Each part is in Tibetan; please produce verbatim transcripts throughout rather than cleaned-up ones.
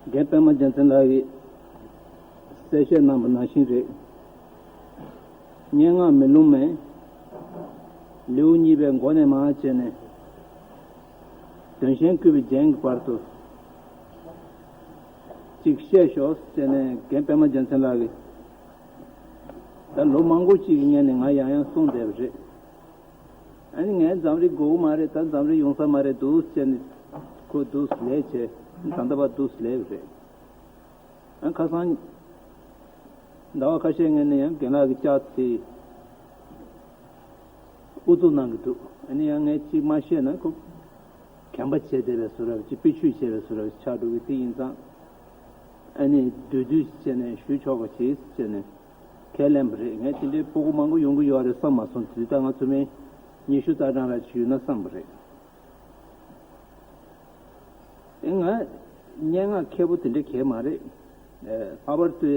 རྒན་པད་མ་རྒྱལ་མཚན་ལགས་ཀྱིས་གསལ་བཤད་གནང་བ་ནང་བཞིན་རེད། སྙན་ངག་མེ་ལོང་མས་ལེའུ་གཉིས་པའི་མགོ་ནས་མར་བྱས་ནས་དོན་གཞན་བསྐུལ་བའི་རྒྱན་གྱི་བར་དུ་ཅིག་བཤད་ཤོག་ཟེར་ནས་རྒན་པད་མ་རྒྱལ་མཚན་ལགས་ཀྱིས་ད་ལོ་མང་པོ་ཅིག་གི་སྔོན་ནས་ང་ཡང་ཡང་གསུངས་བསྡད་པ་རེད། ཨ་ནི་ངའི་འཛམ་རི་དགོས་ཀྱི་མ་རེད། ད་འཛམ་རི་ཡོང་ས་མ་རེད་འདུག་ཟེར་ནས་ཁོ་འདུག་ལས་བྱས། ད་ལྟ་བར་འདུག་ལས་རེད། ཨ་ཁ་སང་ཟླ་བ་ཁ་ཤས་སྔོན་ནས་ཡང་རྒན་ལགས་ཀྱི་ལྕགས་དེ་ཨུ་ཚུགས་གནང་གི་འདུག་ཨ་ནི་ཡང་ངས་ཅིག་མ་བཤད་ན་ཁོ་གན་པ་བྱས་བསྡད་པའི་བཟོ་འདྲ་ཅིག་དཔེ་ཆུས་བྱས་པའི་བཟོ་འདྲ་ཅིག་ཆགས་འགྲོ་གི། དེ་ཡིན་ཙང་ཨ་ནི་བསྡུས་བསྡུས་བྱས་ནས་ཞུ་ཆོག་པ་བྱེད་ཟེར་ནས་ཁས་ལེན་པ་རེད། ངས་དེ་འདྲའི་སྤུ་གུ་མང་པོ་ཡོང་གི་ཡོད་རེད་བསམ་མ་སོང་། དེ་ད་ང་ཚོ་མི་ཉི་ཤུ་རྩ་གྲངས་ར་ཅིག་ཡོད་ན་བསམ་པ་རེད། ཨེ་ང་སྙན་ངག་མཁས་པོ་དེ་འདྲ་གས་མ་རེད། ཨེ་ལྷག་པར་དུ་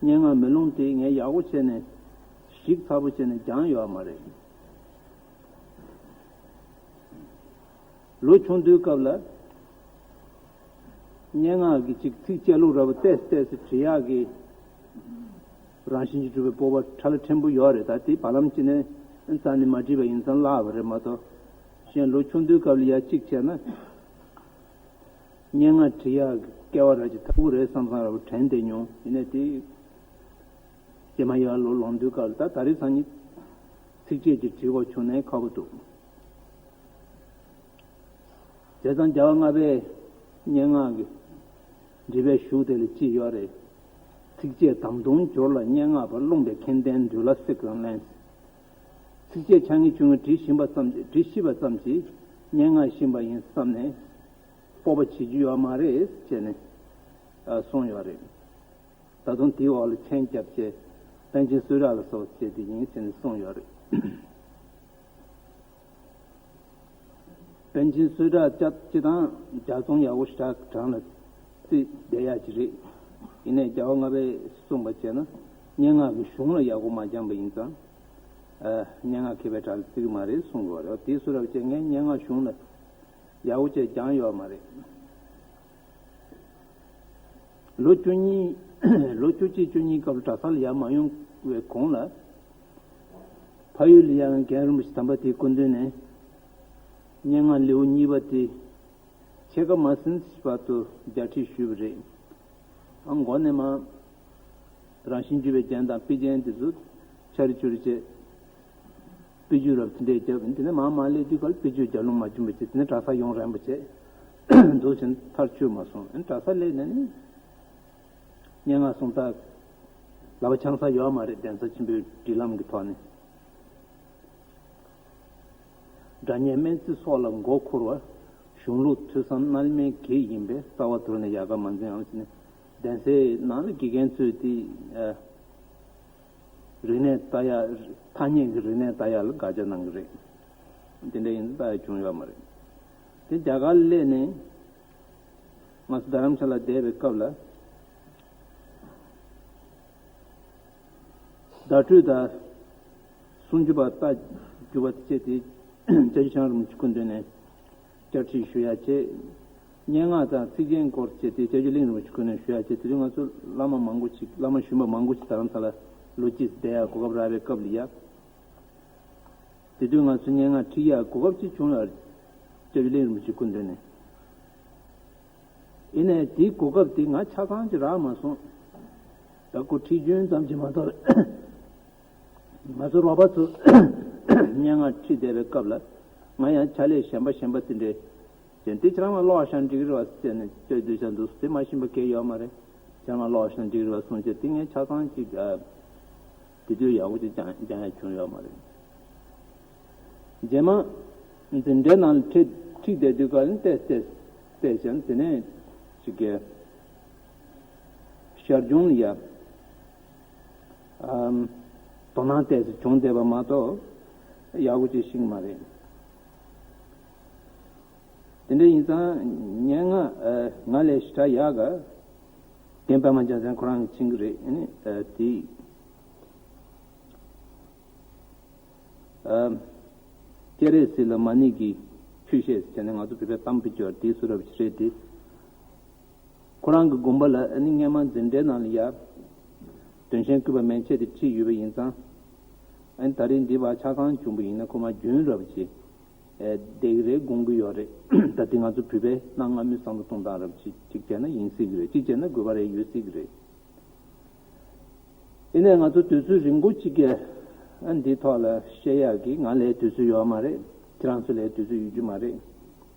སྙན་ངག་མེ་ལོང་དེ་ངས་ཡག་པོ་བྱས་ནས་ཞིབ་ཚགས་པོ་བྱས་ནས་སྦྱངས་ཡོད་མ་རེད། ལོ་ཆུང་དུས་སྐབས་ལ་སྙན་ངག་གི་ཅིག་ཚིགས་བཅད་ལྷུག་ར་བ་ཏོག་ཙམ་ཏོག་ཙམ་འབྲི་ཡག་གི་རང་བཞིན་གྱིས་གྲུབ་པའི་སྤོབས་པ་ཁྲ་ལ་ཕྲན་བུ་ཡོད་རེད། ད་དེ་བར་ལམ་ཅིག་ནས་རྩ་ནས་མ་བྲིས་པ་ཡིན་ཙང་བརླག་པ་རེད་མ་གཏོགས། གཞན་ལོ་ཆུང་དུས་སྐབས་ལ་ཡ་གཅིག་བྱས་ན་སྙན་ངག་འབྲི་ཡག་གི་སྐལ་བ་ར་ཅིག་ཐོབ་ཀྱི་རེད་བསམ་བསམ་ར་བ་དྲན་བསྡད་མྱོང་། ཡིན་ནའི་དེ་རྗེས་མ་ཡར་ལོ་ལོན་དུས་སྐབས་ལ་ད་ད་རེས་སང་ཉིན་ཚིགས་བཅད་ཅིག་བྲིས་དགོས་བྱུང་ནའི་ཁག་པོ་འདུག་བྱས་ཙང་རྒྱལ་བ་ལྔ་པའི་སྙན་ངག་གི་འབྲི་བའི་གཞུག་དེ་ལ་ཅི་ཡོད་རེད། ཚིགས་བཅད་དམ་དུམ་སྦྱོར་ལ་སྙན་ངག་པ། རློམ་པའི་མཁྱེན་ལྡན་འགྲོས་ལ་བསྲེག་ཀྱང་ལན། ཚིགས་བཅད་ཆ་ངེས་བཅུ་ལྔ་བྲིས་ཤིང་པ་ཙམ་གྱིས། བྲིས་ཤེས་པ་ཙམ་གྱིས་སྙན་ངག་ཤེས་པ་ཡིན་བསམ་ནས་སྤོབས་པ་བྱེད་རྒྱུ་ཡོད་མ་རེད་ཅེས་ནས་གསུངས་ཡོད་རེད། ད་དུང་དེའི་འོག་ལ་མཆན་རྒྱབ་བྱས་པཎ་ཆེན་བསོད་གྲགས་ལ་སོགས་བྱས་དེ་ཡིན་ཟེར་ནས་གསུངས་ཡོད་རེད། པཎ་ཆེན་བསོད་གྲགས་སྐྱབས་སྤྱི་དང་ལྗགས་རྩོམ་ཡག་པོ་ཞེ་དྲག་གྲངས་ལ་བརྩིས་བསྡད་ཡག་ཅིག་རེད། ཡིན་ནའི་རྒྱལ་བ་ལྔ་པས་གསུངས་པ་བྱས་ན་སྙན་ངག་གི་གཞུང་ལ་ཡག་པོ་མ་སྦྱངས་པ་ཡིན་ཙང་། ཨ་སྙན་ངག་མཁས་པའི་གྲས་ལ་བརྩི་གི་མ་རེད་གསུང་གི་ཡོད་རེད། དེའི་བཟོ་འདྲ་བྱས་ངས་སྙན་ངག་གཞུང་ལ་ཡག་པོ་བྱས་སྦྱངས་ཡོད་མ་རེད། ལོ་བཅུ་གཉིས། ལོ་བཅུ་གཅིག་བཅུ་གཉིས་སྐབས་གྲྭ་ས་ལ་ཡར་མ་ཡོང་བའི་གོང་ལ། ཕ་ཡུལ་ལ་ཡང་རྒན་རིན་པོ་ཆེ་དམ་པ་དེའི་སྐུ་མདུན་ནས་སྙན་ངག་ལེའུ་གཉིས་པ་དེ་ཕྱེད་ཀ་མ་ཟིན་བར་དུ་རྒྱག་ཁྲིད་ཞུས་པ་རེད། ཨ་མགོ་ནས་མར་རང་བཞིན་བརྗོད་པའི་རྒྱན་དང་དཔེ་རྒྱན་དེ་ཚོ་ཆ་རེ་ཆུ་རེ་བྱས། དཔེ་བརྗོད་རབ་དེ་འདྲས་བརྒྱབ། དེ་ནས་མར་མར་སླེབས་དུས་ཀ་ལ་དཔེ་བརྗོད་རྒྱབ་ལུང་མ་བྱུང་བ་བྱས། དེ་ནས་གྲྭ་ས་ཡོང་རན་པོ་བྱས། འདུག་བྱས་ནས་མཐར་ཆུད་མ་སོང་། ཨ་ནི་གྲྭ་ས་སླེབས་ནས་ནི་སྙན་ངག་གསུང་སྟངས་ལག་པ་འཆང་ས་ཡོད་མ་རེད། གདན་ས་ཆེན་པོའི་སྒྲིག་ལམ་གྱི་ཐོག་ནས། སྒྲ་སྙན་སྨན་རྩིས་སོགས་ལ་མགོ་འཁོར་བ། གཞུང་ལུགས་ཐོས་བསམ་རྣལ་མའི་གེགས་ཡིན་པས། རྩ་བ་དོར་ནས་ཡལ་ག་མ་འཛིན་ཨང་ཟེར་ནས། གདན་སའི་ནང་ལ་དགེ་རྒན་ཚོས་དེ་ཨ་རིག་གནས་ལྟ་ཡག་ཐ་སྙད་ཀྱི་རིག་གནས་ལྟ་ཡག་ལ་དགག་བྱ་གནང་གི་རེད། དེ་འདྲ་ཡིན་ཙང་ལྟ་ཡག་བྱུང་ཡོད་མ་རེད། དེ་རྒྱ་གར་སླེབས་ནས་ང་ཚོ་རྡ་རམ་ས་ལ་བསྡད་པའི་སྐབས་ལ། བརྡ་སྤྲོད་དང་གསུང་ཆོས་པ་ལྟ་རྒྱུ་བ་བྱས་ཏེ། སྐྱབས་རྗེ་ཁྲི་བྱང་རིན་པོ་ཆེ་སྐུ་མདུན་ནས་བསྐྱར་ཁྲིད་ཞུ་ཡག་བྱས། སྙན་ངག་དང་ཚིག་རྒྱན་སྐོར་བྱས་ཏེ་སྐྱབས་རྗེ་གླིང་རིན་པོ་ཆེ་སྐུ་མདུན་ནས་ཞུ་ཡག་བྱས། དེ་དུས་ང་ཚོ་བླ་མ་མང་པོ་ཞིག་བླ་མ་གཞོན་པ་མང་པོ་ཞིག་རྡ་རམ་ས་ལ་ལོ་གཅིག་བསྡད་ཡག་གོ་སྐབས་རག་པའི་སྐབས་ལ་ཡ། དེ་དུས་ང་ཚོ་སྙན་ངག་ཁྲིད་ཡག་གོ་སྐབས་ཅིག་བྱུང་ལ། སྐྱབས་རྗེ་གླིང་རིན་པོ་ཆེ་སྐུ་མདུན་ནས། ཡིན་ནའི་དེའི་གོ་སྐབས་དེ་ང་ཆ་ཚང་ཅིག་རག་མ་སོང་། ད་ཁོ་ཁྲིད་རྒྱུན་ཙམ་གྱིས་མ་གཏོགས། ང་ཚོ་རོགས་པ་ཚོ་སྙན་ངག་ཁྲིད་བསྡད་པའི་སྐབས་ལ། ང་ཡང་ཕྱག་ལས་གཞན་པ་གཞན་པ་དེ་འདྲས་བྱས། དེ་ཁྱེད་རང་ལ་ཀློག་བཞག་འགྲིག་གི་རེད་བ་ཟེར་ནས་བཅར་དུས་བྱ་འདུག་དེ་མ་ཤེས་པ་གང་ཡང་ཡོད་མ་རེད། ཁྱེད་རང་ལ་ཀློག་བཞག་འགྲིག་གི་རེད་བ་གསུངས་བྱས། དེ་ངས་ཆ་ཚང་ཅིག་ཨ། དེ་དུས་ཡག་པོ་ཅིག་སྦྱང་སྦྱང་ཡག་བྱུང་ཡོད་མ་རེད། རྗེས་མ་འཛིན་གྲྭའི་ནང་ལ་ཁྲིད་ཁྲིད་བསྡད་དུས་ཀ་ལ་ཏོག་ཙམ་ཏོག་ཙམ་བྱས། དེ་ནས་ཅིག་གི་ཞར་བྱུང་ལ་ཡ། ཨམ། དོ་སྣང་ཏོག་ཙམ་བྱུང་བསྡད་པ་མ་གཏོགས་ཡག་པོ་ཅིག་ཤེས་ཀྱི་མ་རེད། དེ་འདྲ་ཡིན་ཙང་སྙན་ངག་ཨ། ང་ལས་ཞེ་དྲག་ཡག་ག་རྒན་པད་མ་རྒྱལ་མཚན་ཁོ་རང་གིས་མཁྱེན་གྱི་རེད། ཨ་ནི་ཨ། དེ། ཨ། སྤྱན་རས་གཟིགས་ལ་མ་ཎི་གི་ཆོས་བཤད་ཟེར་ནས་ང་ཚོ་བོད་པའི་གཏམ་དཔེ་སྐྱོར་དེའི་བཟོ་འདྲ་ཞིག་རེད་དེ། ཁོ་རང་གི་དགོན་པ་ལ་ཨ་ནི་སྔས་མ་འཛིན་གྲྭའི་ནང་ལ་ཡ་དོན་གཞན་བསྐུལ་བ་མན་ཆད་དེ་ཁྲིད་ཡོད་པ་ཡིན་ཙང་། ཨ་ནི་ད་རེས་འདི་བ་ཆ་ཚང་བྱུང་པ་ཡིན་ན་ཁོ་མ་རྒྱུན་རབས་ཅིག་བསྡད་ཀྱི་རེད། དགོངས་ཀྱི་ཡོད་རེད། ད་དེ་ང་ཚོ་བོད་པའི་གནའ་སྔ་མོའི་བསམ་བློ་གཏོང་སྟངས་རབས་ཅིག་གཅིག་བྱས་ན་ཡིན་སྲིད་ཀྱི་རེད། གཅིག་བྱས་ན་དགོས་པ་རེད། ཡོད་སྲིད་ཀྱི་རེད། ཡིན་ནའི་ང་ཚོ་དུས་ཚོད་རིང་པོ་གཅིག་གི་ཨ་འདིའི་ཐོག་ལ་བཤད་ཡག་གི་ང་ལའི་དུས་ཚོད་ཡོད་མ་རེད། ཁྱེད་རང་ཚོ་ལའི་དུས་ཚོད་ཡོད་རྒྱུ་མ་རེད།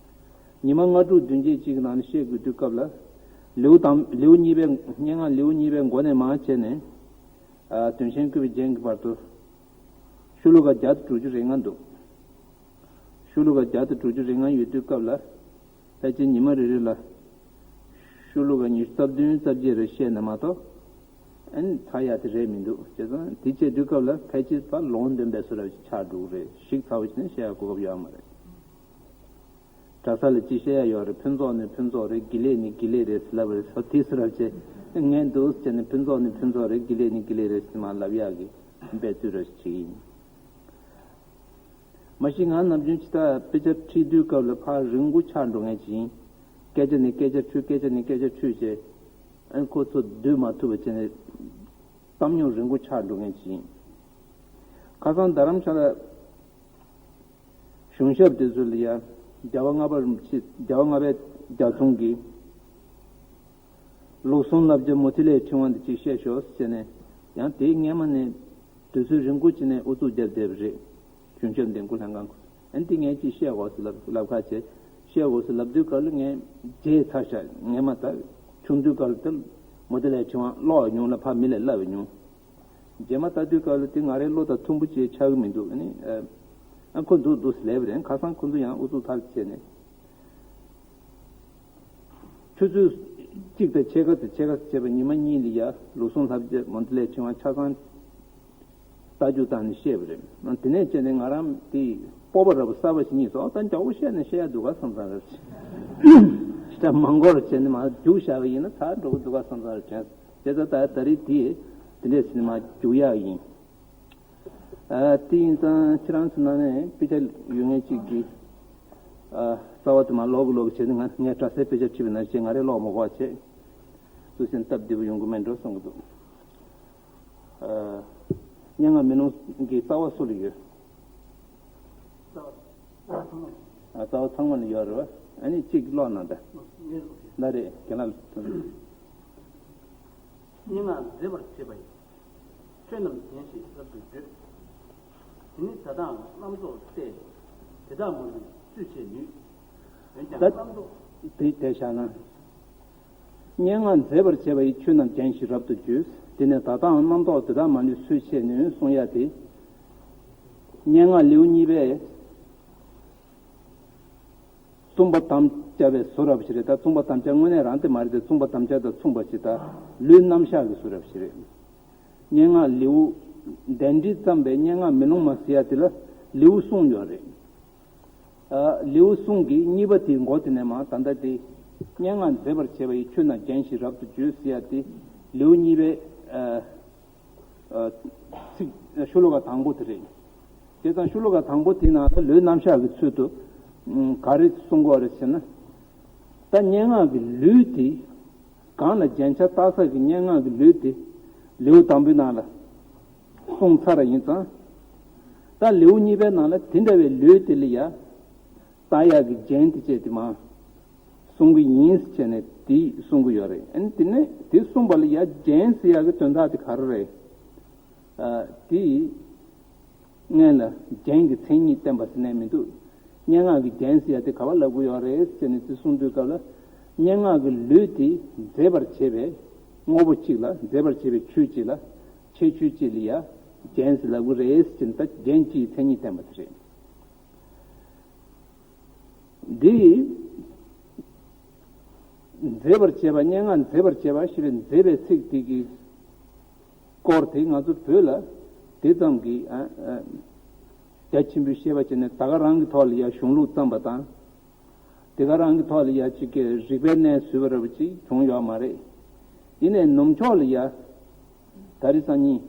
ཉི་མ་ལྔ་དྲུག་བདུན་བརྒྱད་གཅིག་གི་ནང་ནས་བཤད་དགོས་དུས་སྐབས་ལ། ལེའུ་དང་ལེའུ་གཉིས་པའི་སྙན་ངག་ལེའུ་གཉིས་པའི་མགོ་ནས་མར་བྱས་ནས། ཨ་དོན་གཞན་བསྐུལ་བའི་རྒྱན་གྱི་བར་དུ། ཤོ་ལོ་ཀ་བརྒྱ་དང་དྲུག་ཅུ་རེ་ལྔ་འདུག་ཤོ་ལོ་ཀ་བརྒྱ་དང་དྲུག་ཅུ་རེ་ལྔ་ཡོད་དུས་སྐབས་ལ། ཕལ་ཆེར་ཉི་མ་རེ་རེ་ལ་ཤོ་ལོ་ཀ་ཉི་ཤུ་རྩ་བདུན་རྩ་བརྒྱད་རེ་བཤད་ན་མ་གཏོགས་ཨ་ནི་ཚར་ཡག་དེ་རེད་མི་འདུག་བྱས་ཙང་དེ་བྱེད་དུས་སྐབས་ལ་ཕལ་ཆེར་ཕར་ལུང་སྟོན་པའི་བཟོ་འདྲ་ཞིག་ཆགས་འགྲོ་གི་རེད། ཞིབ་ཚགས་པོ་བྱས་ནས་བཤད་ཡག་གོ་སྐབས་ཡོད་མ་རེད། གྲྭ་ས་ལ་ཅིག་བཤད་ཡག་ཡོད་རེད། ཕུན་ཚོགས་ནི་ཕུན་ཚོགས་རེད། དགེ་ལེགས་ནི་དགེ་ལེགས་རེད་ཟེར་ལབ་པ་རེད། ད་དེ་བཟོ་འདྲ་བྱས་ངས་འདུག་བྱས་ནས་ཕུན་ཚོགས་ནི་ཕུན་ཚོགས་རེད། དགེ་ལེགས་ནི་དགེ་ལེགས་རེད་ཟེར་མར་ལབ་ཡག་གི་འབད་རྩོལ་འདྲ་ཞིག་བྱེད་ཀྱི་ཡིན། མ་གཞི་ང་ནམ་རྒྱུན་ཇི་ལྟར་དཔེ་ཆ་ཁྲིད་དུས་སྐབས་ལ་ཕར་རིང་པོ་ཆགས་འགྲོ་མཁན་ཅིག་ཡིན། སྐད་ཆ་ནས་སྐད་ཆ་འཕྲོས། སྐད་ཆ་ནས་སྐད་ཆ་འཕྲོས་བྱས། ཨ་ནི་ཁོ་ཚོ་སྡུད་མ་ཐུབ་པ་བྱས་ནས་གཏམ་རྙོག་རིང་པོ་ཆགས་འགྲོ་མཁན་ཅིག་ཡིན། ཁ་སང་རྡ་རམ་ས་ལ་གཞུང་ཞབས་དེ་ཚོ་ལ་ཡ་རྒྱལ་བ་ལྔ་པ་རིན་པོ་ཆེ། རྒྱལ་བ་ལྔ་པའི་རྒྱ་མཚོ་གིས། ལུགས་ཟུང་བསླབ་བྱ་མུ་ཏིག་ལའི་ཕྲེང་བ་འདི་གཅིག་བཤད་ཤོག་ཟེར་ནས། ཡང་དེའི་སྔས་མ་ནས་དུས་ཚོད་རིང་པོ་ཅིག་ནས་ཨུ་ཚུགས་བརྒྱབ་བསྡད་པ་རེད། གཞུང་ཞབས་འདེམས་བསྐོ་ལྷན་ཁང་ཁོ། ཨ་ནི་དེ་ངས་གཅིག་བཤད་དགོས་ཟེར་ལབ་ལབ་ཁ་བྱས། བཤད་དགོས་ཟེར་ལབ་དུས་སྐབས་ལ་ངས་བརྗེད་ཚར་ཤག་ངས་མ་ད་ཆུང་དུས་སྐབས་ལ་ད་མུ་ཏིག་ལའི་ཕྲེང་བ་ཀློག་མྱོང་ལ་ཕར་མི་ལ་བསླབ་མྱོང་། རྗེས་མ་ལྟ་དུས་སྐབས་ལ་དེ་ང་རའི་བློ་དང་མཐུན་པོ་ཅིག་ཆགས་ཀྱི་མི་འདུག་ཨ་ནི་ཨ་ཁོ་འདུག་འདུག་ཟེར་ལབ་པ་རེད། ཁ་སང་ཁོ་ཚོ་ཡང་ཨུ་ཚུགས་ཐག་བཅད་ནས། ཆུ་ཚོད་གཅིག་དང་ཕྱེད་ཀ་དང་ཕྱེད་ཀ་བྱས་པ་ཉི་མ་གཉིས་ལ་ཡ་ལུགས་ཟུང་བསླབ་བྱ་མུ་ཏིག་ལའི་ཕྲེང་བ་ཆ་ཚང་རྟ་རྒྱུག་བཏང་ནས་བཤད་པ་རེད། དེ་ནས་བྱས་ནས་ང་རང་དེ་སྤོབས་པ་ར་བ་གསར་པ་ཞིག་རྙེད་སོང་། ཨོ་ད་མགྱོགས་པོ་བཤད་ནས་བཤད་ཡ་འདུག་ག་བསམ་བསམ་རེད། ཤི་ད་མང་པོར་བྱས་ནས་མར་རྒྱུགས་བཞག་པ་ཡིན་ན་ཚར་འགྲོ་གི་འདུག་ག་བསམ་བསམ་རེད་དྲན། བྱས་ཙང་ད་ད་རེས་དེ་དེ་འདྲས་ཟེར་ནས་མར་རྒྱུགས་ཡག་ཡིན། ཨ་དེ་ཡིན་ཙང་ཁྱེད་རང་ཚོ་ནང་ནས་དཔེ་ཆ་ཡོད་མཁན་གཅིག་གིས་ཨ་རྩ་བ་དེ་མར་ཀློག་གི་ཀློག་གི་བྱས་ནས། ང་ངས་གྲྭ་སའི་དཔེ་ཆ་ཁྲིད་པ་ནང་བཞིན་ང་རས་ཀློག་མ་དགོས་པ་བྱས། སུ་ཞིག་སྟབས་བདེ་པོ་ཡོང་གི་མེད་འགྲོ་བསམ་གི་འདུག་ཨ་སྙན་ངག་མེ་ལོང་གི་རྩ་བ་སུ་ལ་ཡོད། ཨ་རྩ་བ་ཚང་མ་ལ་ཡོད་རེད་བ། ཨ་ནི་གཅིག་ཀློག་གནང་དང་། ལ་རེད་རྒན་ལགས། སྙན་ངག་མཛེས་པར་བྱེད་པ་ཡི། ཆོས་རྣམས་རྒྱན་ཞིང་རབ་ཏུ་བརྗོད། དེ་ནི་ད་ལྟའང་རྣམ་རྟོག་སྟེ། དེ་དག་མ་ལུས་སུས་བྱས་ནུས། འོན་ཀྱང་ད་རྣམ་རྟོག་དེ་དེ་བཞག་ན། སྙན་ངག་མཛེས་པར་བྱེད་པ་ཡི། ཆོས་རྣམས་རྒྱན་ཞིང་རབ་ཏུ་བརྗོད། དེ་ནི་ད་ལྟའང་རྣམ་རྟོག་དེ་དག་མ་ལུས་སུས་བྱས་ནུས་གསུང་ཡ་དེ། སྙན་ངག་ལེའུ་གཉིས་པའི་གསུངས་པ་དམ་བཅའ་བའི་བཟོ་འདྲ་པོ་ཞིག་རེད། ད་གསུངས་པ་དམ་བཅའ་དངོས་གནས་རང་དེ་མ་རེད་དེ། གསུངས་པ་དམ་བཅའ་དང་མཚུངས་པ་ཞིག་ད་ལུས་རྣམ་གཞག་གི་བཟོ་འདྲ་པོ་ཞིག་རེད། སྙན་ངག་ལེའུ་གདན་འདྲེན་བརྩམས་པའི་སྙན་ངག་མེ་ལོང་མ་ཟེར་ཡ་དེ་ལ་ལེའུ་གསུམ་ཡོད་རེད། ཨ་ལེའུ་གསུམ་གྱི་གཉིས་པ་དེའི་མགོ་དེ་ནས་མར་ད་ལྟ་དེ་སྙན་ངག་མཛེས་པར་བྱེད་པ་ཡི། ཆོས་རྣམས་རྒྱན་ཞིང་རབ་ཏུ་བརྗོད་ཟེར་ཡ་དེ་ལེའུ་གཉིས་པའི་ཨ། ཨ། ཚིག་ཤོ་ལོ་ཀ་དང་པོ་དེ་རེད། བྱས་ཙང་ཤོ་ལོ་ཀ་དང་པོ་དེའི་ནང་ལ་ལུས་རྣམ་གཞག་གི་ཚུལ་དུ་ཨ་ག་རེ་གསུང་གི་ཡོད་རེད་ཟེར་ན། ད་སྙན་ངག་གི་ལུས་དེ་གང་ལ་རྒྱན་ཆ་བཏགས་ས་གི་སྙན་ངག་གི་ལུས་དེ་ལེའུ་དང་པོའི་ནང་ལ་གསུངས་ཚར་བ་ཡིན་ཙང་། ད་ལེའུ་གཉིས་པའི་ནང་ལ་དེ་འདྲ་བའི་ལུས་དེ་ལ་ཡ་བཏགས་ཡག་གི་རྒྱན་དེ་བཅས་དེ་མར་གསུང་གི་ཡིན་ཟེར་བྱས་ནས་དེ་གསུང་གི་ཡོད་རེད། ཨ་ནི་དེ་ནས་དེ་གསུངས་པ་ལ་ཡ་རྒྱན་ཟེར་ཡག་གི་དོན་དག་དེ་ག་རེ་རེད། ཨ་དེ་སྔོན་ལ་རྒྱན་གྱི་མཚན་ཉིད་བསྟན་པ་ཟེར་ནས་མི་འདུག་སྙན་ངག་གི་རྒྱན་ཟེར་ཡག་དེ་ག་པར་ལབ་ཀྱི་ཡོད་རེད་ཟེར་ནས་དེ་གསུང་དུས་སྐབས་ལ། སྙན་ངག་གི་ལུས་དེ་མཛེས་པར་བྱེད་པའི་དངོས་པོ་གཅིག་ལ། མཛེས་པར་བྱེད་པའི་ཆོས་གཅིག་ལ། ཁྱད་ཆོས་གཅིག་ལ་ཡ་རྒྱན་ཟེར་ལབ་ཀྱི་རེད་ཟེར་ནས། ད་རྒྱན་གཅིག་གི་མཚན་ཉིད་བསྟན་པ་དེ་རེད། འདི་མཛེས་པར་བྱེད་པ། སྙན་ངག་མཛེས་པར་བྱེད་པ་ཞེས་པའི་མཛེས་པའི་ཚིག་དེ་གི་སྐོར་དེ་ང་ཚོ་བོད་ལ་དེ་ཙམ་གྱི་ཨ་ཨ་རྒྱ་ཆེན་པོའི་བཤད་པ་བྱས་ནས་ད་ག་རང་གི་ཐོག་ལ་ཡ་གཞུང་ལུགས་བརྩམས་པ་དང་། དེ་ག་རང་གི་ཐོག་ལ་ཡ་གཅིག་གི་རིག་པའི་གནས་བཟོས་པ་འདྲ་པོ་ཅིག་བྱུང་ཡོད་མ་རེད། ཡིན་ནའི་ནུབ་ཕྱོགས་ལ་ཡ་ད་རེས་སང་ཉིན་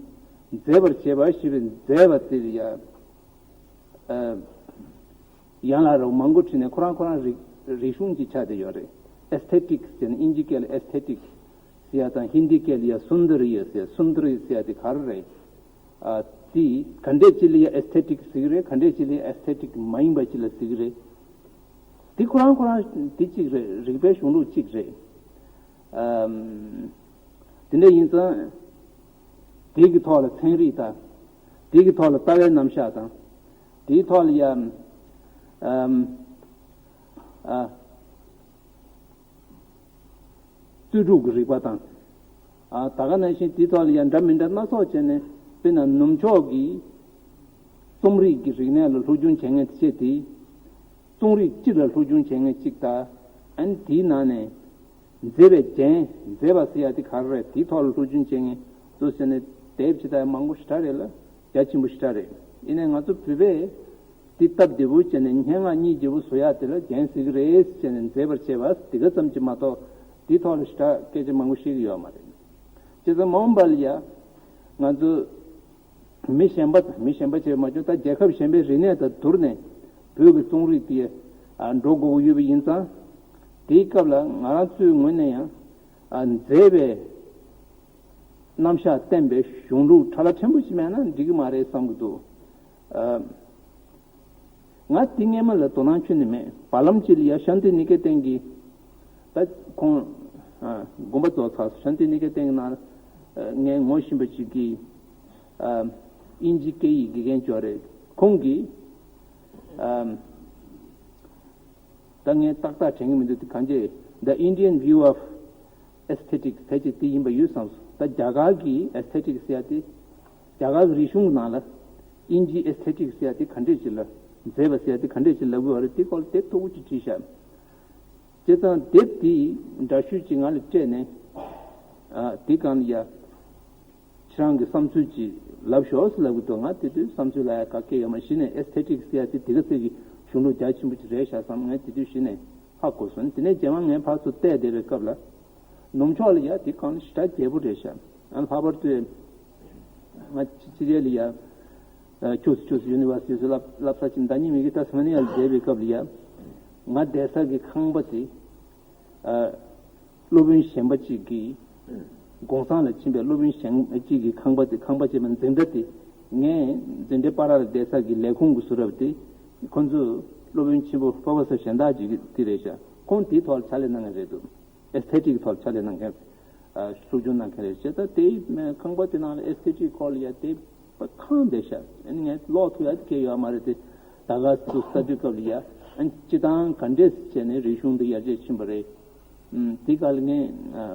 མཛེས་པར་བྱེད་པ་ཞེས་པའི་མཛེས་པ་དེ་ལ་ཡ་ཨ། ཡན་ལག་རབ་མང་པོ་བྲིས་ནས་ཁོ་རང་ཁོ་རང་རིག་རིག་གཞུང་ཅིག་ཆགས་བསྡད་ཡོད་རེད། aesthetics ཟེར་ནས་ཨིན་ཇི་སྐད་ལ་aesthetics ཟེར་ཡ་དང་ཧིན་དི་སྐད་ལ་ཡ་སུན་དར་ཡ་ཟེར། སུན་དར་ཡ་ཟེར་ཡ་དེ་ག་རེ་རེད། ཨ། དེ་ག་འདྲས་ཅིག་ལ་ཡ་aesthetics ཟེར་གི་རེད། ག་འདྲས་ཅིག་ལ་ཡ་aesthetic མ་ཡིན་པ་ཅིག་ལ་ཟེར་གི་རེད། དེ་ཁོ་རང་ཁོ་རང་དེ་གཅིག་རེད། རིག་པའི་གཞུང་ལུགས་གཅིག་རེད། ཨམ། དེ་འདྲ་ཡིན་ཙང་དེ་གི་ཐོག་ལ་ཚན་རིག་དང་། དེ་གི་ཐོག་ལ་ལྟ་བའི་རྣམ་གཞག་དང་། དེའི་ཐོག་ལ་ཡ། ཨམ། ཨ། རྩོད་སྒྲུབ་ཀྱི་རིག་པ་དང་། ཨ། ད་ག་ནང་བཞིན་དེའི་ཐོག་ལ་ཡང་འདྲ་མི་འདྲ་སྣ་ཚོགས་བྱས་ནས། དཔེར་ན་ནུབ་ཕྱོགས་ཀྱི་རྩོམ་རིག་གི་རིག་གནས་ལ་སློབ་སྦྱོང་བྱེད་མཁན་བྱས་ཏེ། རྩོམ་རིག་སྤྱི་ལ་སློབ་སྦྱོང་བྱེད་མཁན་གཅིག་དང་། ཨ་ནི་དེའི་ནང་ནས་མཛེས་པའི་རྒྱན། མཛེས་པ་ཟེར་ཡ་དེ་ག་རེ་རེད། དེའི་ཐོག་ལ་སློབ་སྦྱོང་བྱེད་མཁན་ཚོ་བྱས་ནས་དེབ་ཅིག་ད་མང་པོ་ཞེ་དྲག་རེད་ལ། རྒྱ་ཆེན་པོ་ཞེ་དྲག་རེད། ཡིན་ནའི་ང་ཚོ་བོད་པས། དེ་སྟབས་བདེ་པོ་བྱས་ནས་སྙན་ངག་སྙིང་རྗེ་པོ་བཟོ་ཡག་དེ་ལ་རྒྱན་ཟེར་གི་རེད་ཟེར་ནས་མཛེས་པར་བྱས་པ་དེ་ག་ཙམ་གྱིས་མ་གཏོགས། དེའི་ཐོག་ལ་ཞེ་དྲག་སྐད་ཆ་མང་པོ་བཤད་ཀྱི་ཡོད་མ་རེད། བྱས་ཙང་མ་འོངས་པ་ལ་ཡ། ང་ཚོ་མི་གཞན་པ་དང་། མི་གཞན་པ་བྱས་མ་བྱུང་། ད་རྒྱལ་ཁབ་གཞན་པའི་རིག་གནས་དང་བསྡུར་ནས་བོད་ཀྱི་རྩོམ་རིག་དེ་འགྲོ་དགོས་ཀྱི་ཡོད་པ་ཡིན་ཙང་། དེའི་སྐབས་ལ་ང་རང་ཚོའི་ངོས་ནས་ཡང་མཛེས་པའི་རྣམ་གཞག་ལྡན་པའི་གཞུང་ལུགས་ཕྲ་ལ་ཕྲན་བུ་ཞིག་མེད་ན་འགྲིག་གི་མ་རེད་བསམ་གྱི་འདུག། ཨ། ང་དེ་སྔས་མ་ལ་དོ་སྣང་ཁྱོན་ནས་མེད། བར་ལམ་ཅིག་ལ་ཡ་ཤཱན་ཏི་ནི་ཀེ་ཏན་གྱི། ད་ཁོང་། ཨ། དགོངས་པ་རྫོགས་ཚར་སོང་། ཤཱན་ཏི་ནི་ཀེ་ཏན་གྱི་ནང་ལ། ཨ། ངའི་ངོ་ཤེས་པ་ཅིག་གིས། ཨ། དབྱིན་ཇི་སྐད་ཡིག་དགེ་རྒན་ཅིག་རེད། ཁོང་གིས། ཨ། ད་ངས་ཏག་ཏག་དྲན་གྱི་མི་འདུག། དེ་གང་ཅི། The Indian View of Aesthetics ཕལ་ཆེར་དེ་ཡིན་པ་ཡོད་བསམ་སོང་། ད་རྒྱ་གར་གྱི་aesthetics ཟེར་ཡ་དེ། རྒྱ་གར་གྱི་རིག་གཞུང་གི་ནང་ལ་དབྱིན་ཇིའི་aesthetics ཟེར་ཡ་དེ་ག་འདྲས་ཅིག་ལ། མཛེས་པ་ཟེར་ཡ་དེ་ག་འདྲས་ཅིག་ལབ་ཀྱི་ཡོད་རེད། དེ་སྐོར་ལ་དེབ་མཐུག་པོ་ཅིག་བྲིས་ཤག། བྱས་ཙང་དེབ་དེའི་འདྲ་བཤུས་ཅིག་ང་ལ་སྤྲད་ནས། ཨ། དེ་སྒང་ལ་ཡ། ཁྱེད་རང་གི་བསམ་ཚུལ་ཅིག་ལབ་ཤོག་ཟེར་ལབ་ཀྱི་འདུག། ང་དེ་དུས་བསམ་ཚུལ་ལབ་ཡ་ག་གེ་ཡོད་མ་རེད། གཞི་ནས་aesthetics ཟེར་ཡ་དེ་དེ་ག་ཚོད་ཀྱི་གཞུང་ལུགས་རྒྱ་ཆེན་པོ་ཅིག་རེད་ཤག་བསམ། ངས་དེ་དུས་གཞི་ནས་ཧ་གོ་སོང་། དེ་ནས་རྗེས་མ་ངས་ཕར་ཚུར་བལྟས་བསྡད་པའི་སྐབས་ལ། ནུབ་ཕྱོགས་ལ་ཡ་དེ་གང་ཞེ་དྲག་རྒྱས་པོ་རེད་ཤག། ཨ། ལྷག་པར་དུ་ང་ཕྱི་ཕྱི་རྒྱལ་ལ་ཡ། ཨ། ཁྱུག་ཙམ་ཁྱུག་ཙམ་ཡུ་ནི་ཝར་སི་ཊི་སུ་ལབ་ལབ་ས་ཅིག་ད་ཉིན་མི་གི་ཏ་སི་མ་ནི་ཡ་ལ་བསྡད་པའི་སྐབས་ལ་ཡ། ང་བསྡད་ས་གི་ཁང་པ་དེ། ཨ། སློབ་དཔོན་གཞན་པ་གཅིག་གིས། གུང་སེང་ལ་ཕྱིན་པའི་སློབ་དཔོན་གཞན་གཅིག་གི་ཁང་པ་དེ། ཁང་པ་ཅེས་པ་འཛིན་གྲྭ་དེ། ངས་འཛིན་གྲྭའི་བར་ལ་བསྡད་ས་གི་ལས་ཁུངས་ཀྱི་བཟོ་གྲྭ་དེ། ཁོ་ཚོས་སློབ་དཔོན་ཆེན་པོ་པོ་རོ་ཕེ་སར་གཞན་དག་ཅིག་དེ་རེད་ཤག། ཁོང་དེའི་ཐོག་ལ་ཕྱག་ལས་གནང་མཁན་རེད་འདུག། ཨེ་སི་ཐེ་ཊིག་ཐོག་ལ་ཕྱག་ལས་གནང་མཁན། ཨ། སློབ་སྦྱོང་གནང་མཁན་རེད། བྱས་ཙང་དེའི་ཁང་པ་དེ་ནང་ལ་ཨེ་སི་ཐེ་ཊིག་སྐོར་ལ་ཡ་དེ་ཁང་བསྡད་ཤག། ཨ་ནི་ངས་ཀློག་ཐུབ་ཡ་དེ་གལ་ཡོད་མ་རེད་དེ། ད་ག་སུ་ལྟ་དུས་སྐབས་ལ་ཡ། ཨ་ནི་སྤྱི་བཏང་ག་འདྲས་བྱས་ནས་རིག་གཞུང་འདི་ཡར་རྒྱས་ཕྱིན་པ་རེད། ཨུམ། དེ་ག་ལ་ངས། ཨ།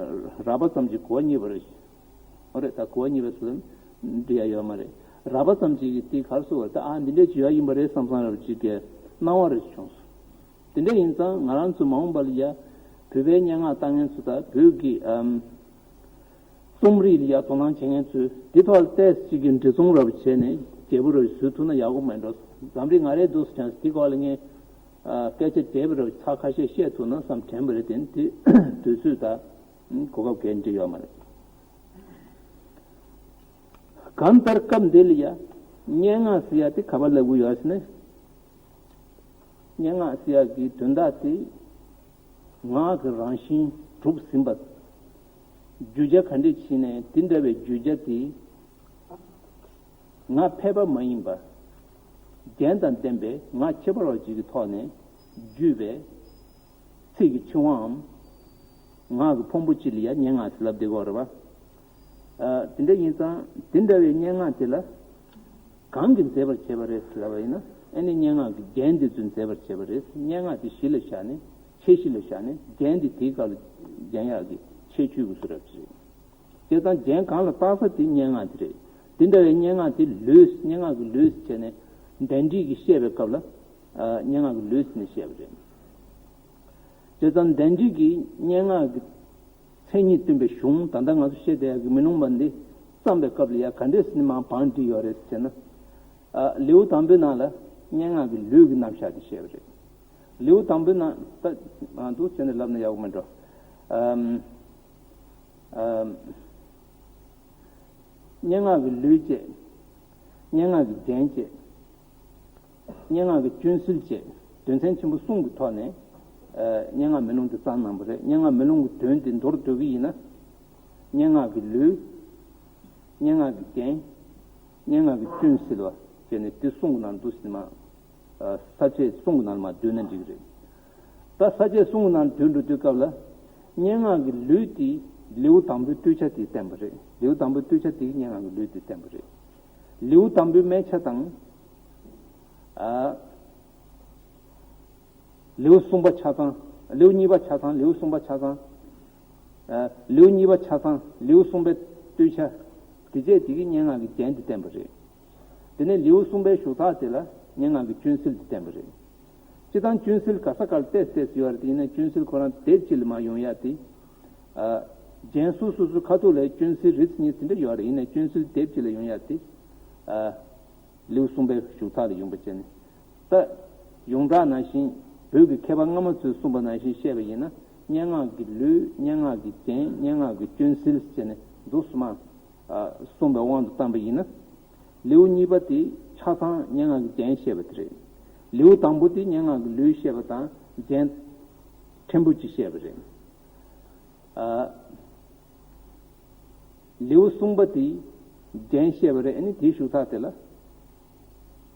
རགས་པ་ཙམ་གྱིས་གོ་བ་རྙེད་པ་རེད། འོ་རེད། ད་གོ་བ་རྙེད་པ་ཟེར་ན་འགྲིག་ཡ་ཡོད་མ་རེད། རགས་པ་ཙམ་གྱིས་དེ་ག་རེ་ཟེར་བ་རེད། ད་ཨ་འདི་འདྲས་ཅིག་ཡོད་ཡིན་པ་རེད་བསམ་བསམ་རབ་ཅིག་གི་སྣང་བ་རེ་བྱུང་སོང་། དེ་འདྲ་ཡིན་ཙང་ང་རང་ཚོ་མ་འོངས་པ་ལ་ཡ་བོད་པའི་སྙན་ངག་ལྟ་མཁན་ཚོ་དང་བོད་ཀྱི། ཨམ། རྩོམ་རིག་ལ་ཡ་དོ་སྣང་བྱེད་མཁན་ཚོས་དེ་ཐོག་ལ་ཏོག་ཙམ་ཅིག་གི་འབྲི་རྩོམ་རབ་བྱས་ནས་རྒྱས་པོ་རབ་བཟོ་ཐུབ་ན་ཡག་པོ་མེད་འགྲོ། འཛམ་གླིང་ང་རའི་འདུག་སེ་བྱས་ནས་དེ་སྐོར་ལ་ངས། ཨ། སྐད་ཆ་རྒྱས་པོ་རབ་ཚར་ཁ་ཤས་བཤད་ཐུབ་ན་བསམ་དྲན་པ་རེད། དེ་ནི་དུས་ཚོད་དང་གོ་སྐབས་གང་འགྲིག་ཡོད་མ་རེད། གང་ལྟར་སྐབས་འདི་ལ་ཡ་སྙན་ངག་ཟེར་ཡ་དེ་ག་པར་ལབ་དགོས་ཡོད་ཟེར་ན། སྙན་ངག་ཟེར་ཡ་གི་དོན་དག་དེ་ངག་གི་རང་བཞིན་གྲུབ་ཟིན་པ། བརྗོད་བྱ་ག་འདྲས་བྱས་ནས་དེ་འདྲ་བའི་བརྗོད་བྱ་དེ་ངག་ཕལ་པ་མ་ཡིན་པ། རྒྱན་དང་ལྡན་པའི་ངག་ཁྱད་པར་བ་ཅིག་གི་ཐོག་ནས་བརྗོད་པའི་ཚིག་གི་ཕྱི་དབང་ངམ། ངག་གི་ཕུང་པོ་ཅིག་ལ་ཡ་སྙན་ངག་ཟེར་ལབ་བསྡད་ཀྱི་ཡོད་རེད་པ། ཨ། དེ་འདྲ་ཡིན་ཙང་དེ་འདྲ་བའི་སྙན་ངག་དེ་ལ་གང་གིས་མཛེས་པར་བྱས་པ་རེད་ཟེར་ལབ་པ་ཡིན་ན། ཨ་ནི་སྙན་ངག་གི་རྒྱན་དེ་ཚོས་མཛེས་པར་བྱས་པ་རེད། སྙན་ངག་དེ་གཞི་ལ་བཞག་ནས། ཁྱད་གཞི་ལ་བཞག་ནས། རྒྱན་དེ་དེའི་སྐབས་ལ་སྦྱར་ཡག་གི་ཁྱད་ཆོས་ཀྱི་བཟོ་འདྲ་ཅིག་རེད། བྱས་ཙང་རྒྱན་གང་ལ་བཏགས་ས་དེ་སྙན་ངག་དེ་རེད། དེ་འདྲ་བའི་སྙན་ངག་དེ་ལུས། སྙན་ངག་གི་ལུས་བྱས་ནས་དཎྜི་གིས་བཤད་པའི་སྐབས་ལ། ཨ། སྙན་ངག་གི་ལུས་ནས་བཤད་པ་རེད། བྱས་ཙང་དཎྜི་གིས་སྙན་ངག་གི་མཚན་ཉིད་སྟོན་པའི་གཞུང་། ད་ལྟ་ང་ཚོ་བཤད་བསྡད་ཡག་གི་མི་ནུང་པ་འདི་བརྩམས་པའི་སྐབས་ལ་ཡ་ག་འདྲས་སེ་ནི་མར་བང་བསྒྲིགས་ཡོད་རེད་ཟེར་ན། ཨ། ལེའུ་དང་པོའི་ནང་ལ་སྙན་ངག་གི་ལུས་ཀྱི་རྣམ་གཞག་དེ་བཤད་པ་རེད། ལེའུ་དང་པོའི་ནང་ད་ང་ཚོ་ཟེར་ནས་ལབ་ན་ཡག་པོ་མེད་འགྲོ། ཨམ། ཨམ། སྙན་ངག་གི་ལུས་བཅས། སྙན་ངག་གི་རྒྱན་བཅས། སྙན་ངག་གི་སྐྱོན་སེལ་བཅས་དོན་ཚན་ཆེན་པོ་གསུམ་གྱི་ཐོག་ནས། སྙན་ངག་མེ་ལོང་དེ་བརྩམས་གནང་བ་རེད། སྙན་ངག་མེ་ལོང་གི་དོན་དེ་མདོར་བསྡུ་གི་ཡིན་ན། སྙན་ངག་གི་ལུས། སྙན་ངག་གི་རྒྱན། སྙན་ངག་གི་སྐྱོན་སེལ་བ་བྱས་ནས་དེ་གསུམ་གྱི་ནང་འདུག་ཟེར་ནས་མ། ས་བཅད་གསུམ་གྱི་ནང་མ་བསྡུས་ན་འགྲིག་གི་རེད། ད་ས་བཅད་གསུམ་གྱི་ནང་བསྡུས་འགྲོ་དུས་སྐབས་ལ། སྙན་ངག་གི་ལུས་དེ་ལེའུ་དང་པོའི་བསྟོད་བྱ་དེ་བསྟན་པ་རེད། ལེའུ་དང་པོའི་བསྟོད་བྱ་དེ་སྙན་ངག་གི་ལུས་དེ་བསྟན་པ་རེད། ལེའུ་དང་པོའི་སྨད་ཆ་དང་། ཨ། ལེའུ་གསུམ་པ་ཆ་ཚང་། ལེའུ་གཉིས་པ་ཆ་ཚང་། ལེའུ་གསུམ་པ་ཆ་ཚང་། ཨ། ལེའུ་གཉིས་པ་ཆ་ཚང་། ལེའུ་གསུམ་པའི་བསྟོད་བྱ། དེ་བཅས་དེ་གི་སྙན་ངག་གི་རྒྱན་དེ་བསྟན་པ་རེད། དེ་ནས་ལེའུ་གསུམ་པའི་གཞུག་ཚགས་དེ་ལ་སྙན་ངག་གི་སྐྱོན་སེལ་དེ་བསྟན་པ་རེད། སྤྱིར་བཏང་སྐྱོན་སེལ་ག་ས་ག་ལ་ཏོག་ཙམ་ཡོད་རེད། དེ་ཡིན་ན་སྐྱོན་སེལ་ཁོ་རང་དེབ་གཅིག་ལ་མར་ཡོང་ཡ་དེ། ཨ། རྒྱན་སོ་སོ་སོའི་ཁ་ཐུག་ལ་སྐྱོན་སེལ་རེ་གཉིས་དེ་འདྲ་ཡོད་རེད། ཡིན་ན་སྐྱོན་སེལ་དེབ་གཅིག་ལ་ཡོང་ཡ་དེ། ཨ། ལེའུ་གསུམ་པའི་གཞུག་ཚགས་ལ་ཡོང་པ་བྱས་ནས། ད། ཡོངས་གྲགས་ནང་བཞིན་བོད་ཀྱི་མཁས་པ་སྔ་མ་ཚོས་གསུངས་པ་ནང་བཞིན་བཤད་པ་ཡིན་ན། སྙན་ངག་གི་ལུས། སྙན་ངག་གི་རྒྱན། སྙན་ངག་གི་སྐྱོན་སེལ་བྱས་ནས་འདུག་སེ་མར། ཨ། གསུངས་པའི་དབང་དུ་བཏང་པ་ཡིན་ན། ལེའུ་གཉིས་པ་དེ་ཆ་ཚང་སྙན་ངག་གི་རྒྱན་བཤད་པ་དེ་རེད། ལེའུ་དང་པོ་དེ་སྙན་ངག་གི་ལུས་བཤད་པ་དང་རྒྱན་ཕྲན་བུ་ཅིག་བཤད་པ་རེད། ཨ། ལེའུ་གསུམ་པ་དེ་རྒྱན་བཤད་པ་རེད། ཨ་ནི་དེའི་གཞུག་ཚགས་དེ་ལ་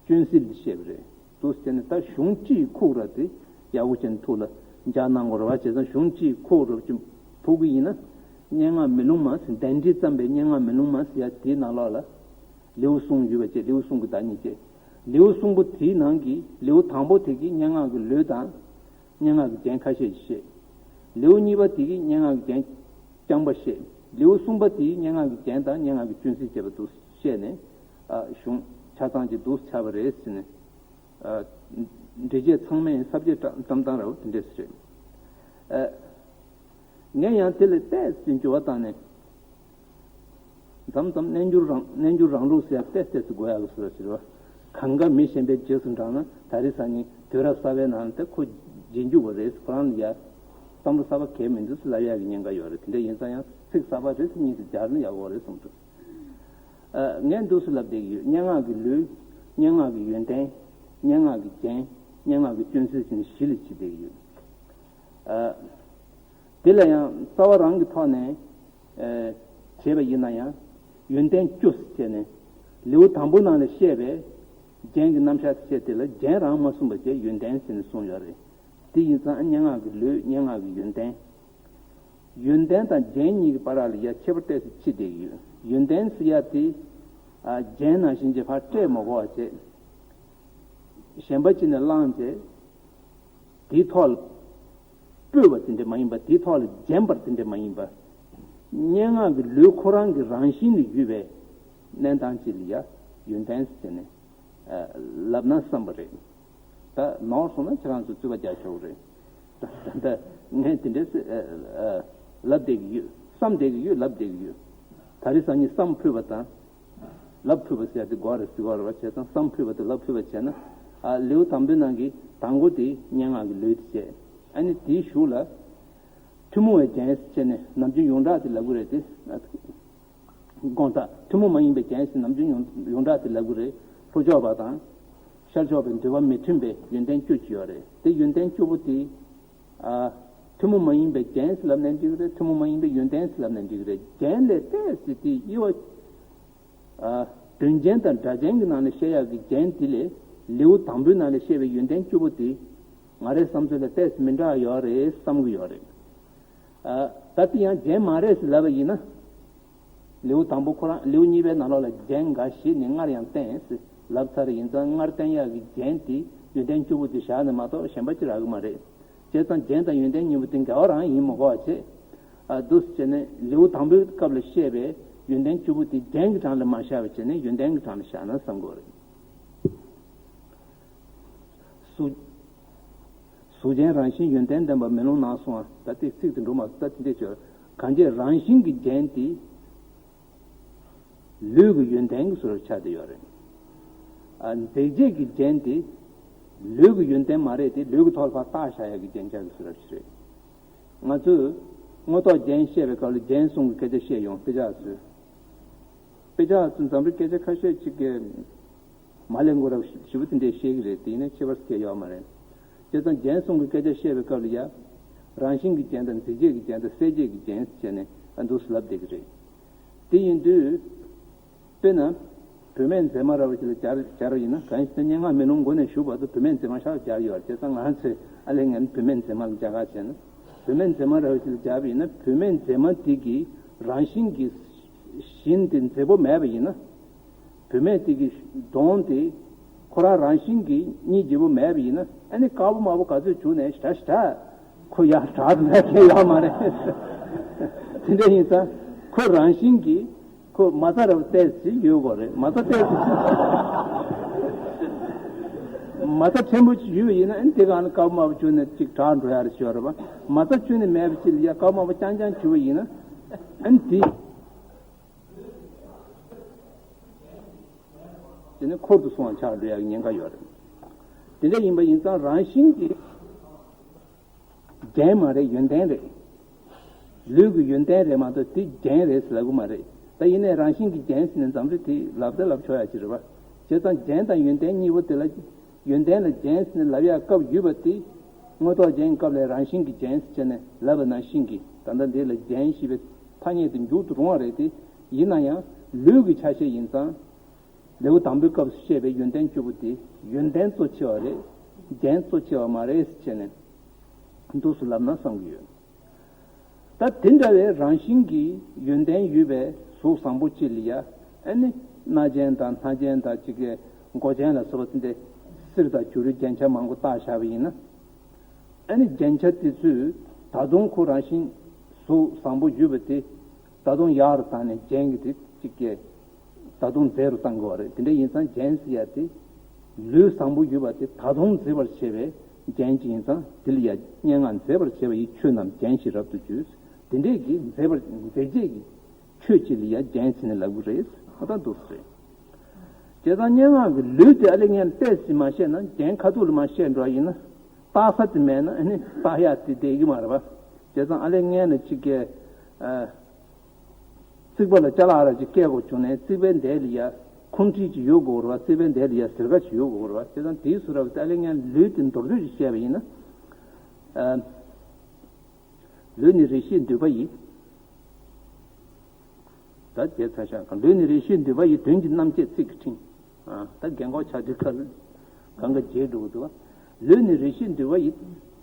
སྐྱོན་སེལ་དེ་བཤད་པ་རེད། འདུག་སེ་བྱས་ནས་ད་གཞུང་སྤྱི་ཡི་ཁུག་ར་དེ་ཡག་པོ་བྱས་ནས་ཐུགས་ལ་འཇགས་གནང་དགོས་རེད་བ། བྱས་ཙང་གཞུང་སྤྱི་ཡི་ཁུག་ར་ཅིག་ཕུབ་ཀྱི་ཡིན་ན། སྙན་ངག་མེ་ལོང་མ་ཟེར། དཎྜི་བརྩམས་པའི་སྙན་ངག་མེ་ལོང་མ་ཟེར་ཡ་དེའི་ནང་ལོགས་ལ་ལེའུ་གསུམ་ཡོད་པ་བཅས། ལེའུ་གསུམ་གྱི་བདག་ཉིད་བཅས། ལེའུ་གསུམ་པོ་དེའི་ནང་གི་ལེའུ་དང་པོ་དེ་གི་སྙན་ངག་གི་ལུས་དང་། སྙན་ངག་གི་རྒྱན་ཁ་ཤས་ཤིག་བཤད། ལེའུ་གཉིས་པ་དེ་གི་སྙན་ངག་གི་རྒྱན་རྐྱང་པ་བཤད། ལེའུ་གསུམ་པ་དེ་གི་སྙན་ངག་གི་རྒྱན་དང་སྙན་ངག་གི་སྐྱོན་སེལ་བྱས་པ་འདུག་བཤད་ནས། ཨ། གཞུང་ཆ་ཚང་ཅིག་འདུག་ཆགས་པ་རེད་ཟེར་ནས། ཨ། འགྲེལ་བྱེད་ཚང་མས་ས་བཅད་བཀྲམ་བཏང་ར་བ་དེ་འདྲས་རེད། ཨ། ངས་ཡང་དེ་ལ་ཏོག་ཙམ་འགྱུར་བ་བཏང་ནས། མཚམས་མཚམས་རྣལ་འབྱོར་རང་། རྣལ་འབྱོར་རང་ལུགས་ཟེར་ཡ་ཏོག་ཙམ་ཏོག་ཙམ་དགོས་ཡག་གི་བཟོ་འདྲ་ཞིག་རེད་བ། གང་ག་མི་གཞན་པའི་རྗེས་སུ་འབྲངས་ན། ད་རེས་སང་ཉིན་དུས་རབས་གསར་པའི་ནང་ལ་ད་ཁོ་རྗེས་འཇུག་པ་རེད། ཁོ་རང་ལ་ཡ་བསམ་བློ་གསར་པ་གང་ཡང་མི་འདུག་ཟེར་ལབ་ཡག་གི་ཉེན་ཁ་ཡོད་རེད། དེ་འདྲ་ཡིན་ཙང་ཡང་ཚིག་གསར་པ་རེ་ཟུང་གཉིས་ཤིག་སྦྱར་ན་ཡག་པོ་རེད་བསམ་འདུག། ཨ། ངས་འདུག་སེ་ལབ་བསྡད་ཀྱི་ཡོད། སྙན་ངག་གི་ལུས། སྙན་ངག་གི་ཡོན་ཏན། སྙན་ངག་གི་རྒྱན། སྙན་ངག་གི་སྐྱོན་སེལ་བྱས་ནས་བཞི་ལ་ཕྱེ་བསྡད་ཀྱི་ཡོད། ཨ། དེ་ལ་ཡང་རྩ་བ་རང་གི་ཐོག་ནས། ཨ། བྱས་པ་ཡིན་ན་ཡང་། ཡོན་ཏན་བཅུ་ཟེར་བྱས་ནས། ལེའུ་དང་པོའི་ནང་ལ་བཤད་པའི་རྒྱན་གྱི་རྣམ་གཞག་བྱས་དེ་ལ་རྒྱན་རང་མ་གསུངས་པ་བྱས་ཡོན་ཏན་ཟེར་ནས་གསུངས་ཡོད་རེད། དེ་ཡིན་ཙང་སྙན་ངག་གི་ལུས། སྙན་ངག་གི་ཡོན་ཏན། ཡོན་ཏན་དང་རྒྱན་གཉིས་ཀྱི་བར་ལ་ཡ་ཁྱད་པར་ཏོག་ཙམ་ཕྱེ་བསྡད་ཀྱི་ཡོད། ཡོན་ཏན་ཟེར་ཡ་དེ། ཨ། རྒྱན་ནང་བཞིན་གྱི་ཕར་སྤྲད་མ་དགོས་པ་བྱས། གཞན་པ་ཅིག་ནས་བླངས་བྱས། དེའི་ཐོག་ལ་སྤོས་པ་དེ་འདྲ་མ་ཡིན་པ། དེའི་ཐོག་ལ་བརྒྱན་པ་དེ་འདྲ་མ་ཡིན་པ། སྙན་ངག་གི་ལུས་ཁོ་རང་གི་རང་བཞིན་ལ་ཡོད་པའི་གནས་སྟངས་ཅིག་ལ་ཡ་ཡོན་ཏན་ཟེར་ནས། ཨ། ལབ་ན་བསམ་པ་རེད། ད་ནོར་སོང་ན་ཁྱེད་རང་ཚོ་རྩོད་པ་རྒྱག་ཆོག་གི་རེད། ད་ད་ངས་དེ་འདྲས། ཨ། ཨ། ལབ་བསྡད་ཀྱི་ཡོད། བསམ་བསྡད་ཀྱི་ཡོད། ལབ་བསྡད་ཀྱི་ཡོད། ད་རེས་སང་ཉིན་བསམ་ཕུད་པ་དང་། ལབ་ཕུད་པ་ཟེར་ཡ་དེ་དགོས་རེད་ཟེར་བ་རེད་བ། བྱས་ཙང་བསམ་ཕུད་པ་དང་ལབ་ཕུད་པ་བྱས་ན། ཨ། ལེའུ་དང་པོའི་ནང་གི་དང་པོ་དེ་སྙན་ངག་གི་ལུས་དེ་བྱས། ཨ་ནི་དེའི་གཞུག་ལ་ཐུན་མོང་བའི་རྒྱན་ཟེར་བྱས་ནས་ནམ་རྒྱུན་ཡོངས་གྲགས་དེ་ལབ་གི་རེད་དེ། དགོངས་དག། ཐུན་མོང་མ་ཡིན་པའི་རྒྱན་ཟེར་ནམ་རྒྱུན་ཡོངས་ཡོངས་གྲགས་དེ་ལབ་གི་རེད། ལྷོ་ཕྱོགས་པ་དང་ཤར་ཕྱོགས་པའི་འདོད་པ་མི་མཐུན་པའི་ཡོན་ཏན་བཅུ་ཅིག་ཡོད་རེད། དེ་ཡོན་ཏན་བཅུ་པོ་དེ། ཨ། ཐུན་མོང་མ་ཡིན་པའི་རྒྱན་ཟེར་ལབ་ནའང་འགྲིག་གི་རེད། ཐུན་མོང་མ་ཡིན་པའི་ཡོན་ཏན་ཟེར་ལབ་ནའང་འགྲིག་གི་རེད། རྒྱན་ལས་ཏོག་ཙམ་དེ་དབྱེ་བ། ཨ། དོན་རྒྱན་དང་སྒྲ་རྒྱན་གྱི་ནང་ནས་བཤད་ཡག་གི་རྒྱན་དེ་ལས་ལེའུ་དང་པོའི་ནང་ནས་བཤད་པའི་ཡོན་ཏན་བཅུ་པོ་དེ་ང་རའི་བསམ་ཚུལ་ལ་ཏོག་ཙམ་མི་འདྲ་བ་ཡོད་རེད་བསམ་གྱི་ཡོད་རེད། ཨ། ད་དེ་ཡང་རྒྱན་མ་རེད་ཟེར་ལབ་པ་ཡིན་ན། ལེའུ་དང་པོ་ཁོ་རང་། ལེའུ་གཉིས་པའི་ནང་ལོགས་ལ་རྒྱན་འགའ་ཞིག་ནི་སྔར་ཡང་བསྟན་ཟེར་ལབ་ཚར། ཡིན་ཙང་སྔར་བསྟན་ཡག་གི་རྒྱན་དེ་ཡོན་ཏན་བཅུ་པོ་དེ་བཞག་ནས་མ་གཏོགས་གཞན་པ་ཅིག་རག་གི་མ་རེད། བྱས་ཙང་རྒྱན་དང་ཡོན་ཏན་གཉིས་པོ་དེ་འགལ་བ་རང་ཡིན་མི་དགོས་པ་བྱས། ཨ། འདུག་སེ་བྱས་ནས་ལེའུ་དང་པོའི་སྐབས་ལ་བཤད་པའི་ཡོན་ཏན་བཅུ་པོ་དེ་རྒྱན་གྱི་གྲངས་ལ་མ་བཞག་པ་བྱས་ནས་ཡོན་ཏན་གྱི་གྲངས་ལ་བཞག་ན་བསམ་གྱི་ཡོད་རེད། གཟུགས། གཟུགས་ཅན་རང་བཞིན་ཡོན་ཏན་ལྡན་པ་མེ་ལོང་ནང་སོང་བ། ད་དེ་ཚིག་དེ་འགྲོ་མ་སོང་། ད་དེ་འདྲས་བྱས། གང་བྱས་རང་བཞིན་གྱི་རྒྱན་དེ་ལུས་ཀྱི་ཡོན་ཏན་གྱི་བཟོ་འདྲ་ཆགས་བསྡད་ཡོད་རེད། ཨ། འདུས་བྱས་ཀྱི་རྒྱན་དེ་ལུས་ཀྱི་ཡོན་ཏན་མ་རེད་དེ། ལུས་ཀྱི་ཐོག་ལ་ཕར་བཏགས་བཞག་ཡག་གི་རྒྱན་ཆ་གི་བཟོ་འདྲ་ཞིག་རེད། ང་ཚོས་དངོས་ཐོག་རྒྱན་བཤད་པའི་སྐབས་ལ་རྒྱན་གསུམ་གྱི་སྐད་ཆ་བཤད་ཡོང་། དཔེ་ཆ་ཚོས། དཔེ་ཆ་ཚོས་འཛམ་བུའི་སྐད་ཆ་ཁ་ཤས་ཅིག་གི་མ་ལས་འགོ་ར་ཞིབ་པོ་དེ་འདྲས་བཤད་ཀྱི་རེད། དེ་ཡིན་ན་ཁྱད་པར་གང་ཡང་ཡོད་མ་རེད། བྱས་ཙང་རྒྱན་གསུམ་གྱི་སྐད་ཆ་བཤད་པའི་སྐབས་ལ་ཡ། རང་བཞིན་གྱི་རྒྱན་དང་། འཛིན་བྱེད་ཀྱི་རྒྱན་དང་། གསལ་བྱེད་ཀྱི་རྒྱན་ཟེར་ནས་ཨ་འདུག་སེ་ལབ་བསྡད་ཀྱི་རེད། དེ་ཡིན་དུས། དཔེར་ན། བུད་མེད་མཛེས་མ་འདྲ་བོ་ཅིག་ལ་སྦྱར་སྦྱར་བ་ཡིན་ན། གང་ཡིན་ཟེར་ན་སྙན་ངག་མེ་ལོང་མགོ་ནས་ཞུགས་བར་དུ་བུད་མེད་མཛེས་མ་ཞེ་དྲག་སྦྱར་ཡོད་རེད། བྱས་ཙང་ང་ཚོས་ཨ་ལས་ངན་བུད་མེད་མཛེས་མ་ལ་སྦྱར་ག་བྱས་ན། བུད་མེད་མཛེས་མ་འདྲ་བོ་ཅིག་ལ་སྦྱར་བ་ཡིན་ན། བུད་མེད་མཛེས་མ་དེ་གི་རང་བཞིན་གྱི་བཞིན་དེ་མཛེས་པོ་མེད་པ་ཡིན་ན། བུད་མེད་དེ་གི་གདོང་དེ་ཁོ་རང་རང་བཞིན་གྱིས་གཉིས་བརྗེ་པོ་མེད་པ་ཡིན་ན། ཨ་ནི་དཀར་པོ་དམར་པོ་ག་ཚོད་བྱུགས་ནས་ཞེ་དྲག་ཞེ་དྲག་ཁོ་ཡག་དྲག་ཏུ་མེད་མཁན་ཡོད་མ་རེད། དེ་འདྲ་ཡིན་ཙང་ཁོ་རང་བཞིན་གྱིས་ཁོ་མ་རྩ་འདྲ་བོ་ཏོག་ཙམ་ཡོད་དགོས་རེད། མ་རྩ་ཏོག་ཙམ། མ་རྩ་ཕྲན་བུ་ཅིག་ཡོད་པ་ཡིན་ན། ཨ་ནི་དེ་ག་ནས་དཀར་པོ་དམར་པོ་བྱུགས་ནས་ཅིག་དྲག་འགྲོ་ཡག་རེད་ཤོད་རེད་པ། མ་རྩ་ཁྱོན་ནས་མེད་པ་ཅིག་ལ་ཡ་དཀར་པོ་དམར་པོ་རྐྱང་རྐྱང་བྱུགས་པ་ཡིན་ན། ཨ་ནི་དེ། དེ་ནི་འཁོར་དུ་སོང་བ་ཆགས་འགྲོ་ཡག་གི་ཉེན་ཁ་ཡོད་རེད། དེ་འདྲ་ཡིན་པ་ཡིན་ཙང་རང་བཞིན་གྱིས་རྒྱན་མ་རེད། ཡོན་ཏན་རེད། ལུས་ཀྱི་ཡོན་ཏན་རེད་མ་གཏོགས་དེ་རྒྱན་རེད་ཟེར་ལབ་གི་མ་རེད། ད་ཡིན་ནའི་རང་བཞིན་གྱིས་རྒྱན་ཟེར་ནས་འཛམ་གླིང་དེ་ལབ་ད་ལབ་ཆོག་ཡག་ཅིག་རེད་པ། བྱས་ཙང་རྒྱན་དང་ཡོན་ཏན་གཉིས་པོ་དེ་ལ། ཡོན་ཏན་ལ་རྒྱན་ཟེར་ནས་ལབ་ཡག་སྐབས་ཡོད་པ་དེ། དངོས་ཐོག་རྒྱན་གྱི་སྐབས་ལ་རང་བཞིན་གྱིས་རྒྱན་ཟེར་བྱས་ནས་ལབ་པ་ནང་བཞིན་གྱི། ད་ལྟ་འདི་ལ་རྒྱན་ཞེས་པའི་ཐ་སྙད་དེ་འཇུག་ཏུ་རུང་བ་རེད་དེ། ཡིན་ན་ཡང་ལུས་ཀྱི་ཆ་ཤས་ཡིན་ཙང་། ལེའུ་དང་པོའི་སྐབས་སུ་བཤད་པའི་ཡོན་ཏན་བཅུ་པོ་དེ་ཡོན་ཏན་གཙོ་ཆེ་བ་རེད། རྒྱན་གཙོ་ཆེ་བ་མ་རེད་ཟེར་བྱས་ནས་འདུག་སེ་ལབ་ན་བསམ་གྱི་ཡོད། ད་དེ་འདྲ་བའི་རང་བཞིན་གྱི་ཡོན་ཏན་ཡོད་པའི་གཟུགས་བཟང་པོ་ཅིག་ལ་ཡ། ཨ་ནི་སྣ་ཅན་དང་སྣ་ཅན་དང་ཅིག་གི་མགོ་ཅན་ལ་སོགས་པ་དེ་འདྲའི་གསེར་དང་བྱུ་རུའི་རྒྱན་ཆ་མང་པོ་བཏགས་བཞག་པ་ཡིན་ན། ཨ་ནི་རྒྱན་ཆ་དེ་ཚོས་ད་དུང་ཁོ་རང་བཞིན་གཟུགས་བཟང་པོ་ཡོད་པ་དེ་ད་དུང་ཡག་རུ་བཏང་ནས་རྒྱན་གྱི་དེ་གཅིག་གི་ད་དུང་མཛེས་རུ་བཏང་དགོས་པ་རེད། དེ་འདྲ་ཡིན་ཙང་རྒྱན་ཟེར་ཡ་དེ་ལུས་བཟང་པོ་ཡོད་པ་དེ་ད་དུང་མཛེས་པར་བྱེད་པའི་རྒྱན་གཅིག་ཡིན་ཙང་། དེ་ལ་ཡ་སྙན་ངག་མཛེས་པར་བྱེད་པ་ཡི་ཆོས་རྣམས་རྒྱན་ཞེས་རབ་ཏུ་བརྗོད། དེ་འདྲས་ཀྱི་མཛེས་པར་མཛེས་བྱེད་ཀྱི་ཆོས་གཅིག་ལ་ཡ་རྒྱན་ཟེར་ནས་ལབ་ཀྱི་རེད། ཨ་ད་འདུག་སེ་རེད། བྱས་ཙང་སྙན་ངག་གི་ལུས་དེ་ཨ་ལས་ངན་ཏོག་ཙམ་མ་བཤད་ན། རྒྱན་ཁ་ཐུག་ལ་མ་བཤད་འགྲོ་བ་ཡིན་ན། བཏགས་ས་དེ་མེད་ན་ཨ་ནི་བཏགས་ཡག་དེ་བསྡད་ཀྱི་མ་རེད་པ། བྱས་ཙང་ཨ་ལས་ངན་ལ་ཅིག་གི་ཨ། རྩིག་པ་ལ་ཅ་ལག་ར་ཅིག་བཀལ་དགོས་བྱུང་ནས། རྩིག་པའི་འདས་ལ་ཡ་ཁུང་ཁྲིག་ཅིག་ཡོད་དགོས་རེད་པ། རྩིག་པའི་འདས་ལ་ཡ་ཟིལ་ཁ་ཅིག་ཡོད་དགོས་རེད་པ། བྱས་ཙང་དེའི་བཟོ་འདྲ་བ་དེ་ཨ་ལས་ངན་ལུས་དེ་མདོར་བསྡུས་ཅིག་བཤད་པ་ཡིན་ན། ཨ། ལུས་ནི་རེ་ཞིག་འདུས་པ་ཡི། ད་བྱས་ཚར་ཤག་ལུས་ནི་རེ་ཞིག་འདུས་པ་ཡི། དོན་གྱི་རྣམ་བཅད་ཚིག་གི་ཕྲེང་། ཨ། ད་རྒན་གོག་ཆགས་དུས་སྐབས་ལ་གང་ག་བརྗེད་འགྲོ་གི་འདུག་པ། ལུས་ནི་རེ་ཞིག་འདུས་པ་ཡི།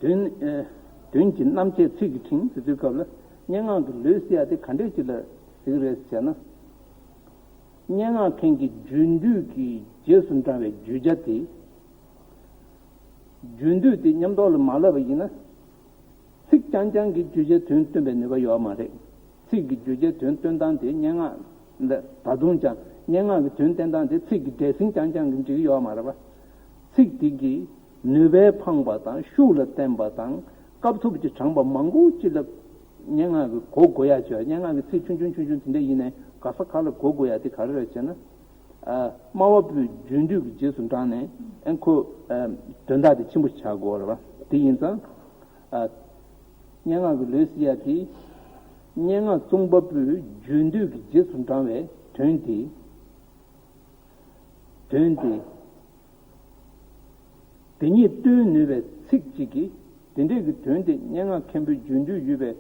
དོན། ཨ། དོན་གྱི་རྣམ་བཅད་ཚིག་གི་ཕྲེང་ཟེར་དུས་སྐབས་ལ། སྙན་ངག་གི་ལུས་ཟེར་ཡ་དེ་ག་འདྲས་ཅིག་ལ་ཟེར་གི་རེད་ཟེར་ན། སྙན་ངག་མཁན་གྱི་རྒྱུད་འདུས་ཀྱི་རྗེས་སུ་འབྲང་བའི་བརྗོད་བྱ་དེ། རྒྱུད་འདུས་དེ་མཉམ་དུ་ལ་མ་ལབ་པ་ཡིན་ན། ཚིག་རྐྱང་རྐྱང་གིས་བརྗོད་བྱའི་དོན་སྟོན་པའི་ནུས་པ་ཡོད་མ་རེད། ཚིག་གིས་བརྗོད་བྱའི་དོན་སྟོན་སྟངས་དེ་སྙན་ངག་ལ་ད་དུང་ཀྱང་། སྙན་ངག་གི་དོན་བསྟན་སྟངས་དེ་ཚིག་གི་འདྲེས་ཟིན་རྐྱང་རྐྱང་གིས་འགྲིག་གི་ཡོད་མ་རེད་པ། ཚིག་དེ་གིས་ནུས་པའི་འཕངས་པ་དང་། ཤུགས་ལ་བརྟེན་པ་དང་། སྐབས་ཐོབ་ཀྱི་དྲངས་པ་མང་པོ་ཅིག་ལ་སྙན་ངག་གི་གོ་དགོས་ཡ་ཅིག་སྙན་ངག་གི་ཚིག་ཆུང་ཆུང་ཆུང་ཆུང་དེ་འདྲ་ཡིན་ནའི་ག་ས་ག་ལ་གོ་དགོས་ཡ་དེ་ག་རེ་རེད་ཟེར་ན། ཨ། སྨྲ་བ་པོའི་རྒྱུད་འདུས་ཀྱི་རྗེས་སུ་འབྲངས་ནས། ཨ། ཁོ། ཨ། དོན་དག་དེ་ཆེན་པོ་ཆགས་དགོས་རེད་པ། དེ་ཡིན་ཙང་། ཨ། སྙན་ངག་གི་ལུས་ཟེར་ཡ་དེ། སྙན་ངག་གཙང་པ་པོའི་རྒྱུད་འདུས་ཀྱི་རྗེས་སུ་འབྲང་བའི་དོན་དེ། དོན་དེ། དེ་ཉིད་སྟོན་ནུས་པའི་ཚིག་གཅིག་གིས་དེ་འདྲས་ཀྱི་དོན་དེ། སྙན་ངག་མཁན་པོའི་རྒྱུད་འདུས་ཡོད་པའི་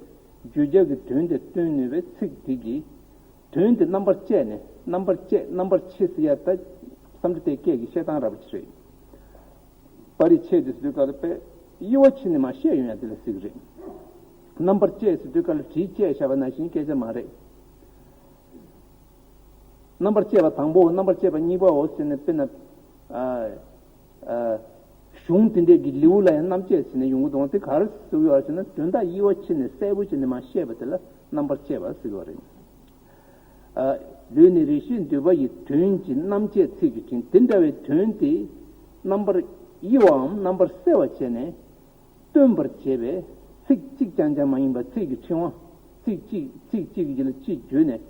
བརྗོད་བྱ་གི་དོན་དེ་སྟོན་ནུས་པའི་ཚིག་དེ་གིས། དོན་དེ་རྣམ་པར་བཅད་ནས། རྣམ་པར་བཅད། རྣམ་པར་ཕྱེ་ཟེར་ཡ་ད་བསམ་གྲུབ་བདེ་སྐྱིད་ཀྱི་བཤད་སྟངས་འདྲ་པོ་ཅིག་རེད། པར་རིས་ཕྱེ་དེ་ཟེར་དུས་སྐབས་ལ་དཔེ་དབྱེ་བ་ཕྱེ་ནས་མར་བཤད་ཡོང་ཡ་དེ་ལ་ཟེར་གི་རེད། རྣམ་པར་བཅད་ཟེར་དུས་སྐབས་ལ་གྲིས་བཅད་བཞག་པ་ནང་བཞིན་སྐད་ཆ་མ་རེད། རྣམ་པར་བཅད་པ་དང་པོ། རྣམ་པར་བཅད་པ་གཉིས་པའོ་ཟེར་ནས། དཔེར་ན། ཨ། ཨ། གཞུང་དེ་འདྲས་ཀྱི་ལེའུ་ལ་ཡང་རྣམ་བཅད་ཟེར་ནས་ཡོང་གི་འདུག་དེ་ག་རེ་ཟེར་གྱི་ཡོད་ཟེར་ན། དོན་དག་དབྱེ་བ་ཕྱེ་ནས་གསལ་པོ་བྱས་ནས་མར་བཤད་པ་དེ་ལ་རྣམ་པར་བཅད་པ་ཟེར་གྱི་ཡོད་རེད། ཨ། ལུས་ནི་རེ་ཞིག་འདུས་པ་ཡི། དོན་གྱི་རྣམ་བཅད་ཚིག་གི་ཕྲེང་། དེ་འདྲ་བའི་དོན་དེ་རྣམ་པར་དབྱེ་བའམ་རྣམ་པར་གསལ་བ་བྱས་ནས། སྟོན་པར་བྱེད་པའི་ཚིག་གཅིག་རྐྱང་རྐྱང་མ་ཡིན་པར། ཚིག་གི་ཕྲེང་བ། ཚིག་གཅིག་ཚིག་གཅིག་གི་རྗེས་ལ་གཅིག་བརྗོད་ནས།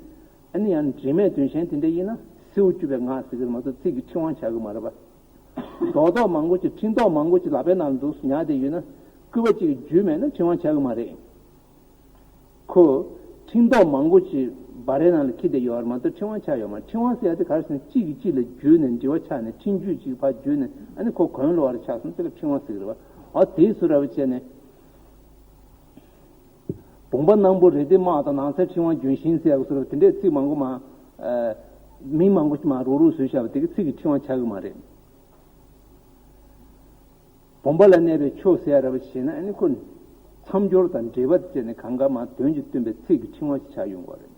ཨ་ནི་ཡང་འབྲེལ་མེད་དོན་གཞན་དེ་འདྲ་ཡིན་ན་སེའུ་གཅུ་བའི་ངག་ཟེར་གྱི་རེད་མ་གཏོགས་ཚིག་གི་ཕྲེང་བ་ཆགས་ཀྱི་མ་རེད་པ། རྡོག་རྡོག་མང་པོ་ཅིག་ཕྲེང་རྡོག་མང་པོ་ཅིག་ལག་པའི་ནང་ལ་འདུག་ཉར་བསྡད་ཡོད་ན། སྐུད་པ་གཅིག་གིས་འཇུས་མེད་ན་ཕྲེང་བ་ཆགས་ཀྱི་མ་རེད། ཁོ་ཕྲེང་རྡོག་མང་པོ་ཅིག་སྦ་རའི་ནང་ལ་འཁྱེར་བསྡད་ཡོད་རེད་མ་གཏོགས་ཕྲེང་བ་ཆགས་ཡོད་མ་རེད། ཕྲེང་བ་ཟེར་ཡ་དེ་ག་རེ་ཟེར་ན། གཅིག་གིས་གཅིག་ལ་འཇུས་ནས་འབྲེལ་བ་ཆགས་ནས། ཕྲེང་རྒྱུད་ཅིག་ཕར་འཇུས་ནས། ཨ་ནི་ཁོ་གོན་ལོག་པ་རེ་ཆགས་སོང་། དེ་ལ་ཕྲེང་བ་ཟེར་གྱི་རེད་ ཨ་དེའི་སུ་ར་བ་བྱས་ནས། བུམ་པ་སྣང་བུ་རེ་ལྡེ་དམར་དང་ནང་གསལ་འཕྲེང་བ་ལྗོན་ཤིང་ཟེར་ཡག་སོགས་དེ་འདྲའི་ཚིག་མང་པོ་མ། ཨ། མིང་མང་པོ་ཞིག་མ་རུག་རུག་བཟོས་བཞག་པ་དེ་གི་ཚིག་གི་ཕྲེང་བ་ཆགས་ཀྱི་མ་རེད། བུམ་པ་ལ་གནས་པའི་ཆོས་ཟེར་ཡག་ར་བ་ཞེ་ན་ཨ་ནི་ཁོ་མཚམས་སྦྱོར་དང་འགྲེལ་པ་བཅས་ནས་གང་ག་མ་དོན་གྱིས་སྟོན་པའི་ཚིག་གི་ཕྲེང་བ་ཞིག་ཆགས་ཡོང་བ་རེད།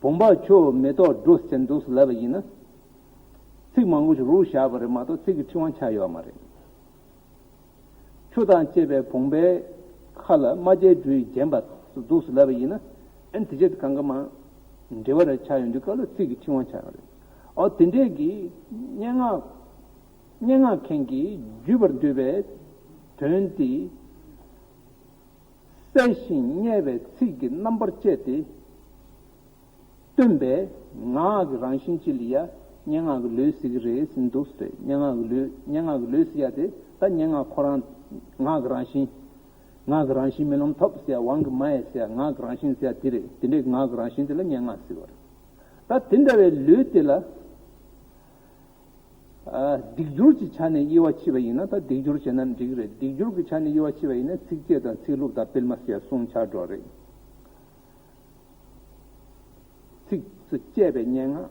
བུམ་པ་ཆུ་མེ་ཏོག་འབྲུ་ཟེར་འདུག་སེ་ལབ་པ་ཡིན་ན། ཚིག་མང་པོ་ཞིག་རུག་བཞག་པ་རེད་མ་གཏོགས་ཚིག་གི་ཕྲེང་བ་ཆགས་ཡོད་མ་རེད། ཆུ་དང་བཅས་པའི་བུམ་པའི་ཁ་ལ་རྨ་བྱའི་འབྲུ་ཡིས་བརྒྱན་པ་འདུག་སེ་ལབ་པ་ཡིན་ན། ཨ་ནི་དེ་ཆེད་དུ་གང་ག་མ་འབྲེལ་བ་རེ་ཆགས་ཡོང་དུས་སྐབས་ལ་ཚིག་གི་ཕྲེང་བ་ཆགས་ཡོད་རེད། ཨོ་དེ་འདྲས་ཀྱི་སྙན་ངག་སྙན་ངག་མཁན་གྱིས་བརྒྱུད་པར་འདོད་པའི་དོན་དེ། གསལ་ཞིང་ཉེ་བའི་ཚིག་གི་རྣམ་པར་བཅད་དེ། སྟོན་པས་ངག་གི་རང་བཞིན་ཅིག་ལ་ཡ་སྙན་ངག་གི་ལུས་ཟེར་གྱི་རེད་ཟེར་འདུག་སེ་རེད། སྙན་ངག་གི་ལུས་སྙན་ངག་གི་ལུས་ཟེར་ཡ་དེ་ད་སྙན་ངག་ཁོ་རང་ངག་གི་རང་བཞིན། ངག་གི་རང་བཞིན་རྨི་ལམ་ཐོབ་ཟེར་ཡ་དབང་གི་མ་ཡ་ཟེར་ཡ་ངག་གི་རང་བཞིན་ཟེར་ཡ་དེ་རེད། དེ་འདྲའི་ངག་གི་རང་བཞིན་དེ་ལ་སྙན་ངག་ཟེར་བ་རེད། ད་དེ་འདྲ་བའི་ལུས་དེ་ལ། ཨ། སྡིག་སྦྱོར་གྱི་ཆ་ནས་དབྱེ་བ་ཕྱེ་བ་ཡིན་ན་ད་སྡིག་སྦྱོར་བྱས་ན་འགྲིག་གི་རེད། སྡིག་སྦྱོར་གྱི་ཆ་ནས་དབྱེ་བ་ཕྱེ་བ་ཡིན་ན་ཚིགས་བཅད་དང་ཚིག་ལྷུག་དང་སྤེལ་མ་ཟེར་ཡ་གསུམ་ཆགས་འགྲོ་རེད། ཚིགས་སུ་བཅད་པའི་སྙན་ངག་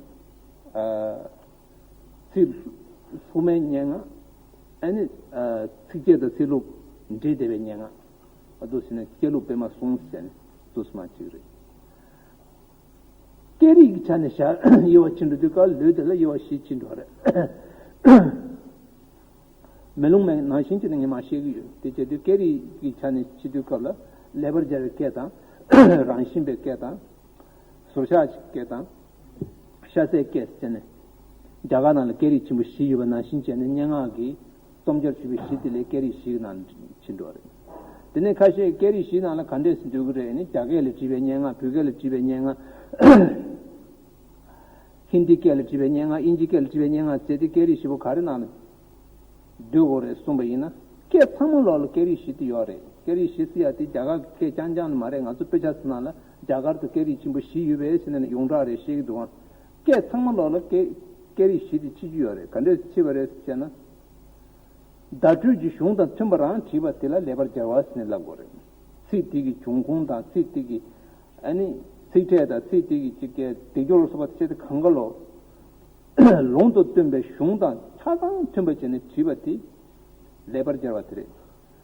ཨ། ཚིག་ལྷུག་མའི་སྙན་ངག་ཨ་ནི། ཨ། ཚིགས་བཅད་དང་ཚིག་ལྷུག་འདྲེས་བསྡད་པའི་སྙན་ངག་ཨ་འདུག་ཟེར་ནས་བཅད་ལྷུག་སྤེལ་མ་གསུམ་ཟེར་ནས་འདུག་སེ་མ་བྱེད་ཀྱི་རེད། སྐད་རིགས་ཀྱི་ཆ་ནས་བཞག་དབྱེ་བ་ཕྱེ་འགྲོ་དུས་སྐབས་ལུས་དེ་ལ་དབྱེ་བ་བཞི་ཕྱེ་འགྲོ་རེད། མེ་ལོང་མའི་ནང་བཞིན་བྱས་ནས་ངས་མར་བཤད་ཀྱི་ཡོད། དེ་བྱས་དུས་སྐད་རིགས་ཀྱི་ཆ་ནས་ཕྱེ་དུས་སྐབས་ལ་ལེགས་པར་སྦྱར་བའི་སྐད་དང་། རང་བཞིན་པའི་སྐད་དང་། ཟུར་བཞག་གི་སྐད་དང་། ཤ་ཟའི་སྐད་ཟེར་ནས། རྒྱ་གར་ནང་ལ་སྐད་རིགས་ཆེན་པོ་བཞི་ཡོད་པ་ནང་བཞིན་བྱས་ནས་སྙན་ངག་གི་རྩོམ་སྦྱོར་བྱེད་པའི་གཞི་དེ་ལས་སྐད་རིགས་བཞིའི་ནང་ཕྱིན་འགྲོ་བ་རེད། དེ་ནས་ཁ་ཤས་སྐད་རིགས་བཞིའི་ནང་ལ་ག་འདྲས་སུ་འདུས་ཀྱི་རེད་ནི། རྒྱ་སྐད་ལ་བྲིས་པའི་སྙན་ངག་བོད་སྐད་ལ་བྲིས་པའི་སྙན་ངག་ཧིན་དི་སྐད་ལ་བྲིས་པའི་སྙན་ངག་དབྱིན་ཇི་སྐད་ལ་བྲིས་པའི་སྙན་ངག་བྱས་ཏེ་སྐད་རིགས་བཞི་པོ་ག་རེ་ནང་ལ་འདུས་དགོས་རེད་གསུངས་པ་ཡིན་ན། སྐད་ཚང་མ་ལོག་ལ་སྐད་རིགས་བཞི་དེ་ཡོད་རེད། སྐད་རིགས་བཞི་ཟེར་ཡ་དེ་རྒྱ་གར་གྱི་སྐད་རྐྱང་རྐྱང་ནི་མ་རེད། ང་ཚོ་དཔེ་ཆ་ཚོ་ནང་ལ་རྒྱ་གར་དུ་སྐད་རིགས་ཆེན་པོ་བཞི་ཡོད་པས་ཟེར་ནས་ཡོངས་གྲགས་རེད་བཤད་ཀྱི་འདུག་ཨང་། སྐད་ཚང་མ་ལོག་ལ་སྐད་སྐད་རིགས་བཞི་དེ་ཕྱེ་རྒྱུ་ཡོད་རེད། ག་འདྲས་ཕྱེ་བ་རེད་ཟེར་ན། བརྡ་སྤྲོད་ཀྱི་གཞུང་དང་མཐུན་པ་རང་བྲིས་པ་དེ་ལ་ལེགས་པར་སྦྱར་བ་ཟེར་ནས་ལབ་དགོས་རེད། ཚིག་དེ་གི་འབྱུང་ཁུངས་དང་ཚིག་དེ་གི་ཨ་ནི་ཚིག་ཕྲད་དང་ཚིག་དེ་གི་ཅིག་གི་སྡེབ་སྦྱོར་སོགས་པ་བྱས་ཏེ་གང་ག་ལོ་ལུང་དུ་སྟོན་པའི་གཞུང་དང་ཆ་ཚང་མཐུན་པ་བྱས་ནས་བྲིས་པ་དེ་ལེགས་པར་སྦྱར་བ་དེ་རེད།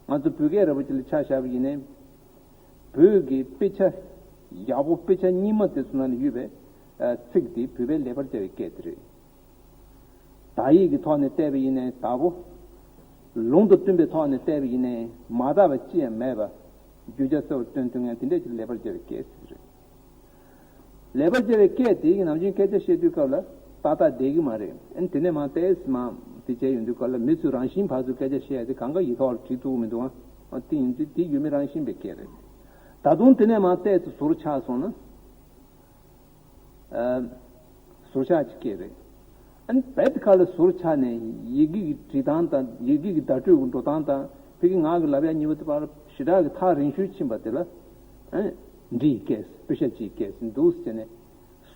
ང་ཚོ་བོད་སྐད་ར་བོ་ཅིག་ལ་ཆ་བཞག་པ་ཡིན་ནའི། བོད་ཀྱི་དཔེ་ཆ་ཡག་པོ་དཔེ་ཆ་རྙིང་མ་དེ་ཚོ་ནང་ལ་ཡོད་པའི་ཚིག་དེ་བོད་པས་ལེགས་པར་སྦྱར་བའི་སྐད་དེ་རེད། དག་ཡིག་གི་ཐོག་ནས་བལྟས་པ་ཡིན་ནའི་དག་པོ། ལུང་དང་མཐུན་པའི་ཐོག་ནས་བལྟས་པ་ཡིན་ནའི་མ་དག་པ་ཅི་ཡང་མེད་པ། བརྗོད་བྱ་གསལ་བར་སྟོན་ཐུབ་མཁན་དེ་འདྲས་ཅིག་ལེགས་པར་སྦྱར་བའི་སྐད་ཟེར་གྱི་རེད། ལེགས་པར་སྦྱར་བའི་སྐད་དེ་ཡིན་ནམ་རྒྱུན་སྐད་ཆ་བཤད་དུས་སྐབས་ལ་ཏག་ཏག་བསྡད་ཀྱི་མ་རེད། ཨ་ནི་དེ་ནས་མར་ཏོག་ཙམ་མར་དེ་བྱས་ཡོང་དུས་སྐབས་ལ་མི་ཚོས་རང་བཞིན་ཕར་ཚུར་སྐད་ཆ་བཤད་ཡ་དེ་གང་ག་ཡིག་ཐོག་ལ་བྲིས་ཐུབ་ཀྱི་མི་འདུག་ཨ། དེ་ཡིན་དུས་དེ་ཡུལ་མི་རང་བཞིན་པའི་སྐད་རེད། ད་དུང་དེ་ནས་མར་ཏོག་ཙམ་ཟུར་ཆག་སོང་ན། ཨ། ཟུར་ཆག་ཅིག་སྐད་རེད། ཨ་ནི་རྦད་དེ་ཁ་ལ་ཟུར་ཆག་ནས་ཡི་གེ་གི་འབྲི་སྟངས་དང་ཡི་གེ་གི་བརྡ་སྤྲོད་ཀྱི་འགྲོ་སྟངས་དང་བོད་ཀྱི་ངག་གི་ལབ་ཡ་གཉིས་པོ་དེ་བར་ཞེ་དྲག་གི་ཐག་རིང་ཤོས་ཕྱིན་པ་དེ་ལ། ཨ་ནི་འབྲི་ཡི་སྐད། དཔེ་ཆ་བྲིས་ཡི་སྐད་ཟེར་འདུག་ཟེར་ནས།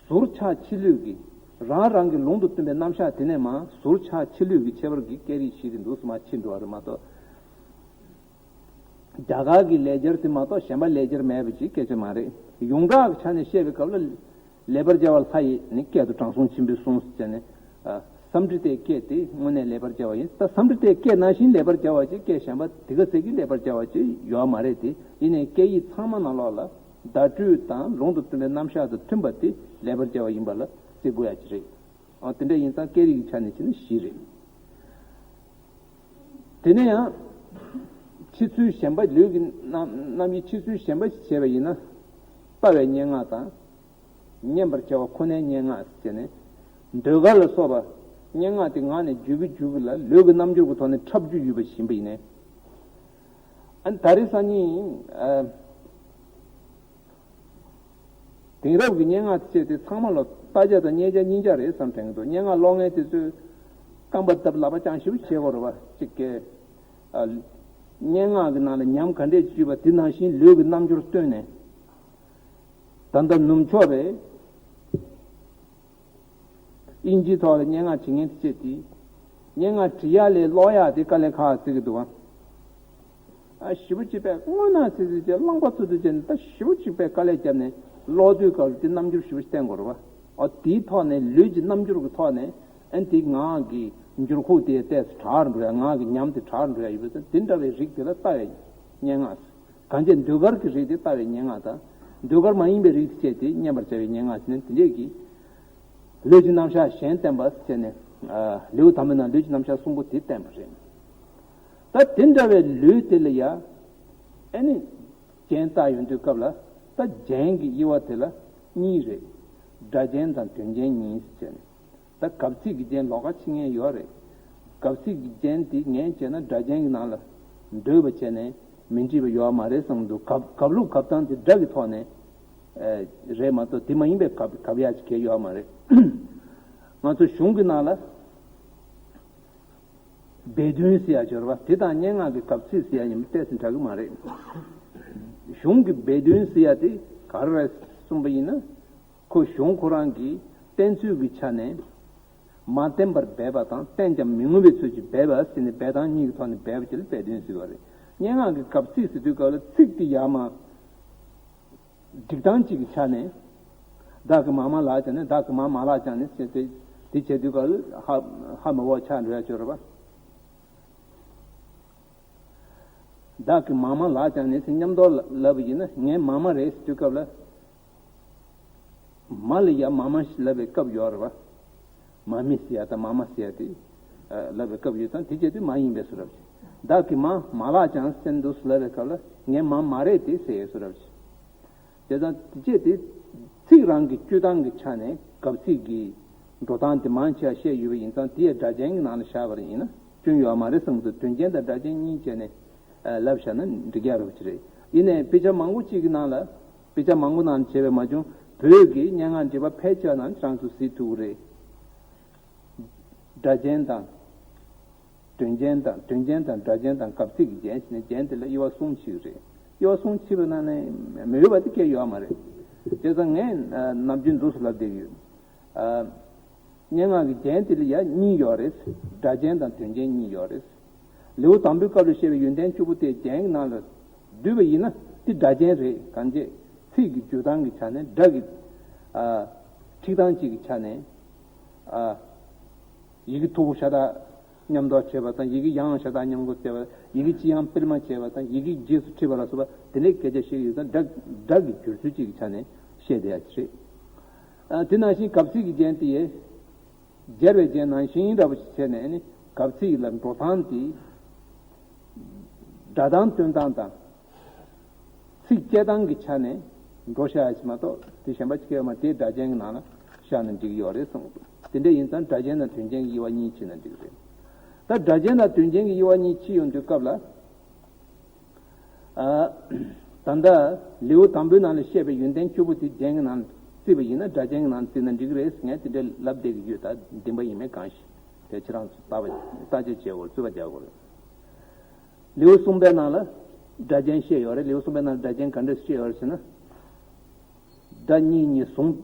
ཟུར་ཆག་ཕྱི་ལུས་ཀྱི་རང་རང་གི་ལུང་དུ་སྟོན་པའི་རྣམ་གཞག་དེ་ནས་མར་ཟུར་ཆག་ཕྱི་ལུས་ཀྱི་ཁྱད་པར་གྱི་སྐད་རིགས་ཤིག་རེད་འདུག་སེ་མར་ཕྱིན་འགྲོ་བ་རེད་མ་གཏོགས། རྒྱ་གར་གྱི་ལེགས་སྦྱར་དེ་མ་གཏོགས་གཞན་པ་ལེགས་སྦྱར་མེད་པ་ཅིག་སྐད་ཆ་མ་རེད། ཡོངས་གྲགས་ཀྱི་ཆ་ནས་བཤད་པའི་སྐབས་ལ། ལེགས་པར་སྦྱར་བ་ལྷ་ཡིས་ནི་སྐད་དུ་དྲང་སྲོང་ཆེན་པོས་གསུངས་ཟེར་ནས། ཨ། སཾ་སྐྲྀ་ཏའི་སྐད་དེ་དངོས་གནས་ལེགས་པར་སྦྱར་བ་ཡིན། ད་སཾ་སྐྲྀ་ཏའི་སྐད་ནང་བཞིན་ལེགས་པར་སྦྱར་བ་ཅིག་སྐད་གཞན་པ་དེ་ག་ཚད་ཀྱིས་ལེགས་པར་སྦྱར་བ་ཅིག་ཡོད་མ་རེད་དེ། ཡིན་ནའི་སྐད་ཡིག་ཚང་མ་ནང་ལོགས་ལ་བརྡ་སྤྲོད་དང་ལུང་དུ་སྟོན་པའི་རྣམ་གཞག་དང་མཐུན་པ་དེ་ལེགས་པར་སྦྱར་བ་ཡིན་པ་ལ་རྩི་དགོས་ཡ་ཅིག་རེད། ཨ། དེ་འདྲ་ཡིན་ཙང་སྐད་རིགས་ཀྱི་ཆ་ནས་བྱས་ན་བཞི་རེད། དེ་ནས་ཡང་། ཕྱི་ཚུལ་གཞན་པ་ལུས་ཀྱི་རྣམ་རྣམ་དབྱེ་ཕྱི་ཚུལ་གཞན་པ་ཞིག་བྱས་པ་ཡིན་ན། ལྟ་བའི་སྙན་ངག་དང་། མཉན་པར་བྱ་བ་ཁོ་ནའི་སྙན་ངག་ཟེར་ནས། ཟློས་གར་ལ་སོགས་པ། སྙན་ངག་དེ་ངག་ནས་བརྗོད་ཀྱི་བརྗོད་ཀྱི་ལ་ལུས་ཀྱི་རྣམ་འགྱུར་གྱི་ཐོག་ནས་འཁྲབ་རྒྱུ་ཡོད་པ་ཞིག་ཡིན་པ་ཡིན་ནའི། ཨ་ནི་ད་རེས་སང་ཉིན། ཨ། དེང་རབས་ཀྱི་སྙན་ངག་དེ་བྱས་ཏེ་ཚང་མ་ལ་ལྟ་རྒྱ་དང་རྙེད་རྒྱ་གཉིས་ཆ་རེད་བསམ་དྲན་གྱི་འདུག་སྙན་ངག་ཀློག་མཁན་དེ་ཚོས་རྐང་པ་བརྡབ་ལག་པ་བརྐྱངས་ཞེ་པོ་བྱེད་དགོས་རེད་པ། གཅིག་གིས། ཨ། སྙན་ངག་གི་ནང་ལ་ཉམས་ག་འདྲས་བཅུག་པ་དེ་ནང་བཞིན་ལུས་ཀྱི་རྣམ་འགྱུར་སྟོན་ནས། ད་ལྟ་ནུབ་ཕྱོགས་པས་དབྱིན་ཇིའི་ཐོག་ལ་སྙན་ངག་བྲིས་མཁན་དེ་བྱས་ཏེ། སྙན་ངག་འབྲི་ཡག་ལས་ཀློག་ཡག་དེ་དཀའ་ལས་ཁག་ཆེ་གི་འདུག་ཨ། ཨ་ཞེ་པོ་ཅིག་པས་སྔོན་ན་ཚེ་ཚེ་བྱས་རླངས་པ་ཚུ་དུ་བྱས་ནས་ད་ཞེ་པོ་ཅིག་པས་དཀའ་ལས་བརྒྱབ་ནས་ཀློག་དུས་སྐབས་དེ་རྣམ་འགྱུར་ཞེ་པོ་ཅིག་བསྟན་དགོས་རེད་བ། ཨ་དེའི་ཐོག་ནས་ལུས་ཀྱི་རྣམ་འགྱུར་གྱི་ཐོག་ནས་ཨ་དེ་ངག་གི་འགྱུར་ཁུག་དེ་ཏོག་ཙམ་དྲག་འགྲོ་ཡ། ངག་གི་ཉམས་དེ་དྲག་འགྲོ་ཡ་ཡོད་པ་ཚེ་དེ་འདྲ་བའི་རིགས་དེ་ལ་ལྟ་བའི་སྙན་ངག། གང་བྱས་ཟློས་གར་གྱི་རིགས་དེ་ལྟ་བའི་སྙན་ངག་དང་། ཟློས་གར་མ་ཡིན་པའི་རིགས་དེ་བྱས་ཏེ་མཉམ་པར་བྱ་བའི་སྙན་ངག་ཟེར་ནས་དེ་འདྲས་ཀྱི་ལུས་ཀྱི་རྣམ་གཞག་གཞན་བསྟན་པ་བྱས་ནས། ཨ་ལེའུ་དང་པོའི་ནང་ལུས་ཀྱི་རྣམ་གཞག་གསུམ་པོ་དེ་བསྟན་པ་རེད། ད་དེ་འདྲ་བའི་ལུས་དེ་ལ་ཡ་ཨེ་ནི་རྒྱན་བཏགས་ཡོང་དུས་སྐབས་ལ་ད་རྒྱན་གྱི་དབྱེ་བ་དེ་ལ་གཉིས་རེད། སྒྲ་རྒྱན་དང་དོན་རྒྱན་གཉིས་བྱས་ནས། ད་གབ་ཚིག་གི་རྒྱན་ལོགས་ཀ་ཕྱེ་མཁན་ཡོད་རེད། གབ་ཚིག་གི་རྒྱན་དེ་ངས་བྱས་ན་སྒྲ་རྒྱན་གྱི་ནང་ལ་འདོད་པ་བྱས་ནས་མི་འགྲིག་པ་ཡོད་མ་རེད་བསམ་འདུག་གབ་གབ་ལོག་གབ་སྟངས་དེ་སྒྲ་གི་ཐོག་ནས་ཨེ་རེད་མ་གཏོགས་དེ་མ་ཡིན་པའི་གབ་གབ་ཡག་ཅིག་གང་ཡང་ཡོད་མ་རེད། ང་ཚོ་གཞུང་གི་ནང་ལ་སྦས་དོན་ཟེར་ཡག་ཅིག་ཡོད་རེད་བ། དེ་དང་སྙན་ངག་གི་གབ་ཚིག་ཟེར་ཡག་གཉིས་ཏོག་ཙམ་འདྲ་གི་མ་རེད། གཞུང་གི་སྦས་དོན་ཟེར་ཡག་དེ་ག་རེ་རེད་གསུངས་པ་ཡིན་ན། ཁོ་གཞུང་ཁོ་རང་གིས་བསྟན་ཚུལ་གྱི་ཆ་ནས་མ་བསྟན་པར་སྦས་པ་དང་བསྟན་ཀྱང་མི་ངོམས་པའི་ཚུལ་གྱིས་སྦས་པ་ཟེར་ནས་སྦས་སྟངས་གཉིས་ཀྱི་ཐོག་ནས་སྦས་པ་དེ་ལ་སྦས་དོན་ཟེར་བ་རེད། སྙན་ངག་གི་གབ་ཚིག་ཟེར་དུས་སྐབས་ལ་ཚིག་དེ་ཡར་མར་སྒྲིག་སྟངས་གཅིག་གི་ཆ་ནས། བདག་གིས་མ་མ་ལབ་ཀྱང་ནི་བདག་གིས་མ་མ་ལབ་ཀྱང་ནི་ཟེར་ཏེ་དེ་བྱེད་དུས་སྐབས་ལ་ཧ་ཧ་མི་གོ་ཆགས་འགྲོ་ཡ་ཅིག་ཡོད་རེད་པ། བདག་གིས་མ་མ་ལབ་ཀྱང་ནི་ཟེར་མཉམ་དུ་ལབ་པ་ཡིན་ན་ངས་མ་མ་རེད་ཟེར་དུས་སྐབས་ལ། མ་ལ་ཡ་མ་མ་ཞེས་ལབ་པའི་སྐབས་ཡོད་རེད་པ། མ་མི་ཟེར་ཡ་དང་མ་མ་ཟེར་ཡ་དེ་ལབ་པའི་སྐབས་ཡོད་ཙང་དེ་བྱེད་དུས་མ་ཡིན་པའི་བཟོ་འདྲ་ཅིག་བདག་གིས་མ་མ་ལབ་ཀྱང་ཟེར་འདུག་ལབ་པའི་སྐབས་ལ་ངས་མ་མ་རེད་དེ་ཟེར་ཡའི་བཟོ་འདྲ་ཅིག་བྱས་ཙང་དེ་བྱས་ཏེ་ཚིག་རང་གི་སྤྱོད་སྟངས་ཀྱི་ཆ་ནས་གབ་ཚིག་གི་འགྲོ་སྟངས་དེ་མང་ཆེ་བ་བཤད་ཡོད་པ་ཡིན་ཙང་དེ་ཡང་སྒྲ་གཅན་གྱི་ནང་ལ་བཞག་པ་ཡིན་ན་སྐྱོན་ཡོད་མ་རེད་བསམ་གྱི་འདུག་དོན་རྒྱན་དང་སྒྲ་གཅན་གཉིས་བྱས་ནས་ལབ་བཞག་ན་འགྲིག་ཡག་རེད་པ་ཅིག་རེད། ཡིན་ནའི་དཔེ་ཆ་མང་པོ་གཅིག་གི་ནང་ལ་དཔེ་ཆ་མང་པོ་ནང་བྱས་པས་མ་བྱུང་བོད་ཀྱི་སྙན་ངག་འབྲི་བ་ཕལ་ཆེ་བ་ནང་ཁྱེད་རང་ཚོ་གཟིགས་ཐུབ་ཀྱི་རེད། སྒྲ་གཅན་དང་། དོན་རྒྱན་དང་དོན་རྒྱན་དང་སྒྲ་གཅན་དང་གབ་ཚིག་གི་རྒྱན་ཟེར་ནས་རྒྱན་དེ་ལ་དབྱེ་བ་གསུམ་ཕྱེ་གི་རེད། དབྱེ་བ་གསུམ་ཕྱེ་བའི་ནང་ནས་མི་འོས་པ་དེ་སྐད་ཡོད་མ་རེད། བྱས་ཙང་ངས་ནམ་རྒྱུན་འདུག་སེ་ལབ་བསྡད་ཀྱི་ཡོད། སྙན་ངག་གི་རྒྱན་དེ་ལ་ཡང་གཉིས་ཡོད་རེད། སྒྲ་གཅན་དང་དོན་རྒྱན་གཉིས་ཡོད་རེད། ལེའུ་དང་པོའི་སྐབས་ལ་བཤད་པའི་ཡོན་ཏན་བཅུ་པོ་དེ་རྒྱན་གྱི་ནང་ལ་བསྡུས་པ་ཡིན་ན་དེ་སྒྲ་གཅན་རེད། གང་བྱས་ཚིག་གི་འཇུག་སྟངས་ཀྱི་ཆ་ནས་སྒྲ་གི་ཁྲིད་སྟངས་གཅིག་གི་ཆ་ནས། ཡི་གེ་མཐུག་པོ་ཤ་སྟག་མཉམ་འདོགས་བྱས་པ་དང་ཡི་གེ་ཡང་ཤ་སྟག་མཉམ་འགོག་བྱས་པ། ཡི་གེ་ལྕི་ཡང་སྤེལ་མ་བྱས་པ་དང་ཡི་གེ་རྗེས་སུ་ཁྲིད་པ་ལ་སོགས་པ་དེ་འདྲའི་སྐད་ཆ་བཤད་ཀྱི་ཡོད་ཙང་སྒྲ་སྒྲ་གི་སྒྱུར་ཚུལ་གཅིག་གི་ཆ་ནས་བཤད་བསྡད་ཡ་ཅིག་རེད། དེ་ནང་བཞིན་གབ་ཚིག་གི་རྒྱན་དེ་ཡས། སྦྱར་བའི་རྒྱན་ནང་བཞིན་འདྲ་པོ་ཞིག་བྱས་ནས་ནི་གབ་ཚིག་ལ་འགྲོ་སྟངས་དེ། སྒྲ་གདངས་སྟོན་སྟངས་དང་། ཚིག་སྐྱེལ་སྟངས་ཀྱི་ཆ་ནས་འགྲོ་བཞག་ཡ་ཞིག་མ་གཏོགས་དེ་གཞན་པ་ཅིག་ཡོད་མ་རེད། དེ་སྒྲ་གཅན་གྱི་ནང་ལ་བཞག་ན་འགྲིག་གི་ཡོད་རེད་གསུངས་འདུག་དེ་འདྲ་ཡིན་ཙང་སྒྲ་གཅན་དང་དོན་རྒྱན་གྱི་དབྱེ་བ་གཉིས་ཕྱེ་ན་འགྲིག་གི་རེད། ད་སྒྲ་གཅན་དང་དོན་རྒྱན་གྱི་དབྱེ་བ་གཉིས་ཕྱེ་ཡོང་དུས་སྐབས་ལ། ད་ལྟ་ལེའུ་དང་པོའི་ནང་ལ་བཤད་པའི་ཡོན་ཏན་བཅུ་པོ་དེ་རྒྱན་གྱི་ནང་བརྩིས་པ་ཡིན་ན་སྒྲ་གཅན་གྱི་ནང་བརྩིས་ན་འགྲིག་གི་རེད། ངས་དེ་འདྲ་ལབ་བསྡད་ཀྱི་ཡོད། ད་བདེན་པ་ཡིན་མིན་གང་ཤེས། དེ་ཁྱེད་རང་ཚོ་བརྟག་པ་བརྟག་དཔྱད་བྱེད་དགོས། རྩོད་པ་རྒྱག་དགོས་རེད། ལེའུ་གསུམ་པའི་ནང་ལ་སྒྲ་གཅན་བཤད་ཡོད་རེད། ལེའུ་གསུམ་པའི་ནང་ལ་སྒྲ་གཅན་ག་འདྲ་བཤད་ཡོད་རེད་ཟེར་ན། སྒྲ་གཉིས་གཉིས་ཟུང་།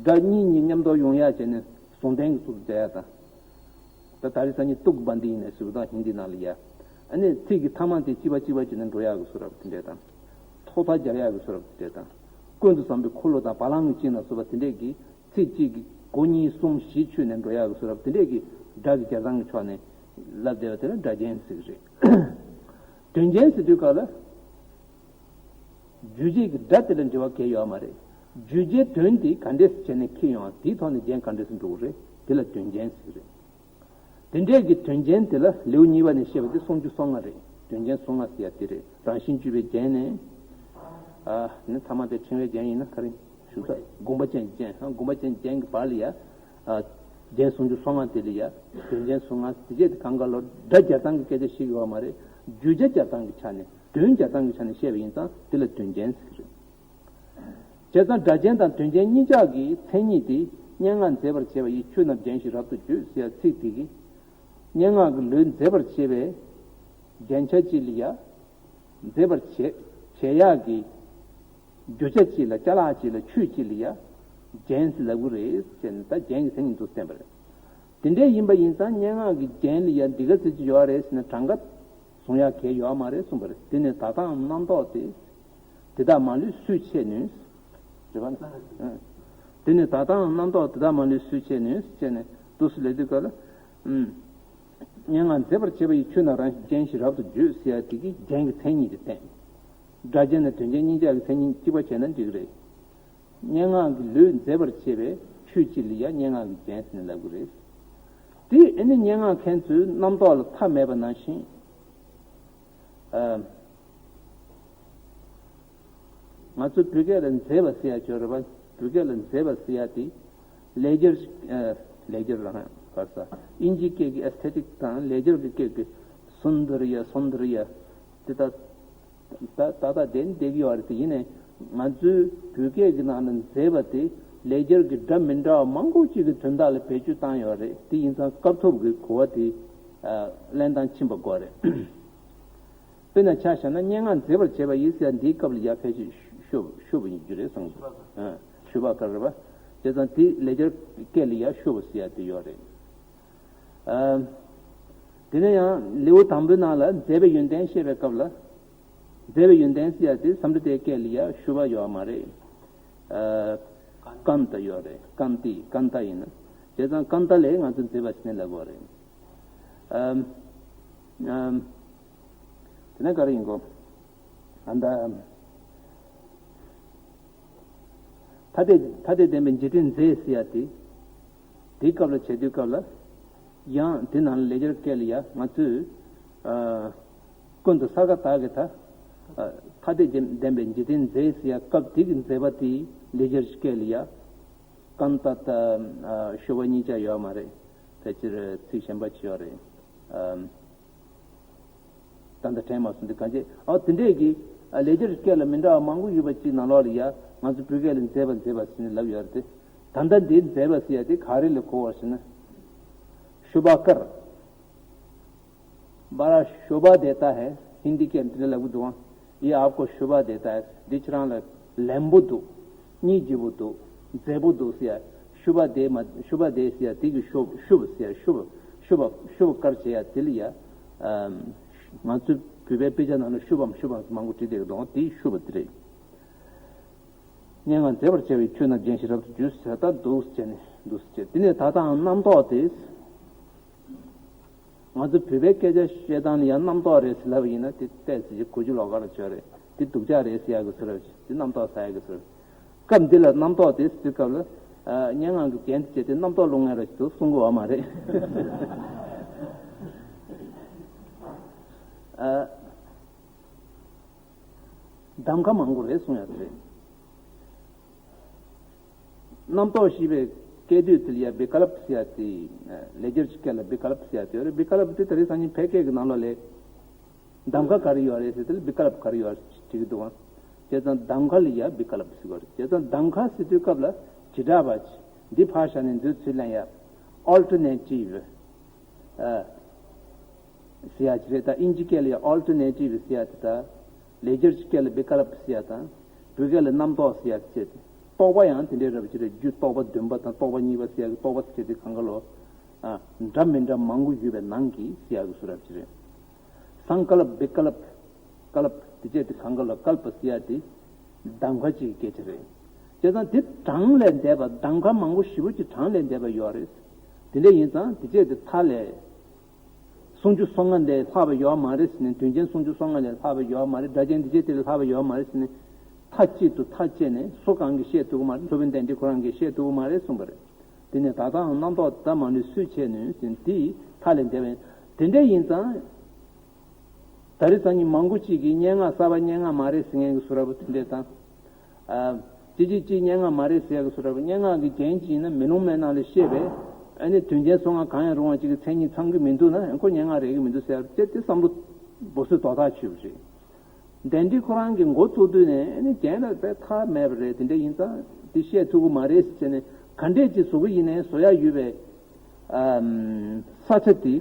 སྒྲ་གཉིས་གཉིས་མཉམ་དུ་ཡོང་ཡ་བྱས་ནས་ཟུང་ལྡན་གྱི་ཚུལ་དུ་མཛད་ཡ་དང་། ད་ད་རེས་སང་ཉིན་ཏུག་བན་དི་ཡིན་ནས་ཟེར་བ་དང་ཧིན་དི་ནང་ལ་ཡ། ཨ་ནི་ཚིག་གི་ཐ་མ་དེ་གཅིག་པ་གཅིག་པ་བྱས་ནས་འགྲོ་ཡག་གི་བཟོ་འདྲ་དེ་འདྲས་དང་། ཐོག་མཐའ་སྦྱར་ཡག་གི་བཟོ་འདྲ་དེ་འདྲས་དང་། ཀུན་ཏུ་བཟང་པོའི་འཁོར་ལོ་དང་བ་ལང་གི་སྤྱན་ལ་སོགས་པ་དེ་འདྲས་ཀྱི་ཚིག་གཅིག་གིས་སྒོ་གཉིས་གསུམ་བཞི་ཆོད་ནས་འགྲོ་ཡག་གི་བཟོ་འདྲ་དེ་འདྲས་ཀྱི་སྒྲ་གི་སྦྱར་སྟངས་ཀྱི་ཕྱོགས་ནས་ལབ་བསྡད་པ་དེ་ལ་སྒྲ་གཅན་ཟེར་གི་རེད། དོན་རྒྱན་ཟེར་དུས་སྐབས་ལ། རྒྱུ་བྱས་ཀྱི་སྒྲ་དེ་ལ་འབྲེལ་བ་གང་ཡང་ཡོད་མ་རེད། རྒྱུ་བྱས་དོན་དེ་ག་འདྲས་སེ་བྱས་ནས་འཁྱེར་ཡོང་བ་དེའི་ཐོག་ནས་རྒྱན་ག་འདྲས་སེ་འགྲོ་གི་རེད། དེ་ལ་དོན་རྒྱན་ཟེར་གི་རེད། དེ་འདྲས་ཀྱི་དོན་རྒྱན་དེ་ལ་ལེའུ་གཉིས་པ་ནས་བཤད་པ་དེ་སུམ་ཅུ་སོ་ལྔ་རེད། དོན་རྒྱན་སོ་ལྔ་ཟེར་ཡ་དེ་རེད། རང་བཞིན་གཅོད་པའི་རྒྱན་ནས། ཨ་ནི་ཐ་མ་དེ་ཕྲེང་བའི་རྒྱན་ཡིན་ན་ག་རེ་ཞུ་ས། དགོངས་པ་ཅན་གྱི་རྒྱན། ཨ་དགོངས་པ་ཅན་གྱི་རྒྱན་གྱི་བར་ལ་ཡ། ཨ་རྒྱན་སུམ་ཅུ་སོ་ལྔ་དེ་ལ་ཡ། དོན་རྒྱན་སོ་ལྔ་དེ་བྱས་དེ་གང་ག་ལོར་སྒྲ་སྦྱར་སྟངས་ཀྱི་སྐད་ཆ་ཞིག་ཡོད་མ་རེད། རྒྱུ་ཆ་སྦྱར་སྟངས་ཀྱི་ཆ་ནས་དོན་སྦྱར་སྟངས་ཀྱི་ཆ་ནས་བཤད་པ་ཡིན་ཙང་དེ་ལ་དོན་རྒྱན་ཟེར་གྱི་རེད། བྱས་ཙང་སྒྲ་གཅན་དང་དོན་རྒྱན་གཉིས་ཆ་གི་མཚན་ཉིད་དེ་སྙན་ངག་མཛེས་པར་བྱེད་པ་ཡི་ཆོས་རྣམས་རྒྱན་བཞིན་རབ་ཏུ་བརྗོད་ཟེར་ཡ་ཚིག་དེ་གིས། སྙན་ངག་གི་ལུས་མཛེས་པར་བྱེད་པའི་རྒྱན་ཆ་གཅིག་ལ་ཡ། མཛེས་པར་བྱེད་བྱེད་ཡག་གི་རྒྱུ་ཆ་གཅིག་ལ་ཅ་ལག་གཅིག་ལ་ཆོས་གཅིག་ལ་ཡ། རྒྱན་ཟེར་ལབ་ཀྱི་རེད་ཟེར་ནས་ད་རྒྱན་གྱི་མཚན་ཉིད་དུ་བསྟན་པ་རེད། དེ་འདྲ་ཡིན་པ་ཡིན་ཙང་སྙན་ངག་གི་རྒྱན་ལ་ཡང་འདི་ག་ཚོད་ཅིག་ཡོད་རེད་ཟེར་ན་གྲངས་ཀ་བཟུང་ཡག་གལ་ཡོད་མ་རེད་གསུངས་པ་རེད། དེ་ནི་ད་ལྟའང་རྣམ་རྟོག་དེ། དེ་དག་མ་ལུས་སུས་ཆད་ནུས། རེད་པ། དེ་ནི་ད་ལྟའང་རྣམ་རྟོག་དེ་དག་མ་ལུས་སུས་ཆད་ནུས་ཟེར་ནས་འདུག་སེ་ལབ་དུས་སྐབས་ལ། སྙན་ངག་མཛེས་པར་བྱེད་པ་ཡི་ཆོས་རྣམས་རང་བཞིན་ཅན་ཞིག་རབ་ཏུ་བརྗོད་ཟེར་ཡ་དེ་གི་རྒྱན་གྱི་མཚན་ཉིད་དེ་བསྟན། སྒྲ་གཅན་དང་དོན་གཅན་གཉིས་ཆ་གི་མཚན་ཉིད་གཅིག་པ་བྱས་ན་འགྲིག་གི་རེད། སྙན་ངག་གི་ལུས་མཛེས་པར་བྱེད་པའི་ཆོས་གཅིག་ལ་ཡང་སྙན་ངག་གི་རྒྱན་ཟེར་ནས་ལབ་ཀྱི་རེད། དེ་ཨ་ནི་སྙན་ངག་མཁན་ཚོའི་རྣམ་རྟོག་ལ་མཐའ་མེད་པ་ནང་བཞིན། ཨ། ང་ཚོ་བོད་སྐད་ལ་མཛེས་པ་ཟེར་ཡ་ཅིག་ཡོད་རེད་པ། བོད་སྐད་ལ་མཛེས་པ་ཟེར་ཡ་དེ་ལེ་ཇར། ཨ། ལེ་ཇར་རང་ག་རེ་ཟེར། དབྱིན་ཇིའི་སྐད་ཀྱི་ཨེ་སི་ཐེ་ཊིག་དང་ལེ་ཇར་གྱི་སྐད་ཀྱི་སུན་དར་ཡ་སུན་དར་ཡ་དེ་ད། ད་ད་ལྟ་བསྡད་ནི་བསྡད་ཀྱི་ཡོད་རེད་དེ། ཡིན་ནའི་ང་ཚོའི་བོད་སྐད་ཀྱི་ནང་ན་མཛེས་པ་དེ་ལེགས་སྦྱར་གྱི་སྒྲ་མི་འདྲ་བ་མང་པོ་ཅིག་གི་དོན་དག་ལ་བེད་སྤྱོད་བཏང་ཡོད་རེད། དེ་ཡིན་ཙང་སྐབས་ཐོབ་ཀྱི་གོ་བ་དེ་ཨ་ལེན་སྟངས་ཕྱིན་པ་དགོས་རེད། དཔེར་ན་ཆ་བཞག་ན་སྙན་ངག་མཛེས་པར་བྱེད་པ་ཡིས་ཟེར་འདིའི་སྐབས་ལ་ཡ་ཕལ་ཆེར་ཤོབ་ཤོབ་ཡིན་རྒྱུ་རེད་བསམ་གྱི་འདུག་ཨ་ཞུ་བ་ག་རེ་རེད་པ། བྱས་ཙང་དེ་ལེགས་སྦྱར་སྐད་ལ་ཡ་ཤོབ་ཟེར་ཡ་དེ་ཡོད་རེད། ཨ། དེ་ནས་ཡང་ལེའུ་དང་པོའི་ནང་ལ་མཛེས་པའི་ཡོན་ཏན་བཤད་པའི་སྐབས་ལ། མཛེས་པའི་ཡོན་ཏན་ཟེར་ཡ་དེ་སཾ་སྐྲྀ་ཏའི་སྐད་ལ་ཡ་ཤུ་བ་ཡོད་མ་རེད། ཨ། ཀཱནྟ་ཡོད་རེད། ཀཱནྟི་ཀཱནྟ་ཡིན་ན། བྱས་ཙང་ཀཱནྟ་ལས་ང་ཚོ་མཛེས་པ་ཟེར་ནས་ལབ་དགོས་རེད། ཨམ། ཨམ། དེ་ནས་ག་རེ་ཡིན་གོ། ཨ་ད། ཐ་དད་ཐ་དད་ལྡན་པའི་འཇིག་རྟེན་མཛེས་ཟེར་ཡ་དེ། དེའི་སྐབས་ལ་བྱེད་དུས་སྐབས་ལ། ཡང་དེ་ནང་ལ་ལེགས་སྦྱར་སྐད་ལ་ཡ་ང་ཚོས། ཨ། ཀུན་ཏུ་ས་ག་བཏགས་སྒ་ཐ། ཨ། ཐ་དད་ལྡན་པའི་འཇིག་རྟེན་མཛེས་ཟེར་ཡ་སྐབས་དེ་གི་མཛེས་པ་དེ་ལེགས་སྦྱར་སྐད་ལ་ཡ། ཀཱནྟ་དང་ཨ་ཤུ་བ་གཉིས་ཆ་ཡོད་མ་རེད། ཕལ་ཆེར་ཚིག་གཞན་པ་ཅིག་ཡོད་རེད། ཨ། ད་ལྟ་དྲན་མ་སོང་འདི་གང་བྱེད། ཨ། དེ་འདྲས་ཀྱི་ཨ་ལེགས་སྦྱར་སྐད་ལ་མི་འདྲ་བ་མང་པོ་ཡོད་པ་གཅིག་ནང་ལོགས་ལ་ཡ་ང་ཚོ་བོད་སྐད་ལ་མཛེས་པ་མཛེས་པ་ཟེར་ནས་ལབ་ཡོད་རེད་དེ། ད་ལྟ་འདི་མཛེས་པ་ཟེར་ཡ་དེ་ག་རེ་ལ་གོ་བ་ཟེར་ན། ཤོབ་ཀར། बड़ा शोभा देता है। ཧིན་དི་སྐད་དེ་འདྲ་ལབ་གི་འདུག་ཨང་། ये आपको शोभा देता है། འདི་ཁྱེད་རང་ལ་ལེགས་པོ་འདུག་སྙིང་རྗེ་པོ་འདུག་མཛེས་པོ་འདུག་ཟེར་ཡ། ཤོབ་དེ་མ་ཤོབ་དེ་ཟེར་ཡ་དེ་གི་ཤོབ་ཤོབ་ཟེར་ཡ་ཤོབ་ཤོབ་ཤོབ་ཀར་བྱེད་ཡ་དེ་ལ་ཡ། ཨམ། ང་ཚོའི་བོད་པའི་དཔེ་ཆ་ནང་ལ་ཤོབ་བམ་ཤོབ་བམ་མང་པོ་བྲིས་བསྡད་ཀྱི་འདུག་དེ་ཤོབ་དེ་རེད། སྙན་ངག་མཛེས་པར་བྱ་བའི་ཆོས་རྣམས་རྒྱན་ཞིག་རབ་ཏུ་བརྗོད་ཟེར་ད་འདུག་ཟེར་ནས་འདུག་ཟེར། དེ་ནས་ད་ལྟའང་རྣམ་རྟོག་དེ། ང་ཚོ་བོད་པའི་སྐད་ཆ་བཤད་སྟངས་ལ་ཡང་རྣམ་རྟོག་རེད་ཟེར་ལབ་པ་ཡིན་ན་དེ་ཏོག་ཙམ་གོ་རྒྱུ་ལོགས་ཀ་རེ་ཆགས་རེད། དེ་སྡུག་ཅག་རེད་ཟེར་ཡག་གི་བཟོ་འདྲ་ཅིག་དེ་རྣམ་རྟོག་ཟ་ཡག་གི་བཟོ་འདྲ། སྐབས་འདི་ལ་རྣམ་རྟོག་དེ་ཟེར་དུས་སྐབས་ལ། ཨ། སྙན་ངག་གི་རྒྱན་དེ་བྱས་ཏེ་རྣམ་རྟོག་རླུང་ངེ་ར་ཞིག་ཏུ་གསུང་གི་ཡོད་མ་རེད། ཨ། གདམ་ག་མང་པོ་རེད་གསུང་ཡག་དེ་རེད། རྣམ་རྟོག་ཞེས་པའི་སྐད་དོད་དེ་ལ་ཡ་བི་ཀ་ལབ་ཟེར་ཡ་དེ། ལེགས་སྦྱར་གྱི་སྐད་ལ་བི་ཀ་ལབ་ཟེར་ཡ་དེ་ཡོད་རེད། བི་ཀ་ལབ་དེ་ད་རེས་སང་ཉིན་ཕལ་སྐད་ཀྱི་ནང་ལོགས་ལ་གདམ་ག་ག་རེ་ཡོད་རེད་ཟེར་དེ་ལ་བི་ཀ་ལབ་ག་རེ་ཡོད་རེད་དྲིས་ཀྱི་འདུག་ག་བྱས་ཙང་གདམ་ག་ལ་ཡ་བི་ཀ་ལབ་ཟེར་གྱི་ཡོད་རེད། བྱས་ཙང་གདམ་ག་ཟེར་དུས་སྐབས་ལ་བྱེ་བྲག་པ་ཅིག་འདི་ཕར་བཞག་ནས་འདིར་ཚུར་ལེན་ཡ། ཨོལ་ཊར་ནེ་ཊིབ། ཨ། ཟེར་ཡ་ཅིག་རེད། ད་དབྱིན་ཇི་སྐད་ལ་ཡ་ཨོལ་ཊར་ནེ་ཊིབ་ཟེར་ཡ་དེ་དང་། ལེགས་སྦྱར་གྱི་སྐད་ལ་བི་ཀ་ལབ་ཟེར་ཡ་དང་། བོད་སྐད་ལ་རྣམ་རྟོག་ཟེར་ཡ་བྱས་ཏེ། རྟོག་པ་ཡང་དེ་འདྲའི་རབ་ཅིག་རེད། རྒྱུ་རྟོག་པ་བདུན་པ་དང་རྟོག་པ་གཉིས་པ་ཟེར་ཡ་གི་རྟོག་པ་ཟེར་དེ་གང་ག་ལོ། ཨ། འདྲ་མི་འདྲ་མང་པོ་ཡོད་པའི་ནང་གི་ཟེར་ཡ་གི་བཟོ་འདྲ་ཅིག་རེད། སངས་ཀ་ལབ་བི་ཀ་ལབ། ཀ་ལབ་དེ་བྱས་དེ་གང་ག་ལོ་ཀལ་པ་ཟེར་ཡ་དེ། གདམ་ག་ཅིག་གི་སྐད་ཆ་རེད། བྱས་ཙང་དེ་གྲངས་ལས་འདས་པ་གདམ་ག་མང་པོ་ཞེ་པོ་ཅིག་གྲངས་ལས་འདས་པ་ཡོད་རེད། དེ་འདྲ་ཡིན་ཙང་དེ་བྱས་དེ་མཐའ་ལས། སུམ་ཅུ་སོ་ལྔ་ལས་ལྷག་པ་ཡོད་མ་རེད་ཟེར་ནས། དོན་ཅན་སུམ་ཅུ་སོ་ལྔ་ལས་ལྷག་པ་ཡོད་མ་རེད། སྒྲ་གཅན་འདི་བྱས་དེ་ལས་ལྷག་པ་ཡོད་མ་རེད་ཟེར་ནས། མཐའ་གཅིག་ཏུ་ཐག་བཅད་ནས་སུ་གང་གིས་བཤད་ཐུབ་ཀྱི་མ་རེད། མཁས་པའི་གདན་འདྲེན་ཁོ་རང་གིས་བཤད་ཐུབ་ཀྱི་མ་རེད་གསུངས་པ་རེད། དེ་ནས་ད་ལྟའང་རྣམ་རྟོག་དེ་དག་མ་ལུས་སུས་ཆད་ནུས་ཟེར་ནས་དེ་ཡི་མཐའ་ལས་འདས་པ་ཡིན། དེ་འདྲ་ཡིན་ཙང་། ད་རེས་སང་ཉིན་མང་པོ་ཅིག་གིས་སྙན་ངག་གསར་པ་སྙན་ངག་མ་རེད་ཟེར་མཁན་གྱི་བཟོ་འདྲ་པོ་དེ་འདྲས་དང་། ཨ། ཅི་ཅི་ཅི་སྙན་ངག་མ་རེད་ཟེར་ཡག་གི་བཟོ་འདྲ་པོ། སྙན་ངག་གི་རྒྱན་ཅིག་ཡིན་ན་མེ་ལོང་མའི་ནང་ལ་བཤད་པའི་ཨ་ནི་དོན་ཅན་སོ་ལྔ་གང་ཡང་རུང་བ་ཅིག་གི་མཚན་ཉིད་ཚང་གི་མི་འདུག་ན་ཁོ་སྙན་ངག་རེད་གི་མི་འདུག་ཟེར་ཡག་དེ་དེ་བསམ་བློ་སྦོ་སོའི་དོ་ཐག་ཆོད་པ་རེད། གདན་འདྲེན་ཁོ་རང་གིས་འགོ་བཙུགས་དུས་ནས་ཨ་ནི་རྒྱན་ལ་དཔེ་མཐའ་མེད་པ་རེད། དེ་འདྲ་ཡིན་ཙང་དེ་བཤད་ཐུབ་ཀྱི་མ་རེད་ཟེར་ནས། ག་འདྲས་ཅིག་བཟོ་གི་ཡིན་ནའི་བཟོ་ཡག་ཡོད་པའི་ཨམ། ས་ཆ་དེ།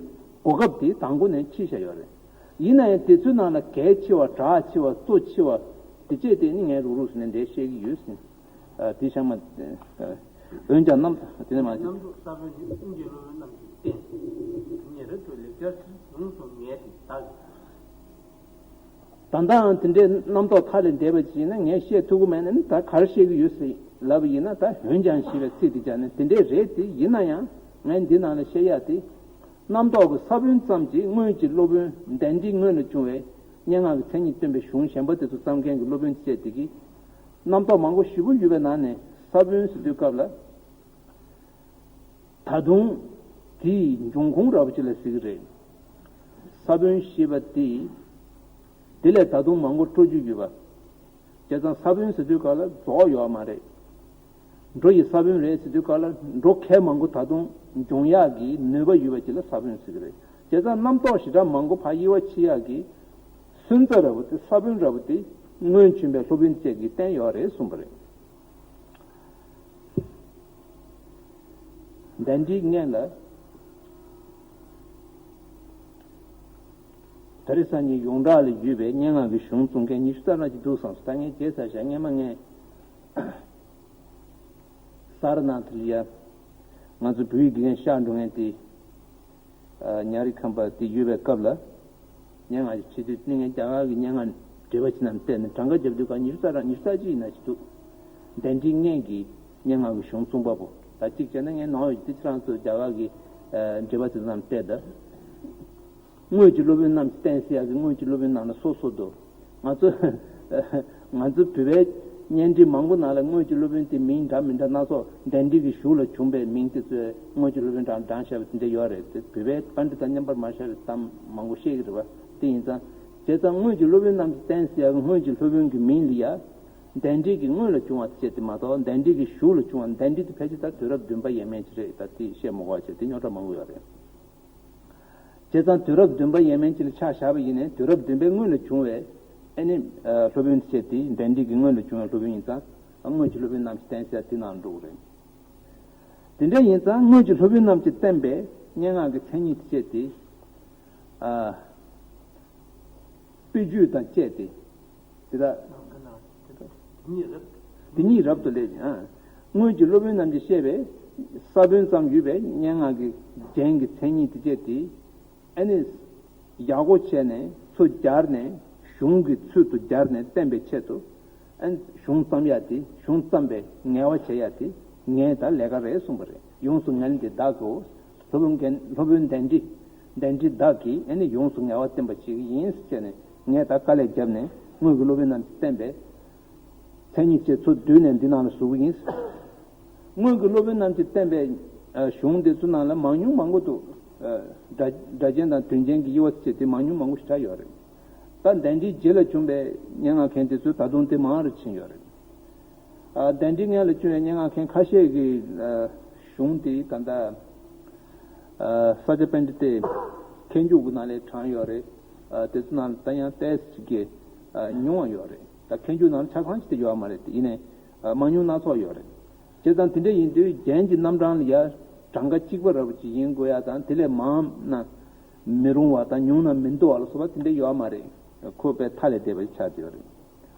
གོ་སྐབས་དེ་དང་པོ་ནས་ཕྱེ་བཞག་ཡོད་རེད། ཡིན་ན་ཡང་དེ་ཚོའི་ནང་ལ་གལ་ཆེ་བ། གྲགས་ཆེ་བ། གཙོ་ཆེ་བ། དེ་བཅས་དེ་ནི་ངས་རུག་རུག་ཟེར་ནས་འགྲེལ་བཤད་ཀྱི་ཡོད་ཟེར། ཨ། དེ་བཞག་མ། ཨ། འོན་ཀྱང་རྣམ་དེ་ནས་མ་བྱེད། རྣམ་རྟོག་ས་བོན་ནི་ཀུན་གྱི་སློབ་དཔོན་རྣམས་ཀྱིས་བསྟན། དེ་ཉིད་རབ་ཏུ་ལེགས་སྦྱར་ཕྱིར་ཡོངས་སུ་ངེས་ཏེ་བདག་གིས། ད་ལྟའང་དེ་འདྲའི་རྣམ་རྟོག་མཐའ་ལས་འདས་པ་ཅིག་ཡིན་ན་ངས་བཤད་ཐུབ་ཀྱི་མེད་ན་ནི། ད་ག་རེ་བཤད་ཀྱི་ཡོད་ཟེར་ལབ་པ་ཡིན་ན། ད་འོན་ཀྱང་ཞེས་པའི་ཚིག་དེ་སྦྱར་ནས་དེ་འདྲའི་རེད་དེ། ཡིན་ན་ཡང་ངས་འདི་ནང་ལ་བཤད་ཡག་དེ། རྣམ་རྟོག་གི་ས་བོན་ཙམ་གྱིས་སྔོན་གྱི་སློབ་དཔོན་གདན་འདྲེན་སྔོན་ལ་བྱུང་བའི་སྙན་ངག་གི་མཚན་ཉིད་སྟོན་པའི་གཞུང་གཞན་པ་དེ་ཚོ་བརྩམས་མཁན་གྱི་སློབ་དཔོན་བཅས་དེ་གིས། རྣམ་རྟོག་མང་པོ་ཞེ་པོ་ཡོད་པའི་ནང་ནས་ས་བོན་ཟེར་དུས་སྐབས་ལ། ད་དུང་དེའི་འབྱུང་ཁུངས་འདྲ་པོ་ཅིག་ལ་ཟེར་གྱི་རེད། ས་བོན་ཞེས་པ་དེ། དེ་ལས་ད་དུང་མང་པོ་སྤྲོ་རྒྱུ་ཡོད་པ། བྱས་ཙང་ས་བོན་ཟེར་དུས་སྐབས་ལ་རྫོགས་ཡོད་མ་རེད། འགྲོ་ཡི་ས་བོན་རེད་ཟེར་དུས་སྐབས་ལ་འགྲོ་གལ་མང་པོ་ད་དུང་འབྱུང་ཡག་གི་ནུས་པ་ཡོད་པ་ཅིག་ལ་ས་བོན་ཟེར་གྱི་རེད། བྱས་ཙང་རྣམ་རྟོག་ཞེ་དྲག་མང་པོ་ཕར་དབྱེ་བ་ཕྱེ་ཡག་གི་སོན་རྩ་འདྲ་པོ་དེ། ས་བོན་འདྲ་པོ་དེ་སྔོན་བྱོན་པའི་སློབ་དཔོན་བཅས་ཀྱིས་བསྟན་ཡོད་རེད་གསུངས་པ་རེད། གདན་འདྲེན་སྔོན་ལ། དེ་རིང་སང་ཉིན་ཡོངས་གྲགས་ལ་ཡོད་པའི་སྙན་ངག་གི་གཞུང་རྩོམ་མཁན་ཉི་ཤུ་རྩ་ལྔ་ཅིག་འདུག་བསམ་སོང་། ད་ངས་བརྗེད་ཚར་ཤག་སྔན་མ་ངས་གསར་ནང་དུ་ལ་ཡ་ང་ཚོ་བོད་ཡིག་དགེ་རྒན་གཤགས་འགྲོ་མཁན་དེ། ཉ་རིགས་ཁམས་པ་དེ་ཡོད་པའི་སྐབས་ལ། སྙན་ངག་ཅིག་བྲིས་དུས་ནི་ངས་རྒྱ་གར་གྱི་སྙན་ངག་འགྲེལ་པ་ཅིག་ནང་བལྟས་ནས་གྲངས་ཀ་རྒྱབ་དུས་ག་ཉི་ཤུ་རྩ་ར་ཉི་ཤུ་རྩ་གཅིག་ཡིན་ན་ཞིག་འདུག་གདན་འདྲེན་སྔོན་གྱི་སྙན་ངག་གི་གཞུང་རྩོམ་པ་པོ། ད་གཅིག་བྱས་ན་ངས་ནོར་ཡོད་དེ། ཁྱེད་རང་ཚོ་རྒྱ་གར་གྱི་འགྲེལ་པ་དེ་ཚོ་ནང་བལྟས་ད། སྔོན་གྱི་སློབ་དཔོན་རྣམས་ཀྱིས་བསྟན་ཟེར་ཡག་གི་སྔོན་གྱི་སློབ་དཔོན་རྣམས་ལ་སོ་སོ་འདུག་ང་ཚོ་ང་ཚོ་བོད་པའི་བརྙན་འཕྲིན་མང་པོ་ནང་ལ་སྔོན་གྱི་སློབ་དཔོན་དེ་མིང་འདྲ་མི་འདྲ་སྣ་ཚོགས། གདན་འདྲེན་གྱི་གཞུག་ལ་བྱུང་བའི་མིང་དེ་ཚོས་སྔོན་གྱི་སློབ་དཔོན་གྲངས་བགྲངས་བཞག་པ་དེ་འདྲ་ཡོད་རེད་དེ། བོད་པའི་པཎྜི་ཏ་རྣམ་པར་མ་བཞག་པའི་གཏམ་མང་པོ་བཤད་ཀྱི་རེད་པ། དེ་ཡིན་ཙང་། བྱས་ཙང་སྔོན་གྱི་སློབ་དཔོན་རྣམས་ཀྱིས་བསྟན་ཟེར་ཡག་གི་སྔོན་གྱི་སློབ་དཔོན་གྱི་མིང་ལ་ཡ། གདན་འདྲེན་གྱི་སྔོན་ལ་བྱུང་བ་དེ་བྱས་ཏེ་མ་གཏོགས། གདན་འདྲེན་གྱི་གཞུག་ལ་བྱུང་བ། གདན་འདྲེན་དེ་ཕལ་ཆེར་ད་དུས་རབས་བདུན་པ་ཡས་མས་ཅིག་རེད། ད་དེ་བཤད་མི་དགོས་པ་བྱས། དེ་རྙོག་དྲ་མང་པོ་ཡོད་རེད། བྱས་ཙང་དུས་རབས་བདུན་པ་ཡས་མས་ཅིག་ལ་ཆ་བཞག་པ་ཡིན་ནའི། དུས་རབས་བདུན་པའི་སྔོན་ལ་བྱུང་བའི་ཨ་ནི་སློབ་དཔོན་བྱས་ཏེ། གདན་འདྲེན་གྱི་སྔོན་ལ་བྱུང་བའི་སློབ་དཔོན་ཡིན་ཙང་། སྔོན་གྱི་སློབ་དཔོན་རྣམས་ཀྱིས་བསྟན་ཟེར་དེ་ནང་འགྲོ་གི་རེད། དེ་འདྲ་ཡིན་ཙང་སྔོན་གྱི་སློབ་དཔོན་རྣམས་ཀྱིས་བསྟན་པའི་སྙན་ངག་གི་མཚན་ཉིད་བྱས་ཏེ། ཨ། དཔེ་བརྗོད་དང་བཅས་ཏེ། དེ་དག་དེ་ཉིད་རབ་ཏུ་ལེགས་ཀྱང་། སྔོན་གྱི་སློབ་དཔོན་རྣམས་ཀྱིས་བཤད་པའི་ས་བོན་ཙམ་ཡོད་པའི་སྙན་ངག་གི་རྒྱན་གྱི་མཚན་ཉིད་དེ་བཅས་ཏེ། ཨ་ནི་ཡག་པོ་བྱས་ནས་ཚུར་སྦྱར་ནས། གཞུང་གི་ཚུལ་དུ་སྦྱར་ནས་བསྟན་པའི་ཆེད་དུ། ཨ་ནི་གཞུང་བརྩམ་ཡག་དེ། གཞུང་བརྩམས་པའི་ངལ་བ་བྱེད་ཡག་དེ་ངའི་ད་ལས་ཀ་རེད་གསུངས་པ་རེད། ཡོངས་སུ་ངལ་འདི་བདག་གིའོ། སློབ་དཔོན་རྒན། སློབ་དཔོན་གདན་འདྲེན། གདན་འདྲེན་བདག་གིས་ཨ་ནི་ཡོངས་སུ་ངལ་བ་བསྟན་པ་ཞིག་ཡིན་ཟེར་ནས། ངས་ད་དཀའ་ལས་བརྒྱབ་ནས་སྔོན་གྱི་སློབ་དཔོན་རྣམས་ཀྱིས་བསྟན་པའི་མཚན་ཉིད་བཅས་ཚུར་བསྡུས་ནས་འདི་ནང་ལ་ཟུག་གི་ཡིན། སྔོན་གྱི་སློབ་དཔོན་རྣམས་ཀྱིས་བསྟན་པའི་གཞུང་འདི་ཚོ་ནང་ལ་མང་ཉུང་མང་པོ་འདུག་སྒྲ་སྒྲ་གཅན་དང་དོན་གཅན་གྱི་དབྱེ་བ་བྱས་ཏེ་མང་ཉུང་མང་པོ་ཞིག་གྲས་ཡོད་རེད། ད་གདན་འདྲེན་རྗེས་ལ་བྱུང་བའི་སྙན་ངག་མཁན་དེ་ཚོ་ད་དུང་དེ་མང་རུ་ཕྱིན་ཡོད་རེད། ཨ། གདན་འདྲེན་སྔོན་ལ་བྱུང་བའི་སྙན་ངག་མཁན་ཁ་ཤས་ཀྱི་ཨ་གཞུང་དེ་ད་ལྟ་ཨ་ས་སྐྱ་པཎྜི་ཏའི་མཁས་འཇུག་གི་ནང་ལ་དྲངས་ཡོད་རེད། ཨ། དེ་ཚོ་ནང་ལ་ད་ཡང་ཏོག་ཙམ་ཅིག་གི་ཨ་ཉུང་བ་ཡོད་རེད། ད་མཁས་འཇུག་ནང་ལ་ཆ་ཚང་ཞིག་དེ་ཡོད་མ་རེད་དེ། ཡིན་ནའི་ཨ་མང་ཉུང་སྣ་ཚོགས་ཡོད་རེད། བྱས་ཙང་དེ་འདྲ་ཡིན་དུས་རྒྱན་གྱི་རྣམ་གྲངས་ལ་ཡ་གྲངས་ཀ་གཅིག་པ་འདྲ་པོ་ཅིག་ཡིན་དགོས་ཡ་དང་། དེ་ལས་མང་ན་མི་རུང་བ་དང་ཉུང་ན་མི་འདུག་པ་ལ་སོགས་པ་དེ་འདྲ་ཡོད་མ་རེད། ཁོ་དཔེ་མཐའ་ལས་འདས་པ་ཆགས་བསྡད་ཡོད་རེད།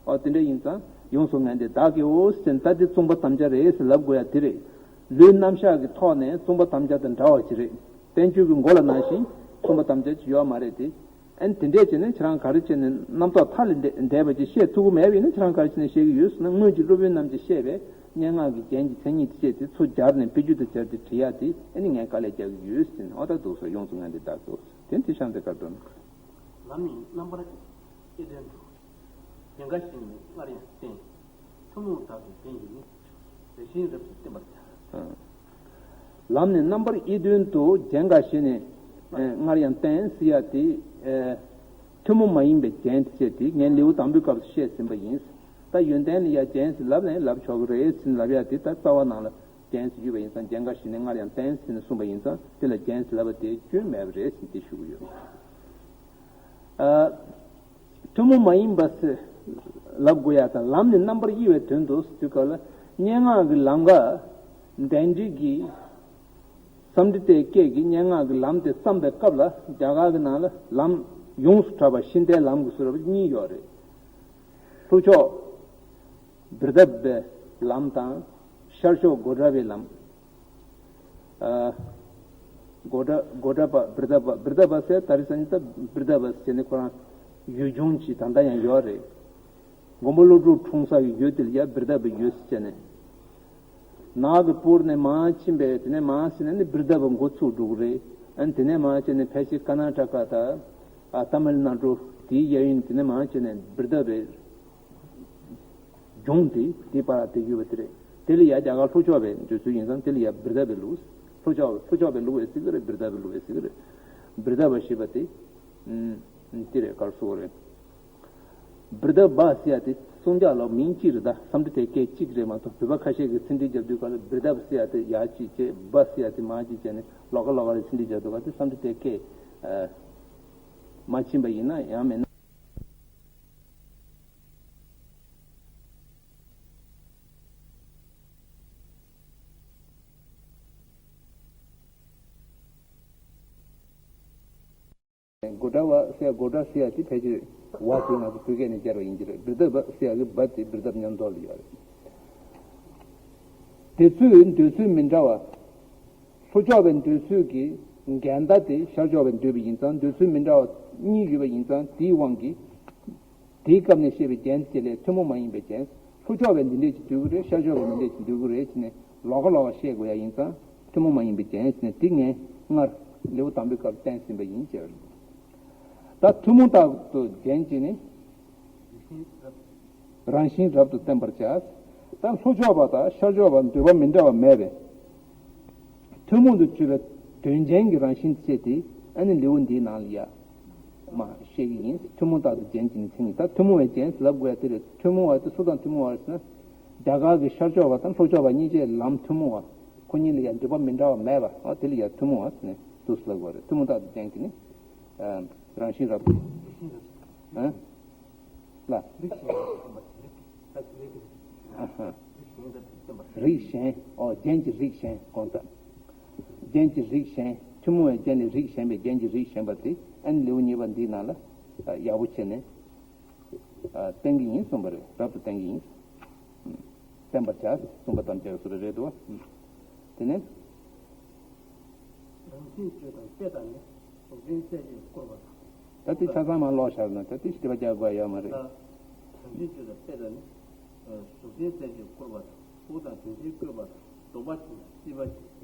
ཨོ། དེ་འདྲ་ཡིན་ཙང་ཡོངས་སུ་ངལ་འདི་བདག་གིའོ་ཟེར་ནས། ད་འདི་རྩོམ་པ་དམ་བཅའ་རེད་ཟེར་ལབ་དགོས་ཡ་དེ་རེད། ལུས་རྣམ་གཞག་གི་ཐོག་ནས་རྩོམ་པ་དམ་བཅའ་དང་འདྲ་བ་ཞིག་རེད། བསྟན་བཅོས་ཀྱི་མགོ་ལ་ནང་བཞིན་རྩོམ་པ་དམ་བཅའ་ཅིག་ཡོད་མ་རེད་དེ། ཨ་ནི་དེ་འདྲས་བྱས་ནས་ཁྱེད་རང་ག་རེ་བྱས་ནས་རྣམ་རྟོག་མཐའ་ལས་འདས་འདས་པ་ཅིག་བཤད་ཐུབ་ཀྱི་མེད་པ་ཡིན་ན། ཁྱེད་རང་ག་རེ་བྱས་ནས་བཤད་ཀྱི་ཡོད་ཟེར་ན། སྔོན་གྱི་སློབ་དཔོན་རྣམས་ཀྱིས་བཤད་པའི་སྙན་ངག་གི་རྒྱན་གྱི་མཚན་ཉིད་དེ་བཅས་ཏེ་ཚུར་སྦྱར་ནས་དཔེ་བརྗོད་དང་སྦྱར་ཏེ་བྲིས་ཡག་དེ་ཨ་ནི་ངས་དཀའ་ལས་རྒྱག་གི་ཡོད་ཟེར་ནས། ཨོ། ད་འདུག་སེ་ཡོངས་སུ་ངལ་འདི་བདག་གིའོ་ཟེར། དེ་དེ་ཤང་དེ་གར་འགྲོ་ན། ལམ་ནི་རྣམ་པར་དབྱེ་དོན་དུ། རྒྱན་འགའ་ཞིག་ནི་སྔར་ཡང་བསྟན། ཐུན་མོང་དག་པའི་རྒྱན་གྱིས་ནི། རེ་ཞིག་རབ་ཏུ་བསྟན་པར་བྱ། ལམ་ནི་རྣམ་པར་དབྱེ་དོན་དུ། རྒྱན་འགའ་ཞིག་ནི་ཨེ་སྔར་ཡང་བསྟན་ཟེར་ཡ་དེ། ཨེ་ཐུན་མོང་མ་ཡིན་པའི་རྒྱན་དེ་བཤད་དེ་ངས་ལེའུ་དང་པོའི་སྐབས་སུ་བཤད་ཟིན་པ་ཡིན། ད་ཡོན་ཏན་ལ་ཡ་རྒྱན་ཟེར་ལབ་ནས་ལབ་ཆོག་གི་རེད་ཟེར་ལབ་ཡ་དེ། ད་རྩ་བ་ནང་ལ་རྒྱན་ཟེར་ཡོད་པ་ཡིན་ཙང་། རྒྱན་འགའ་ཞིག་ནི་སྔར་ཡང་བསྟན་ཟེར་ནས་གསུངས་པ་ཡིན་ཙང་། དེ་ལ་རྒྱན་ཟེར་ལབ་པ་དེ་སྐྱོན་མེད་པ་རེད་ཟེར་དེ་ཞུ་གི་ཡོད། ཨ། ཐུན་མོང་མ་ཡིན་པ་ཟེར་ལབ་དགོས་ཡ་དང་། ལམ་ནི་རྣམ་པར་དབྱེ་བའི་དོན་དུ་ཟེར་དུས་སྐབས་ལ། སྙན་ངག་གི་ལམ་ཁ་གདན་འདྲེན་གྱིས། བསམ་གྲུབ་རྟའི་སྐད་ཀྱིས་སྙན་ངག་གི་ལམ་དེ་བརྩམས་པའི་སྐབས་ལ། རྒྱ་གར་གྱི་ནང་ལ་ལམ་ཡོངས་སུ་གྲགས་པ་ཤིང་རྟའི་ལམ་གྱི་ཟུར་གཉིས་ཡོད་རེད། ལྷོ་ཕྱོགས་བི་རྡ་པའི་ལམ་དང་། ཤར་ཕྱོགས་སྒོ་འདྲ་བའི་ལམ། ཨ། སྒོ་འདྲ་སྒོ་འདྲ་པ་བི་རྡ་པ། བི་རྡ་པ་ཟེར་ད་རེས་སང་ཉིན་ད་བི་རྡ་པ་ཟེར་ནས་ཁོ་རང་ཡུལ་ལྗོངས་ཀྱི་ད་ལྟ་ཡང་ཡོད་རེད། མགོན་པོ་ཀླུ་སྒྲུབ་འཁྲུངས་ས་ཡི་ཡུལ་དེ་ལ་ཡ་བི་རྡ་པའི་ཡུལ་ཟེར་བྱས་ནས། ནགས་ཀྱི་སྤུར་ནས་མར་ཕྱིན་པས་དེ་ནས་མར་ཟིན་ནས་ནི་བི་རྡ་པ་འགོ་ཚུགས་འགྲོ་གི་རེད། ཨ་ནི་དེ་ནས་མར་བྱས་ནས་ཕལ་ཆེར་ཀར་ནཱ་ཊ་ཀ་དང་ཨ་ཏ་མིལ་ནཱ་ཌུ་དེའི་གཡས་གཡོན་དེ་ནས་མར་བྱས་ནས་བི་རྡ་པའི་ལྗོངས་དེ་དེའི་བར་དེ་ཡོད་པ་དེ་རེད། དེ་ལ་ཡ་རྒྱ་གར་ལྷོ་ཕྱོགས་པའི་འདོད་ཚུལ་ཡིན་ཙང་དེ་ལ་ཡ་བི་རྡ་པའི་ལུགས། ལྷོ་ཕྱོགས་ལྷོ་ཕྱོགས་པའི་ལུགས་ཨེ་ཟེར་གི་རེད། བི་རྡ་པའི་ལུགས་ཨེ་ཟེར་གི་རེད། བི་རྡ་པ་ཞེས་པ་དེ་ཨུམ་དེ་རེད། ག་རེ་ཟེར་དགོས་རེད། བི་རྡ་པ་ཟེར་ཡ་དེ་སྲུང་སྐྱོབ་ལ་མིང་གཅིག་རེད། ད་སཾ་སྐྲྀ་ཏའི་སྐད་གཅིག་རེད་མ་གཏོགས་བོད་པ་ཁ་ཤས་ཀྱིས་ཚིག་འགྲེལ་རྒྱབ་དུས་སྐབས་ལ་བི་རྡ་པ་ཟེར་ཡ་དེ་ཡ་གཅིག་བྱས། པ་ཟེར་ཡ་དེ་མ་གཅིག་བྱས་ནས་ལོགས་ཀ་ལོགས་ཀ་རེ་ཚིག་འགྲེལ་རྒྱབ་དུས་སྐབས་དེ་སཾ་སྐྲྀ་ཏའི་སྐད་མ་ཕྱིན་པ་ཡིན་ན་ཡང་མིན་ན། སྒོ་འདྲ་བ་ཟེར་སྒོ་འདྲ་ཟེར་ཡ་དེ་ཕལ་ཆེར་བ་དེ་ང་ཚོ་བོད་སྐད་ནས་སྦྱར་བ་ཡིན་གྱི་རེད། བི་རྡ་པ་ཟེར་ཡ་གི་པ་དེ་བི་རྡ་པ་མཉམ་འདོགས་ལ་ཡོད་རེད། དེ་ཚོའི་འདོད་ཚུལ་མི་འདྲ་བ། ལྷོ་ཕྱོགས་པའི་འདོད་ཚུལ་གྱི་འགལ་ཟླ་དེ་ཤར་ཕྱོགས་པས་འདོད་པ་ཡིན་ཙང་། འདོད་ཚུལ་མི་འདྲ་བ་གཉིས་ཡོད་པ་ཡིན་ཙང་དེའི་དབང་གིས། དེའི་སྐབས་ནས་བཤད་པའི་རྒྱན་དེ་ལས་ཐུན་མོང་མ་ཡིན་པའི་རྒྱན། ལྷོ་ཕྱོགས་པས་འདི་འདྲས་ཀྱི་འདོད་ཀྱི་རེད། ཤར་ཕྱོགས་པས་མི་འདྲས་ཀྱི་འདོད་ཀྱི་རེད་ཟེར་ནས་ལོགས་ཀ་ལོགས་ཀ་བཤད་དགོས་ཡ་ཡིན་ཙང་ཐུན་མོང་མ་ཡིན་པའི་རྒྱན་ཟེར་ནས་དེ་ངས་སྔར་ལེའུ་དང་པོའི་སྐབས་བསྟན་ཟིན་པ་ཡིན་ཟེར། ད་ཐུན་མོང་རྟགས་སུ་རྒྱན་གྱི་ནི། རང་བཞིན་རབ་ཏུ་བསྟན་པར་བྱ། ད་ལྷོ་ཕྱོགས་པ་དང་ཤར་ཕྱོགས་པ་འདོད་པ་མི་འདྲ་བ་མེད་པས། ཐུན་མོང་དུ་གྱུར་པའི་དོན་ཅན་གྱི་རང་བཞིན་བཤད་དེ་ཨ་ནི་ལེའུ་འདིའི་ནང་ལ་ཡ་མ་བཤད་ཀྱི་ཡིན། ཐུན་མོང་རྟགས་སུ་རྒྱན་གྱི་ནི་མཚན་ཉིད། ད་ཐུན་མོང་བའི་རྒྱན་ལབ་དགོས་ཡ་དེ་རེད། ཐུན་མོང་བ་དེ་སུ་དང་ཐུན་མོང་བ་རེད་ཟེར་ན། རྒྱ་གར་གྱི་ཤར་ཕྱོགས་པ་དང་ལྷོ་ཕྱོགས་པ་གཉིས་ཆའི་ལམ་ཐུན་མོང་བ། ཁོ་གཉིས་ལ་ཡ་འདོད་པ་མི་འདྲ་བ་མེད་པ། ཨ་དེ་ལ་ཡ་ཐུན་མོང་བ་ཟེར་ནས་འདུག་སེ་ལབ་དགོས་རེད། ཐུན་མོང་རྟགས་སུ་རྒྱན་གྱི་ནི་རང་བཞིན་རབ་ཏུ། ཨ། ལ། རིགས་གཞན་ལ་བརྟེན་པ་ཞིག་རེད། ཨ་ཧ། རིགས་གཞན་ལ་བརྟེན་པ་ཞིག་རིགས་གཞན། ཨོ་རྒྱན་གྱི་རིགས་གཞན་གོང་ལྟར། རྒྱན་གྱི་རིགས་གཞན། ཐུན་མོང་བའི་རྒྱན་ལས་རིགས་གཞན་པའི་རྒྱན་གྱི་རིགས་གཞན་པ་དེ་ཨ་ནི་ལེའུ་གཉིས་པ་འདིའི་ནང་ལ་ཡག་པོ་བྱས་ནས་བསྟན་གྱི་ཡིན་གསུངས་པ་རེད། རབ་ཏུ་བསྟན་གྱི་ཡིན། བསྟན་པར་བྱ། གསུངས་པ་དང་བཅས་སུ་རེད་དོ། དེ་ནས། རང་བཞིན་བརྗོད་དང་དཔེ་དང་ནི། གཟུགས་ཅན་གསལ་བྱེད་བསྐུར་བ་དང་། ད་དེ་ཆ་ཚང་མ་ཀློག་བཞག་ན་ད་དེ་དྲི་བ་རྒྱག་དགོས་ཡ་མ་རེད། ད་རང་བཞིན་བརྗོད་དང་དཔེ་དང་ནི། གཟུགས་ཅན་གསལ་བྱེད་བསྐུར་བ་དང་། དབུགས་དང་དོན་ཆེན་བཀོད་པ་དང་། གདོང་པ་ཆེ་དང་སྲིད་པ་ཆེ།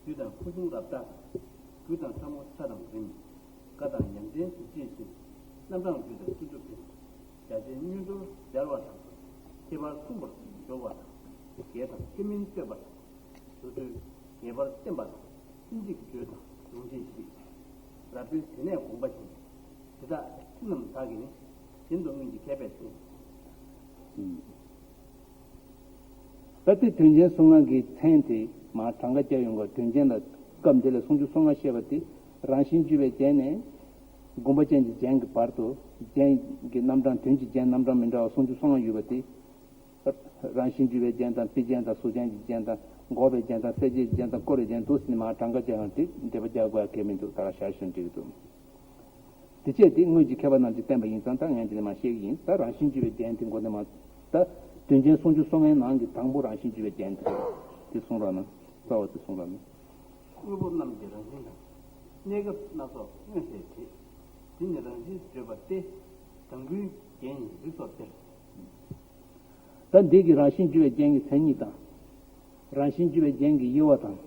རྒྱུ་དང་ཁུ་ཆུང་རབ་བརྟག་དང་། རྒྱུ་དང་ཕྲ་མོ་ཆ་དང་རིམ། དགའ་དང་ཉམས་ལྡན་གཟི་བརྗིད་ཅན། རྣམ་གྲངས་རྒྱུ་དང་ཀུན་ཏུ་ཕན། རྒྱ་ཆེན་གཉེན་གྲོགས་མཇལ་བ་དང་། ཁྱད་པར་མཚུངས་པར་སྦྱོར་བ་དང་། རྒྱས་དང་ཐེག་དམན་བསྟོད་པ་དང་། བཟོ་བཀོད་ངེས་པར་བསྟན་པ་དང་། ལྷན་ཅིག་བརྗོད་དང་ལུང་བྱེད་བཞི། རབ་འབྱོར་དེ་ནས་དགོངས་པ་ཆེན། དེ་དག་ཐུན་རྣམས་དག་གིས་ནི། གཞན་དུ་སྔོན་གྱི་མཁས་པས་གསན། ད་ལྟའི་དོན་ཆེན་གསུང་ངག་གི་མཚན་དེ་མར་གྲངས་ཀ་བརྒྱབ་ཡོང་གི། དོན་ཆེན་ལ་སྐབས་འདི་ལ་སུམ་ཅུ་སོ་ལྔ་བཤད་པ་དེ་རང་བཞིན་བརྗོད་པའི་རྒྱན་ནས་དགོངས་པ་ཅན་གྱི་རྒྱན་གྱི་བར་དུ་རྒྱན་གྱི་རྣམ་གྲངས་དོན་གྱི་རྒྱན་རྣམ་གྲངས་མི་འདྲ་བ་སུམ་ཅུ་སོ་ལྔ་ཡོད་པ་དེ། རང་བཞིན་བརྗོད་པའི་རྒྱན་དང་དཔེ་རྒྱན་དང་གཟུགས་ཅན་གྱི་རྒྱན་དང་འགོག་པའི་རྒྱན་དང་གསལ་བྱེད་ཀྱི་རྒྱན་དང་བསྐུར་བའི་རྒྱན་འདུག་ཟེར་ནས་མར་གྲངས་ཀ་བརྒྱབ་ཡོང་དེ་འགྲེལ་པ་རྒྱག་དགོས་ཡ་གལ་མི་འདུག་ད་ག་ཤར་ཞོན་འགྲིག་གི་འདུག་དེ་བྱས་དེ་སྔོན་གྱི་མཁས་པ་རྣམས་ཀྱིས་བསྟན་པ་ཡིན་ཙང་ད་ངས་འདི་ནས་མར་བཤད་ཀྱི་ཡིན། ད་རང་བཞིན་བརྗོད་པའི་རྒྱན་དེ་མགོ་ནས་མར། ད་དོན་ཆེན་སུམ་ཅུ་སོ་ལྔའི་ནང་གི་དང་པོ་རང་བཞིན་བརྗོད་པའི་རྒྱན་དེ་རེད། དེ་གསུང་རོགས་གནང་། རྩ་བ་དེ་གསུང་རོགས་གནང་། དངོས་པོ་རྣམས་ཀྱི་རང་བཞིན་དང་། གནས་སྐབས་སྣ་ཚོགས་མངོན་གསལ་བྱེད། དེ་ནི་རང་བཞིན་བརྗོད་པ་སྟེ། དང་པོའི་རྒྱན་ཡིན་རིགས་སོགས་དེར། ད་འདི་གི་རང་བཞིན་བརྗོད་པའི་རྒྱན་གྱི་མཚན་ཉིད་དང་། རང་བཞིན་བརྗོད་པའི་རྒྱན་གྱི་དབྱེ་བ་དང་།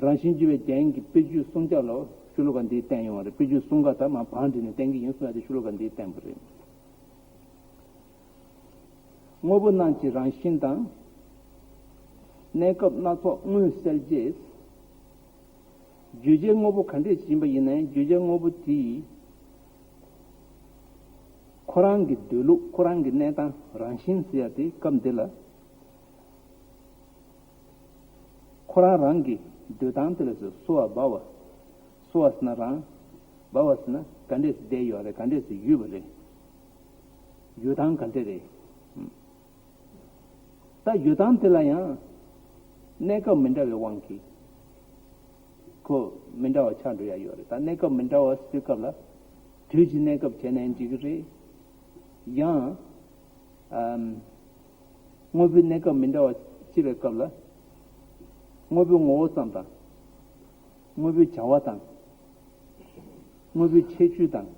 རང་བཞིན་བརྗོད་པའི་རྒྱན་གྱི་དཔེ་བརྗོད་གསུམ་ཆ་ལ་ཤོ་ལོ་ཀ་འདིའི་སྟེང་ཡོང་བ་རེད། དཔེ་བརྗོད་གསུམ་ཀ་ད་མར་བང་བསྒྲིགས་ནས་བསྟན་གྱི་ཡིན་གསུངས་ཡ་དེ་ཤོ་ལོ་ཀ་འདིའི་སྟེང་པོ་རེད། དངོས་པོ་རྣམས་ཀྱི་རང་བཞིན་དང་། གནས་སྐབས་སྣ་ཚོགས་མངོན་གསལ་བྱེད། བརྗོད་བྱའི་དངོས་པོ་ག་འདྲས་ཤིག་ཡིན་པ་ཡིན་ནའི་བརྗོད་བྱའི་དངོས་པོ་དེའི་ཁོ་རང་གི་སྡོད་ལུགས། ཁོ་རང་གི་གནས་སྟངས། རང་བཞིན་ཟེར་ཡ་དེ་སྐབས་འདི་ལ། ཁོ་རང་རང་གི་སྡོད་སྟངས་དེ་ལ་ཟེར། གསོ་བ་སྦ་བ། གསོ་བ་ཟེར་ན་རང་། སྦ་བ་ཟེར་ན་ག་འདྲས་སེ་བསྡད་ཡོད་རེད། ག་འདྲས་སེ་ཡོད་པ་རེད། ཡོད་སྟངས་ག་འདྲས་རེད། ད་ཡོད་སྟངས་དེ་ལ་ཡང་གནས་སྐབས་མི་འདྲ་བའི་དབང་གིས་ཁོ་མི་འདྲ་བ་ཆགས་འགྲོ་ཡ་ཡོད་རེད། ད་གནས་སྐབས་མི་འདྲ་བ་ཟེར་སྐབས་ལ་དུས་ཀྱི་གནས་སྐབས་བྱས་ནའི་འགྲིག་གི་རེད། ཡང་། ཨམ། དངོས་པོའི་གནས་སྐབས་མི་འདྲ་བ་སྐྱེ་བའི་སྐབས་ལ། དངོས་པོའི་ངོ་བོ་ཙམ་དང་། དངོས་པོའི་བྱ་བ་དང་། དངོས་པོའི་ཁྱད་ཆོས་དང་།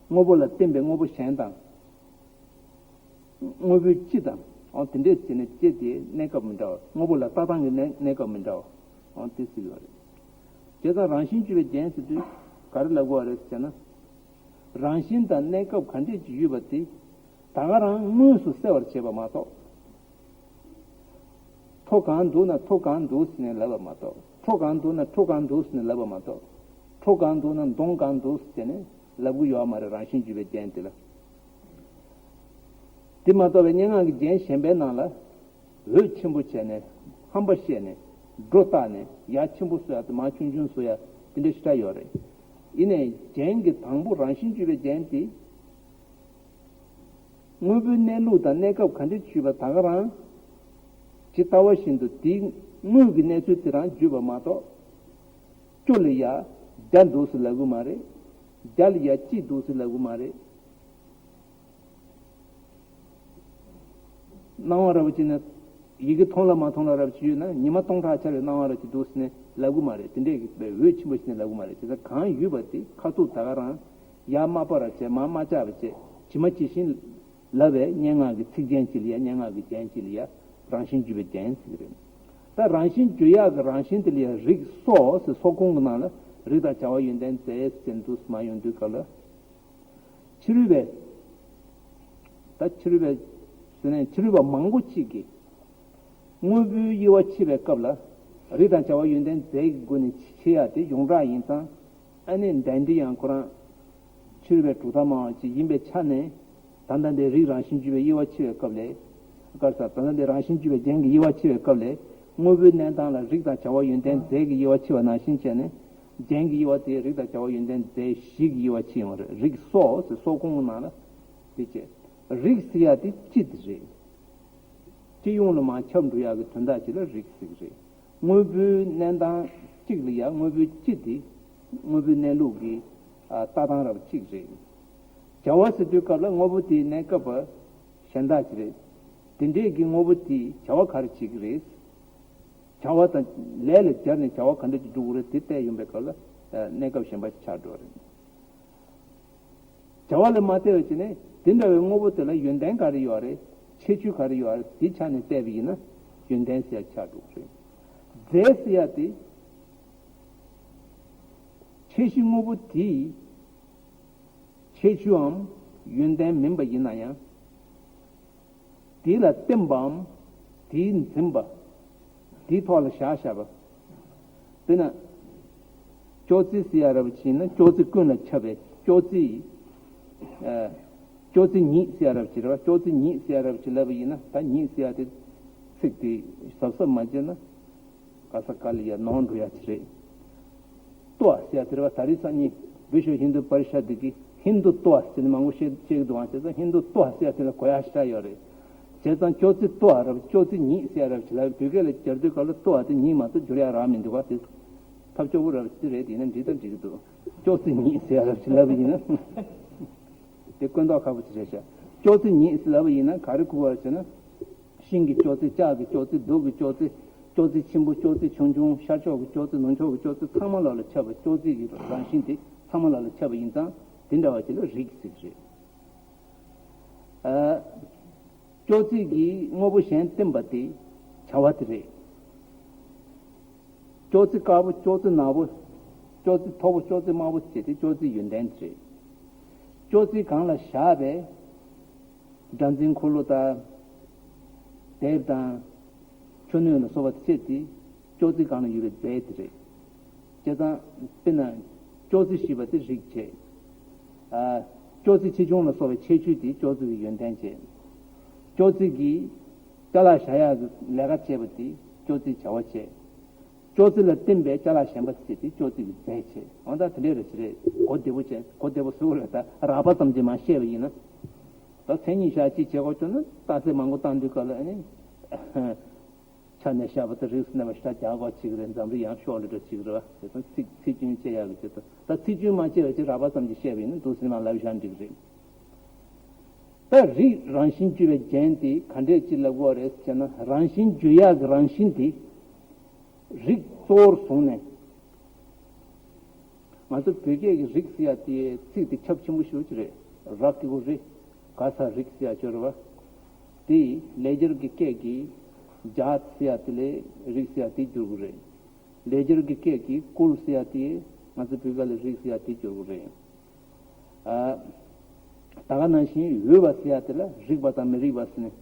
དངོས་པོ་ལ་བརྟེན་པའི་དངོས་པོ་གཞན་དང་། དངོས་པོའི་སྤྱི་དང་། འོ་དེ་འདྲས་བྱས་ནས་སྐྱེ་དེའི་གནས་སྐབས་མི་འདྲ་བ། དངོས་པོ་ལ་ལྟ་སྟངས་ཀྱི་གནས་གནས་སྐབས་མི་འདྲ་བ། འོ་དེ་ཟེར་གྱི་ཡོད་རེད། བྱས་ཙང་རང་བཞིན་བརྗོད་པའི་རྒྱན་ཟེར་དུས་ག་རེ་ལབ་དགོས་པ་རེད་ཟེར་ན། རང་བཞིན་དང་གནས་སྐབས་ག་འདྲས་ཅིག་ཡོད་པ་དེ་ད་ག་རང་དངོས་སུ་གསལ་བར་བྱེད་པ་མ་གཏོགས། མཐོ་གང་འདུག་ན་མཐོ་གང་འདུག་ཟེར་ནས་ལབ་པ་མ་གཏོགས། ཁྲོ་གང་འདུག་ན་ཁྲོ་གང་འདུག་ཟེར་ནས་ལབ་པ་མ་གཏོགས། ཁྲོ་གང་འདུག་ན་གདོང་གང་འདུག་ཟེར་ནས་ལབ་གི་ཡོད་མ་རེད། རང་བཞིན་བརྗོད་པའི་རྒྱན་དེ་ལ། དེ་མ་གཏོགས་པའི་སྙན་ངག་གི་རྒྱན་གཞན་པའི་ནང་ལ། འོད་ཆེན་པོ་བྱས་ནས་ཧམ་པ་བཤད་ནས་སྒྲོ་བཏགས་ནས་ཡར་ཆེན་པོ་བཟོ་ཡ་དང་མར་ཆུང་ཆུང་བཟོ་ཡ་དེ་འདྲ་ཞེ་དྲག་ཡོད་རེད། ཡིན་ནའི་རྒྱན་གྱི་དང་པོ་རང་བཞིན་བརྗོད་པའི་རྒྱན་དེ། དངོས་པོའི་གནས་ལུགས་དང་གནས་སྐབས་ག་འདྲ་ཞིག་ཡོད་པ་ད་ག་རང་། ཇི་ལྟ་བ་བཞིན་དུ་དེའི་དངོས་ཀྱི་གནས་ཚུལ་དེ་རང་བརྗོད་པ་མ་གཏོགས། ཅོ་ལ་ཡ་བརྒྱ་འདུག་ཟེར་ལབ་གི་མ་རེད། བརྒྱ་ལ་ཡ་གཅིག་འདུག་ཟེར་ལབ་གི་མ་རེད། སྣང་བ་ར་བ་ཅིག་ན། ཡི་གེ་མཐོང་ལ་མ་མཐོང་ལ་ར་བ་ཅིག་ཡོད་ན་ཉི་མ་སྟོང་ཕྲག་འཆར་བའི་སྣང་བ་ར་ཅིག་འདུག་ཟེར་ནས་ལབ་གི་མ་རེད། དེ་འདྲས་ཀྱི་འོད་ཆེན་པོ་ཞིག་ནས་ལབ་གི་མ་རེད། དེ་ཚོ་གང་ཡོད་པ་དེ་ཁ་ཐུག་ད་ག་རང་ཡར་མ་སྤར་བ་བྱས་མར་མ་བཅག་པ་བྱས་ཇི་མ་ཇི་བཞིན་ལབ་པའི་སྙན་ངག་གི་ཚིག་རྒྱན་ཅིག་ལ་ཡ་སྙན་ངག་གི་རྒྱན་ཅིག་ལ་ཡ་རང་བཞིན་བརྗོད་པའི་རྒྱན་ཟེར་གི་རེད། ད་རང་བཞིན་བརྗོད་ཡག་གི་རང་བཞིན་དེ་ལ་ཡ་རིགས་སོ་ཟེར་སོ་ཁུངས་ཀྱི་ནང་ལ་རིགས་དང་བྱ་བ་ཡོན་ཏན་རྫས་ཟེར་འདུག་མ་ཡོང་དུས་སྐབས་ལ། ཕྱི་རོལ་པའི། ད་ཕྱི་རོལ་པའི། ཟེར་ནས་ཕྱི་རོལ་པ་མང་པོ་གཅིག་གིས། དངོས་པོའི་དབྱེ་བ་ཕྱེ་བའི་སྐབས་ལ། རིགས་དང་བྱ་བ་ཡོན་ཏན་རྫས་ཀྱི་སྒོ་ནས་ཕྱེ་ཡ་དེ་ཡོངས་གྲགས་ཡིན་ཙང་། ཨ་ནི་འདི་འདྲ་ཡང་ཁོ་རང་། ཕྱི་རོལ་པའི་གྲུབ་མཐའ་སྨྲ་བ་ཅིག་ཡིན་པའི་ཆ་ནས། ད་ལྟ་འདི་རིགས་རང་བཞིན་བརྗོད་པའི་དབྱེ་བ་ཕྱེ་བའི་སྐབས་ལས། ག་རེ་ཟ། ད་ལྟ་འདི་རང་བཞིན་བརྗོད་པའི་རྒྱན་གྱི་དབྱེ་བ་ཕྱེ་བའི་སྐབས་ལས། དངོས་པོའི་གནས་སྟངས་ལ་རིགས་དང་བྱ་བ་ཡོན་ཏན་རྫས་ཀྱི་དབྱེ་བ་ཕྱེ་བ་ནང་བཞིན་བྱས་ནས། རྒྱན་གྱི་དབྱེ་བ་དེ་རིགས་དང་བྱ་བ་ཡོན་ཏན་རྫས་བཞི་གི་དབྱེ་བ་ཕྱེ་ཡོང་རེད། རིགས་སོ་ཟེར་སོ་ཁུངས་ནང་ལ་དེ་བྱས། རིགས་ཟེར་ཡ་དེ་སྤྱི་དེ་རེད། སྤྱི་ཡོངས་ལ་མར་ཁྱབ་འགྲོ་ཡ་གི་དོན་དག་ཅིག་ལ་རིགས་ཟེར་གི་རེད། དངོས་པོའི་གནས་སྟངས་གཅིག་ལ་ཡ་དངོས་པོའི་སྤྱི་དེ། དངོས་པོའི་གནས་ལུགས་ཀྱི་ཨ་ལྟ་སྟངས་རབ་གཅིག་རེད། བྱ་བ་ཟེར་དུས་སྐབས་ལ་དངོས་པོ་དེའི་གནས་སྐབས་པ་གཞན་དག་ཅིག་རེད། དེ་འདྲས་ཀྱི་དངོས་པོ་དེས་བྱ་བ་ག་རེ་བྱེད་ཀྱི་རེད། བྱ་བ་དང་ལས་ལ་སྦྱར་ནས་བྱ་བ་ག་འདྲ་ཅིག་འགྲུབ་ཀྱི་རེད། དེ་བལྟས་ཡོང་པའི་སྐབས་ལ་ཨ་གནས་སྐབས་གཞན་པ་ཆགས་འགྲོ་བ་རེད། བྱ་བ་ལ་མ་བལྟས་པ་བྱས་ནས་དེ་འདྲ་བའི་དངོས་པོ་དེ་ལ་ཡོན་ཏན་ག་རེ་ཡོད་རེད། ཁྱད་ཆོས་ག་རེ་ཡོད་རེད། དེ་ཆ་ནས་བལྟས་པ་ཡིན་ན་ཡོན་ཏན་ཟེར་ཡ་ཆགས་འགྲོ་གི་རེད། རྫས་ཟེར་ཡ་དེ་ཁྱད་གཞི་དངོས་པོ་དེའི་ཁྱད་ཆོས་འམ་ཡོན་ཏན་མིན་པ་ཡིན་ན་ཡང་། དེ་ལ་བརྟེན་པའམ་དེའི་འཛིན་པ། དེའི་ཐོག་ལ་བཞག་བཞག་པ། དཔེར་ན། ཅོག་ཙེ་ཟེར་ཡ་རབ་ཅིག་ཡིན་ན་ཅོག་ཙེ་ཀུན་ལ་ཁྱབ་པའི་ཅོག་ཙེ་ཡི། ཨ། ཅོག་ཙེ་ཉིད་ཟེར་ཡ་རབ་ཅིག་རེད་བ། ཅོག་ཙེ་ཉིད་ཟེར་ཡ་རབ་ཅིག་ལབ་པ་ཡིན་ན་ད་ཉིད་ཟེར་ཡ་དེ་ཚིག་དེ་གཟབ་གཟབ་མ་བྱས་ན། ག་ས་ག་ལ་ཡ་ནོར་འགྲོ་ཡ་ཅིག་རེད། ཏོ་ཟེར་ཡ་དེ་རེད་བ། ད་རེས་སང་ཉིན་བི་ཤོ་ཧིན་དུ་པར་ཤ་འདི་གི་ཧིན་དུ་ཏོ་ཟེར་ནས་མང་པོ་བཤད་བཤད་ཀྱི་འདུག་ཨང་། བྱས་ཙང་ཧིན་དུ་ཏོ་ཟེར་ཡ་དེ་ལ་གོ་ཡ་ཞེ་དྲག་ཡོད་རེད། བྱས་ཙང་ཅོག་ཙེ་ཏོ་རབ་ཅོག་ཙེ་ཉིད་ཟེར་ཡ་རབ་ཅིག་ལབ། བོད་སྐད་ལ་སྦྱར་དུས་སྐབས་ལ་ཏོ་དེ་ཉིད་མ་གཏོགས་སྦྱོར་ཡ་རག་མི་འདུག་ག། དེ་ཐབས་སྐྱོ་པོ་རབ་ཅིག་རེད། དེ་ཡིན་ན་འགྲིག་ད་འགྲིག་གི་འདུག། ཅོག་ཙེ་ཉིད་ཟེར་ཡ་རབ་ཅིག་ལབ་པ་ཡིན་ན། དེ་དཀོན་མཆོག་ཁག་པོ་ཅིག་རེད་ཤག། ཅོག་ཙེ་ཉིད་ཟེར་ལབ་པ་ཡིན་ན་ག་རེ་གོ་བར་བྱས་ན། ཤིང་གི་ཅོག་ཙེ། ལྕགས་ཀྱི་ཅོག་ཙེ། རྡོ་གི་ཅོག་ཙེ། ཅོག་ཙེ་ཆེན་པོ། ཅོག་ཙེ་ཆུང་ཆུང་། ཤར་ཕྱོགས་ཀྱི་ཅོག་ཙེ། ནུབ་ཕྱོགས་ཀྱི་ཅོག་ཙེ། ཚང་མ་ལ་ལ་ཁྱབ་པ། ཅོག་ཙེ་གི་རང་བཞིན་དེ་ཚང་མ་ལ་ལ་ཁྱབ་པ་ཡིན་ཙང་དེ་འདྲ་བ་ཅིག་ལ་རིགས་ཟེར་གྱི་རེད། ཨ། ཅོག་ཙེ་གི་དངོས་པོ་གཞན་བརྟེན་པ་དེ་བྱ་བ་དེ་རེད། ཅོག་ཙེ་དཀར་པོ། ཅོག་ཙེ་ནག་པོ། ཅོག་ཙེ་མཐོ་པོ། ཅོག་ཙེ་དམའ་པོ་བྱས་ཏེ་ཅོག་ཙེའི་ཡོན་ཏན་དེ་རེད། ཅོག་ཙེ་སྒང་ལ་བཞག་པའི་སྒྲ་འཛིན་འཁོར་ལོ་དང་། དེབ་དང་། ཆུ་སྣོད་ལ་སོགས་པ་བཅས་ཏེ་ཅོག་ཙེ་སྒང་ལ་ཡོད་པའི་རྫས་དེ་རེད། བྱས་ཙང་དཔེར་ན། ཅོག་ཙེ་ཞེས་པ་དེ་རིགས་བྱས། ཨ། ཅོག་ཙེ་ཆེ་ཆུང་ལ་སོགས་པའི་ཁྱད་ཆོས་དེ་ཅོག་ཙེ་གི་ཡོན་ཏན་བྱས། ཅོག་ཙེ་གི་ཅ་ལག་བཞག་ཡག་གི་ལས་ཀ་བྱས་པ་དེ་ཅོག་ཙེའི་བྱ་བ་བྱས། ཅོག་ཙེ་ལ་བརྟེན་པའི་ཅ་ལག་གཞན་པ་ཟེར་དེ་ཅོག་ཙེ་གི་རྫས་བྱས། འོ་ད་དེ་འདྲས་རེད་ཟེར་རེད། གོ་བདེ་པོ་བྱས། གོ་བདེ་པོ་བཟོ་དགོས་རེད། ད་རགས་པ་ཙམ་གྱིས་མ་བཤད་པ་ཡིན་ན། ད་མཚན་ཉིད་བཞག་ཅིག་བྱེད་དགོས་བྱུང་ན་རྟགས་གསལ་མང་པོ་བཏང་དུས་སྐབས་ལ་ཨ་ནི། ཆ་ནས་བཞག་པ་དང་རིགས་སུ་གནས་པ་ཞེ་དྲག་རྒྱག་དགོས་ཅིག་རེད། འཛམ་རིག་ཡང་ཤོག་ལེ་འདྲ་ཅིག་རེད་བ། དེ་ཚོ་ཚིག་ཚིག་རྒྱུན་བཅད་ཡག་གི་ཆེད་དུ། ད་ཚིག་རྒྱུན་མ་བཅད་པ་ཅིག་རགས་པ་ཙམ་གྱིས་བཤད་པ་ཡིན་ན་འདུག་སེ་མར་ལབ་བཞག་འགྲིག་གི་རེད། ད་རིགས་རང་བཞིན་བརྗོད་པའི་རྒྱན་དེ་ག་འདྲས་ཅིག་ལབ་དགོས་རེད་ཟེར་ན། རང་བཞིན་བརྗོད་ཡག་གི་རང་བཞིན་དེ། རིགས་གཙོ་བོར་བཟུང་ནས། ང་ཚོ་བོད་སྐད་ཀྱི་རིགས་ཟེར་ཡ་དེ་ཚིག་དེ་ཁྱབ་ཆེན་པོ་ཞེ་པོ་ཅིག་རེད། ར་གི་གུ་རི། ག་ས་རིགས་ཟེར་ཡ་ཅིག་ཡོད་རེད་བ། དེ་ལེགས་སྦྱར་གྱི་སྐད་ཀྱིས་ཇཱཏ་ཟེར་ཡ་དེ་ལས་རིགས་ཟེར་ཡ་དེ་བསྒྱུར་དགོས་རེད། ལེགས་སྦྱར་གྱི་སྐད་ཀྱིས་ཀུལ་ཟེར་ཡ་དེ་ང་ཚོ་བོད་སྐད་ལ་རིགས་ཟེར་ཡ་དེ་བསྒྱུར་དགོས་རེད། ཨ། ད་ག་ནང་བཞིན་འོས་པ་ཟེར་ཡ་དེ་ལ་རིགས་པ་དང་མི་རིགས་པ་ཟེར་ནས།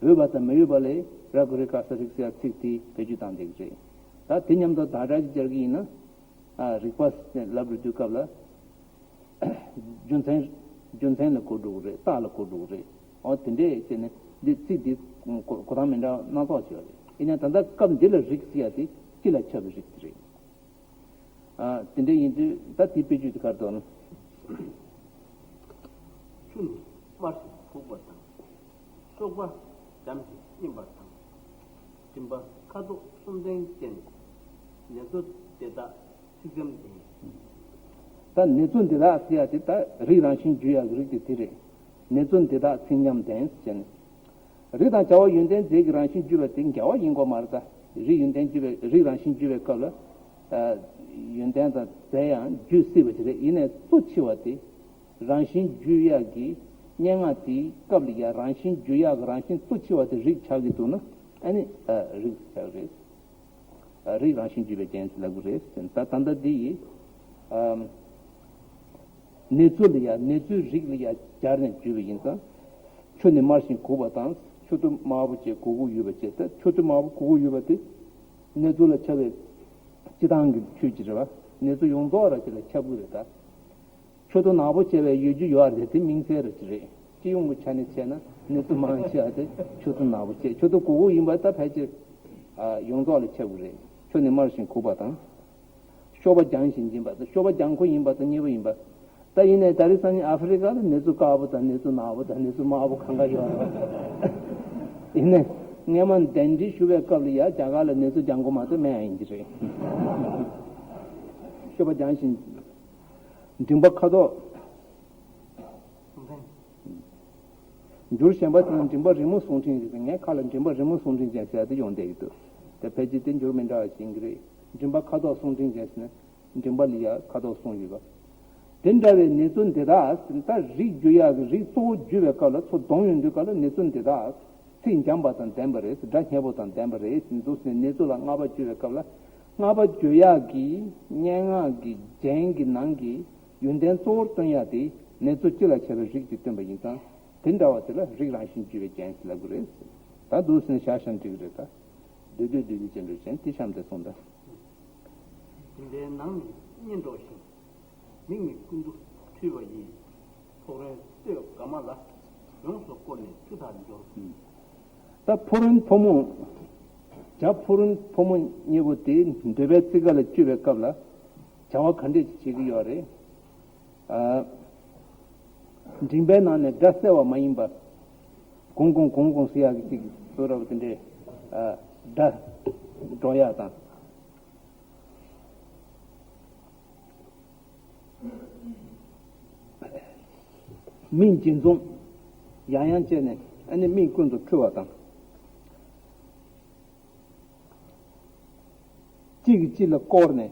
འོས་པ་དང་མི་འོས་པ་ལས་ར་གི་གུ་རི་ག་ས་རིགས་ཟེར་ཡ་ཚིག་དེ་བེད་སྤྱོད་བཏང་བསྡད་ཀྱི་རེད། ད་དེ་མཉམ་དུ་བདག་སྒྲ་ཅིག་སྦྱར་གྱི་ཡིན་ན། ཨ། རིགས་པ་ལབ་རེད་དུས་སྐབས་ལ། རྒྱུ་མཚན། རྒྱུ་མཚན་ལ་གོ་འགྲོ་གི་རེད། རྟགས་ལ་གོ་འགྲོ་གི་རེད། འོ་དེ་འདྲས་བྱས་ནས་འདི་ཚིག་འདི་གོ་གོ་སྟངས་མི་འདྲ་སྣ་ཚོགས་བྱས་པ་རེད། ཡིན་ན་ད་ལྟ་སྐབས་འདི་ལ་རིགས་ཟེར་ཡ་དེ་སྤྱི་ལ་ཁྱབ་པའི་རིགས་དེ་རེད། ཨ། དེ་འདྲ་ཡིན་དུས་ད་དེའི་དཔེ་བརྗོད་དེ་ག་རེ་འདུག་ན། ཆུ་ནི་དམར་ཞིང་བུག་པ་དང་། སོགས་པ་འཇམ་ཞིང་མཉེན་པ་དང་། མགྲིན་པ་ཁ་དོག་གསུམ་ལྡན་ཅན། ནེ་ཙོ་དེ་དག་ཚིག་ཙམ་ལྡན། ད་ནེ་ཙོ་དེ་དག་ཟེར་ཡ་དེ་ད་རིགས་རང་བཞིན་བརྗོད་ཡག་གི་རིགས་དེ་དེ་རེད། ནེ་ཙོ་དེ་དག་ཚིག་ཉམས་ལྡན་ཟེར་ནས། རིགས་དང་བྱ་བ་ཡོན་ཏན་རྫས་ཀྱི་རང་བཞིན་བརྗོད་པ་དེ་འགལ་བ་ཡིན་དགོས་མ་རེད་ད། རིགས་ཡོན་ཏན་བརྗོད་པའི་རིགས་རང་བཞིན་བརྗོད་པའི་སྐབས་ལ། ཨ། ཡོན་ཏན་དང་རྫས་ཡང་བརྗོད་སྲིད་པ་ཞིག་རེད། ཡིན་ནའི་གཙོ་ཆེ་བ་དེ། རང་བཞིན་བརྗོད་ཡག་གི་སྙན་ངག་དེའི་སྐབས་ལ་ཡང་རང་བཞིན་བརྗོད་ཡག་གི་རང་བཞིན་གཙོ་ཆེ་བ་དེ་རིགས་ཆགས་ཀྱི་འདུག་ན། ཨ་ནི། ཨ། རིགས་ཆགས་རེད། ཨ། རིགས་རང་བཞིན་བརྗོད་པའི་རྒྱན་ཟེར་ལབ་ཀྱི་རེད། ད་ད་ལྟ་འདི་ཡི། ཨ། ནེ་ཙོ་ལ་ཡ། ནེ་ཙོའི་རིགས་ལ་ཡ་སྦྱར་ནས་བརྗོད་པ་ཡིན་ཙང་། ཆུ་ནི་དམར་ཞིང་གུག་པ་དང་། ཆུ་ཚོད་དམར་པོ་བཅས་གུག་གུག་ཡོད་པ་བཅས། ད་ཆུ་ཚོད་དམར་པོ་གུག་གུག་ཡོད་པ་དེ་ནེ་ཙོ་ལ་ཁྱབ་པའི་སྤྱི་བཏང་གི་ཆོས་ཅིག་རེད་བ། ནེ་ཙོ་ཡོངས་རྫོགས་ར་ཅིག་ལ་ཁྱབ་ཀྱི་རེད་ད། ཆུ་ཚོད་ནག་པོ་བྱས་པའི་ཡོད་རྒྱུ་ཡོད་རེད་དེ་མིང་གསལ་ར་ཅིག་རེད། སྤྱི་ཡོངས་ཀྱི་ཆ་ནས་བྱས་ན་ནེ་ཙོ་མང་ཆེ་བ་དེ་ཆུ་ཚོད་ནག་པོ་བྱས། ཆུ་ཚོད་གུག་གུག་ཡིན་པ་ད་ཕལ་ཆེར། ཨ། ཡོངས་རྫོགས་ལ་ཁྱབ་ཀྱི་རེད། ཆུ་ནི་དམར་ཞིང་གུག་པ་དང་། གཤོག་པ་ལྗང་ཞིང་འཛིན་པ་དང་། གཤོག་པ་ལྗང་ཁུ་ཡིན་པ་དང་མཉེན་པོ་ཡིན་པ། ད་ཡིན་ནའི་ད་རེས་སང་ཉིན་ཨ་ཧྥེ་རི་ཀ་ལ་ནེ་ཙོ་དཀར་པོ་དང་ནེ་ཙོ་ནག་པོ་དང་ནེ་ཙོ་དམར་པོ་གང་ག་ཡོད་རེད། ཡིན་ནའི་སྔས་མ་གདན་འདྲེན་ཞུ་བའི་སྐབས་ལ་ཡ་རྒྱ་གར་ལ་ནེ་ཙོ་ལྗང་ཁུ་མ་གཏོགས་མེད་ཡ་ཡིན་གྱི་རེད། གཤོག་པ་ལྗང་ཞིང་། མགྲིན་པ་ཁ་དོག་འགྱུར་ཞན་པ་དང་མགྲིན་པ་རི་མོ་ཟུང་འབྲེལ་ཞིག་ངའི་ཁ་ལ་མགྲིན་པ་རི་མོ་ཟུང་འབྲེལ་ཅན་ཟེར་ཡ་དེ་ཡོང་བསྡད་ཀྱི་འདུག་དེ་ཕལ་ཆེར་དེ་འགྱུར་མི་འདྲ་བ་ཞིག་ཡིན་གྱི་རེད། མགྲིན་པ་ཁ་དོག་ཟུང་འབྲེལ་ཅན་ཟེར་ན་མགྲིན་པ་ལ་ཡ་ཁ་དོག་ཟུང་ཡོད་པ། དེ་འདྲ་བའི་ནེ་ཙོ་འདི་དག་ད་རིགས་བརྗོད་ཡག་གི་རིགས་གཙོ་བོ་བརྗོད་པའི་སྐབས་ལ་ཚོ་སྡོམ་ཡོང་དུས་སྐབས་ལ་ནེ་ཙོ་འདི་དག་ཚིག་འཇམ་པ་དང་ལྡན་པ་རེད། སྒྲ་སྙན་པོ་དང་ལྡན་པ་རེད་འདུག་ཟེར་ནས་ནེ་ཙོ་ལ་བསྔགས་པ་བརྗོད་པའི་སྐབས་ལ་བསྔགས་པ་བརྗོད་ཡག་གི་སྙན་ངག་གི་རྒྱན་གྱི་ནང་གི་ཡོན་ཏན་གཙོ་བོར་སྟོན་ཡག་དེ་ནེ་ཙོ་སྤྱི་ལ་ཁྱབ་པའི་རིགས་ཀྱིས་སྟོན་པ་ཡིན་ཙང་། དེ་འདྲ་བ་དེ་ལ་རིགས་རང་བཞིན་བརྗོད་པའི་རྒྱན་ཟེར་ལབ་ཀྱི་རེད། ད་འདུག་ཟེར་ནས་བཞག་བཞག་འགྲིག་གི་རེད་ད། བསྡུས་བསྡུས་བསྡུས་བསྡུས་ཅན་འགྲོ་ཅན་དེ་གཤམ་དུ་གསུངས་ད། མགྲིན་པའི་ནང་ནས་སྙན་སྒྲོགས་ཤིང་། མིག་ནི་ཀུན་ཏུ་འཁྲུལ་བ་ཡིས། ཕོ་རོན་སྟོད་དགའ་མ་ལ། ཡོངས་སུ་བསྐོར་ནས་ཆུ་དག་འབྱོར། ད་ཕོ་རོན་ཕོ་མོ། བྱ་ཕོ་རོན་ཕོ་མོ་གཉིས་པོ་དེ་འདོད་པའི་རྩིས་ཁ་ལ་སྤྱོད་པའི་སྐབས་ལ་བྱ་བ་ག་འདྲས་ཅིག་བྱེད་ཀྱི་ཡོད་རེད། ཨ། མགྲིན་པའི་ནང་ནས་སྒྲ་གསལ་བ་མ་ཡིན་པ། གུང་གུང་གུང་གུང་ཟེར་ཡག་གི་ཅིག་བཟོ་འདྲ་པོ་དེ་འདྲས། ཨ། སྒྲ་སྒྲོག་ཡག་དང་། མིག་འབྱེད་འཛུམ་ཡང་ཡང་བྱས་ནས་ཨ་ནི་མིག་ཀུན་ཏུ་འཁྲུལ་བ་དང་། གཅིག་གིས་གཅིག་ལ་བསྐོར་ནས་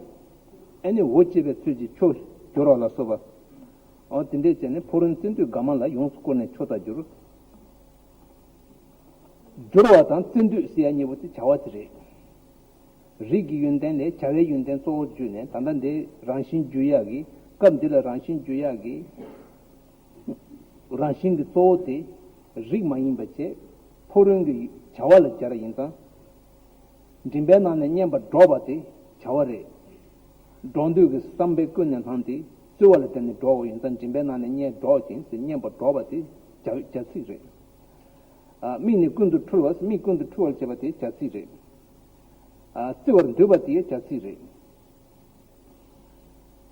ཨ་ནི་འོ་བྱེད་པའི་ཚུལ་གྱིས་ཆུ་སྦྱོར་བ་ལ་སོགས་པ། འོ་དེ་འདྲས་བྱས་ནས་ཕོ་རོན་བཙན་དུས་དགའ་མ་ལ་ཡོངས་སུ་བསྐོར་ནས་ཆུ་དག་འབྱོར། སྦྱོར་བ་དང་བཙན་དུས་ཟེར་ཡ་གཉིས་པོ་དེ་བྱ་བ་དེ་རེད། རིགས་ཀྱི་ཡོན་ཏན་ལས་བྱ་བའི་ཡོན་ཏན་གཙོ་བོར་བརྗོད་ནས་ད་ལྟ་འདི་རང་བཞིན་བརྗོད་ཡག་གི་སྐབས་འདི་ལ་རང་བཞིན་བརྗོད་ཡག་གི་རང་བཞིན་གྱི་གཙོ་བོ་དེ་རིགས་མ་ཡིན་པ་བྱས་ཕོ་རོན་གྱི་བྱ་བ་ལ་སྦྱར་ཡིན་ཙང་། མགྲིན་པའི་ནང་ནས་སྙན་པ་སྒྲོག་པ་དེ་བྱ་བ་རེད། སྒྲོག་འདོད་ཀྱི་བསམ་པས་ཀུན་ནས་བསླངས་ཏེ་རྩོལ་བ་ལ་བརྟེན་ནས་སྒྲོག་པ་ཡིན་ཙང་མགྲིན་པའི་ནང་ནས་སྙན་སྒྲོག་ཅིང་ཟེར་སྙན་པ་སྒྲོག་པ་དེ་བྱ་བྱ་ཚིག་རེད། ཨ། མིག་ནི་ཀུན་ཏུ་འཁྲུལ་བ། མིག་ཀུན་ཏུ་འཁྲུལ་བར་བྱེད་པ་དེ་བྱ་ཚིག་རེད། ཨ། བརྩེ་བར་འདུད་པ་དེ་བྱ་ཚིག་རེད།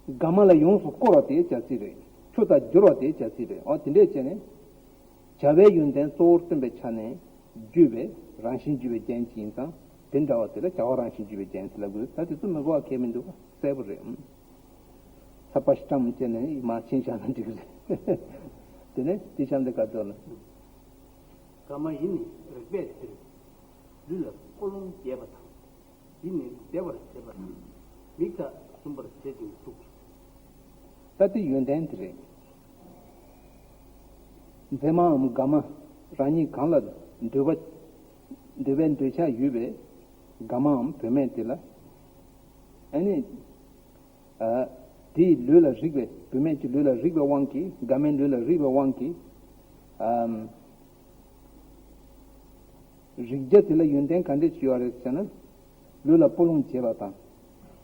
དགའ་མ་ལ་ཡོངས་སུ་བསྐོར་བ་དེ་བྱ་ཚིག་རེད། ཆུ་དག་འབྱོར་བ་དེ་བྱ་ཚིག་རེད། འོ་དེ་འདྲས་བྱས་ནས་བྱ་བའི་ཡོན་ཏན་གཙོ་བོར་སྟོན་པའི་ཆ་ནས་བརྗོད་པའི་རང་བཞིན་བརྗོད་པའི་རྒྱན་ཅིག་ཡིན་ཙང་དེ་འདྲ་བ་དེ་ལ་བྱ་བ་རང་བཞིན་བརྗོད་པའི་རྒྱན་ཟེར་ལབ་དགོས། ད་དེ་ཚོ་མི་གོ་བ་གལ་མི་འདུག་གསལ་པོ་རེད། ས་པ་སི་ཊམ་བཅས་ནས་མར་ཕྱིན་བཞག་ན་འགྲིག་གི་རེད། དེ་ནས་དེ་གཤམ་དེ་ག་ཚོད་ན། དགའ་མ་ཡིས་ནི་རེག་པའི་ཚེ། ལུས་ལ་ཀོ་ལོང་རྒྱས་པ་དང་། ཡིད་ནི་བདེ་བར་བྱེད་པ་དང་། མིག་དག་ཟུམ་པར་བྱེད་ཅིང་འདུག་ད་དེ་ཡོན་ཏན་དེ་རེད། མཛེས་མའམ་དགའ་མ། རང་ཉིད་གང་ལ་འདོད་པ། འདོད་པའི་འདོད་ཆགས་ཡོད་པའི་དགའ་མའམ་བུད་མེད་དེ་ལ། ཨ་ནི། ཨ། དེའི་ལུས་ལ་རེག་པའི་བུད་མེད་ཀྱི་ལུས་ལ་རེག་པའི་དབང་གིས། དགའ་མའི་ལུས་ལ་རེག་པའི་དབང་གིས། ཨམ། རེག་བྱ་དེ་ལ་ཡོན་ཏན་ག་འདྲས་ཅིག་ཡོད་རེད་ཟེར་ན། ལུས་ལ་སྤུ་ལོང་བྱེད་པ་དང་།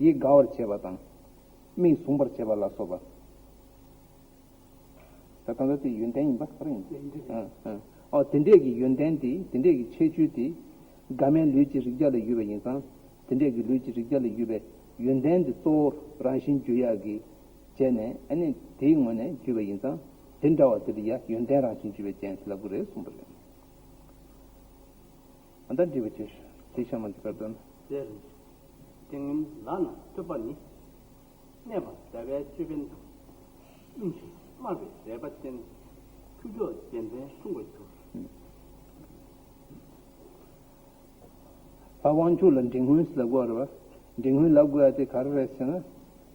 ཡིད་དགའ་བར་བྱེད་པ་དང་། མིག་ཟུམ་པར་བྱེད་པ་ལ་སོགས་པ། ད་ལྟ་དེ་ཡོན་ཏན་ཡིན་པ་ག་རེ་ཡིན། ཡོན་ཏན་རེད། ཨ་ཨ། ཨོ་དེ་འདྲས་ཀྱི་ཡོན་ཏན་དེ། དེ་འདྲས་ཀྱི་ཁྱད་ཆོས་དེ། དགའ་མའི་ལུས་ཀྱི་རེག་བྱ་ལ་ཡོད་པ་ཡིན་ཙང་། དེ་འདྲས་ཀྱི་ལུས་ཀྱི་རེག་བྱ་ལ་ཡོད་པའི་ཡོན་ཏན་དེ་གཙོ་བོ་རང་བཞིན་བརྗོད་ཡག་གི་བྱས་ནས། ཨ་ནི་དེའི་ངོས་ནས་བརྗོད་པ་ཡིན་ཙང་། དེ་འདྲ་བ་དེ་ལ་ཡ་ཡོན་ཏན་རང་བཞིན་བརྗོད་པའི་རྒྱན་ཟེར་ལབ་ཀྱི་རེད་གསུངས་པ་རེད། ཨ་ད་འགྲིག་པ་བྱོས། དེ་ཤ་མ་འདི་གར་འདོན། དེར་ཏིང་ངེ་འཛིན་ལག་ན་ཐོད་པ་ནི། གནས་པ་ཟླ་བའི་ཅོད་པན་དང་། སྣུམ་ཞིང་དམར་བའི་རལ་པ་ཅན། ཁྱུ་མཆོག་རྒྱལ་མཚན་མཚུངས་པར་གྱུར། ལྷ་དབང་ཕྱུག་ལ་མགྲིན་སྔོན་ཟེར་ལབ་དགོས་རེད་བ། མགྲིན་སྔོན་ལབ་དགོས་ཡ་དེ་ག་རེ་རེད་ཟེར་ན།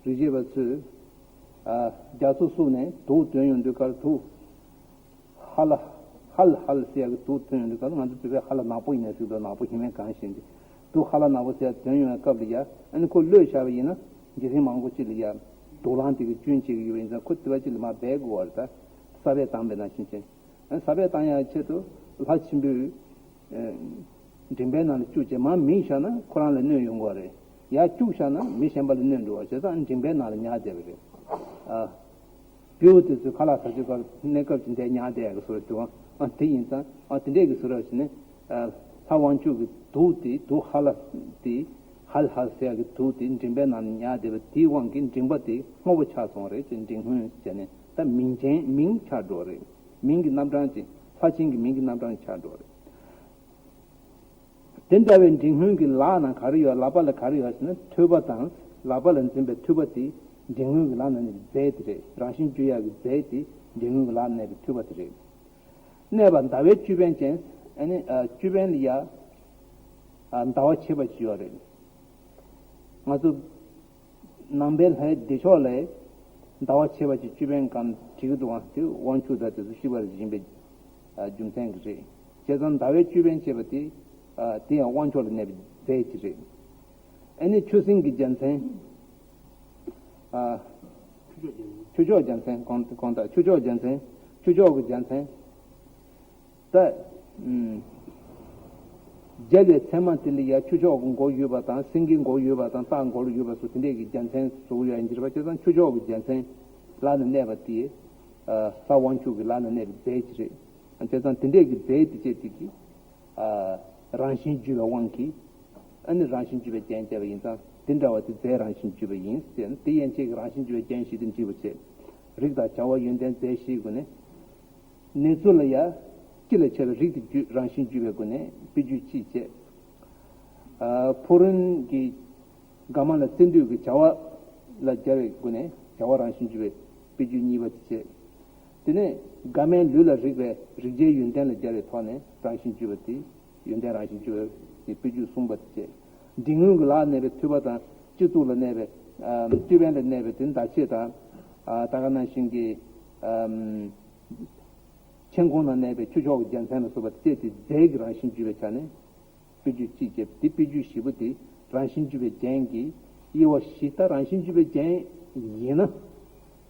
རིག་བྱེད་པ་ཚོས། ཨ། རྒྱ་མཚོ་བསྲུབས་ནས་དུག་འདོན་ཡོང་དུས་སྐབས་དུག་ཧ་ལ། ཧལ་ཧལ་ཟེར་ཡག་གི་དུག་ཐོན་ཡོང་དུས་སྐབས། ང་ཚོ་བོད་པའི་ཧ་ལ་ནག་པོ་ཡིན་ན་ཟེར་གི་འདུག་ནག་པོ་ཧི་མའི་གངས་བཞིན་ཏེ། དུག་ཧ་ལ་ནག་པོ་ཟེར་ཡག་ཐོན་ཡོང་བའི་སྐབས་ལ་ཡ། ཨ་ནི་ཁོ་གློད་བཞག་པ་ཡིན་ན། འཇིག་རྟེན་མང་པོ་ཅིག་ལ་ཡ་དུག་རླངས་དེ་གིས་སྐྱོན་བྱེད་ཀྱི་ཡོད་པ་ཡིན་ཙང་། ཁོ་དེ་བ་ཅིག་ལ་མར་སྦས་དགོས་པ་རེད། ད་ས་སྦས་བཏང་བས་ནང་བཞིན་བྱས། ཨ་ནི་ས་སྦས་བཏང་ཡག་ཆེད་དུ་ལྷ་ཆེན་པོས། ཨ། མགྲིན་པའི་ནང་ལ་བཅུག་བྱས་མར་མིད་བཞག་ན་ཁོ་རང་ལ་གནོད་ཡོང་གི་རེད། ཡར་བཅུག་བཞག་ན་མི་གཞན་པ་ལ་གནོད་འགྲོ་བ། བྱས་ཙང་མགྲིན་པའི་ནང་ལ་ཉར་བསྡད་པ་རེད། ཨ། བེའུ་དེ་ཚོས་ཁ་ལག་ཟ་དུས་སྐབས་གནས་སྐབས་ཀྱི་འདི་ཉར་བསྡད་ཡག་གི་བཟོ་འདྲ་འདུག་ཨ། དེ་ཡིན་ཙང་། ཨ། དེ་འདྲས་ཀྱི་བཟོ་འདྲ་བྱས་ནས། ཨ། ལྷ་དབང་ཕྱུག་གི་དུག་དེ། དུག་ཧ་ལ་དེ། ཧལ་ཧལ་ཟེར་ཡག་གི་དུག་དེ་མགྲིན་པའི་ནང་ལ་ཉར་བསྡད་པ་དེའི་དབང་གིས་མགྲིན་པ་དེ་སྔོ་པོ་ཆགས་སོང་བ་རེད་ཅེས་མགྲིན་སྔོན་བྱས་ནས། ད་མིང་ཅན། མིང་ཆགས་འགྲོ་བ་རེད། མིང་གི་རྣམ་གྲངས་ཅིག་ལྷ་ཆེན་གྱི་མིང་གི་རྣམ་གྲངས་ཆགས་འགྲོ་བ་རེད། དེ་འདྲ་བའི་མགྲིན་སྔོན་གྱི་ལག་ན་ག་རེ་ཡོད། ལག་པ་ལ་ག་རེ་ཡོད་ཟེར་ན། ཐོད་པ་དང་། ལག་པ་ལ་འཛིན་པའི་ཐོད་པ་དེ་མགྲིན་སྔོན་གྱི་ལག་ན་གནས་པའི་རྫས་དེ་རེད། རང་བཞིན་བརྗོད་ཡག་གི་རྫས་དེ་མགྲིན་སྔོན་གྱི་ལག་ན་གནས་པའི་ཐོད་པ་དེ་རེད། གནས་པ་ཟླ་བའི་ཅོད་པན་ཅན། ཨ་ནི། ཨ། ཅོད་པན་ལ་ཡ། ཨ། ཟླ་བ་ཕྱེད་པ་ཅིག་ཡོད་རེད། ང་ཚོ་ནང་པའི་ལྷའི་བདེ་མཆོག་ལ་ཟླ་བ་ཕྱེད་པ་ཅིག་ཅོད་པན་སྒང་བྲིས་ཀྱི་འདུག་ཨ། དེ་དབང་ཕྱུག་དང་དེ་ཚོ་ཤི་བར་བཞིན་པའི། ཨ། རྒྱུ་མཚན་གྱིས་རེད། བྱས་ཙང་ཟླ་བའི་ཅོད་པན་ཅེས་པ་དེ། ཨ། དེ་ཡང་དབང་ཕྱུག་ལ་གནས་པའི་རྫས་ཅིག་རེད། ཨ་ནི་ཆུ་སྲིན་གྱི་རྒྱལ་མཚན། ཨ། ཆུ་མཆོག་རྒྱལ་མཚན། གང་གང་ལྟར་ཆུ་མཆོག་རྒྱལ་མཚན། ཆུ་མཆོག་གི་རྒྱལ་མཚན། ད། ཨུམ། རྒྱལ་བའི་མཚན་མ་དེ་ལ་ཡ་ཆུ་མཆོག་གི་མགོ་ཡོད་པ་དང་། སེང་གེའི་མགོ་ཡོད་པ་དང་། སྟག་མགོ་ལ་ཡོད་པ་སོགས་དེ་འདྲས་ཀྱི་རྒྱལ་མཚན་བཟོ་གི་ཡོད་ཡིན་གྱི་རེད་པ། བྱས་ཙང་ཆུ་མཆོག་གི་རྒྱལ་མཚན་ལག་ན་གནས་པ་དེ། ཨ། ལྷ་དབང་ཕྱུག་གི་ལག་ན་གནས་པའི་རྫས་ཅིག་རེད། བྱས་ཙང་དེ་འདྲས་ཀྱི་རྫས་དེ་བཅས་དེ་གི། ཨ། རང་བཞིན་བརྗོད་པའི་དབང་གིས། ཨ་ནི་རང་བཞིན་བརྗོད་པའི་རྒྱན་བྱས་པ་ཡིན་ཙང་། དེ་འདྲ་བ་དེ་རྫས་རང་བཞིན་བརྗོད་པ་ཡིན་ཟེར་ན། དེ་ཡན་ཆད་ཀྱི་རང་བཞིན་བརྗོད་པའི་རྒྱན་ཞིག་ཏུ་འགྲིག་པ་བྱས། རིགས་དང་བྱ་བ་ཡོན་ཏན་རྫས་བཞིའི་སྒོ་ནས། ནེ་ཙོ་ལ་ཡ། སྤྱི་ལ་བྱ་བའི་རིགས་དེ་བརྗོད། རང་བཞིན་བརྗོད་པའི་སྒོ་ནས་དཔེ་བརྗོད་གཅིག་བྱས། ཨ། ཕུག་རོན་གྱི་དགའ་མ་ལ་བརྩེ་འདོད་ཀྱི་བྱ་བ་ལ་སྦྱར་བའི་སྒོ་ནས་བྱ་བ་རང་བཞིན་བརྗོད་པའི་དཔེ་བརྗོད་གཉིས་པ་དེ་བྱས། དེ་ནས་དགའ་མའི་ལུས་ལ་རེག་པའི་རེག་བྱའི་ཡོན་ཏན་ལ་སྦྱར་བའི་ཐོག་ནས་རང་བཞིན་བརྗོད་པ་དེ། ཡོན་ཏན་རང་བཞིན་བརྗོད་པའི་དཔེ་བརྗོད་གསུམ་པ་དེ་བྱས། མགྲིན་སྔོན་གྱི་ལག་ན་གནས་པའི་ཐོད་པ་དང་། སྤྱི་གཙུག་ལ་གནས་པའི། ཨ། ཅོད་པན་ལ་གནས་པའི་དེ་མདའ་ཕྱེད་དང་། ཨ། ད་ག་ནང་བཞིན་གྱི། ཨམ། མཆན་ཁུང་ན་གནས་པའི་ཆུ་མཆོག་གི་རྒྱལ་མཚན་ལ་སོགས་པ་དེ་བཅས་དེ་རྫས་ཀྱི་རང་བཞིན་བརྗོད་པའི་ཆ་ནས། དཔེ་བརྗོད་གཅིག་བྱས། དེ་དཔེ་བརྗོད་བཞི་པོ་དེ་རང་བཞིན་བརྗོད་པའི་རྒྱན་གྱི་དབྱེ་བ་བཞི། ད་རང་བཞིན་བརྗོད་པའི་རྒྱན་ཡིན་ན།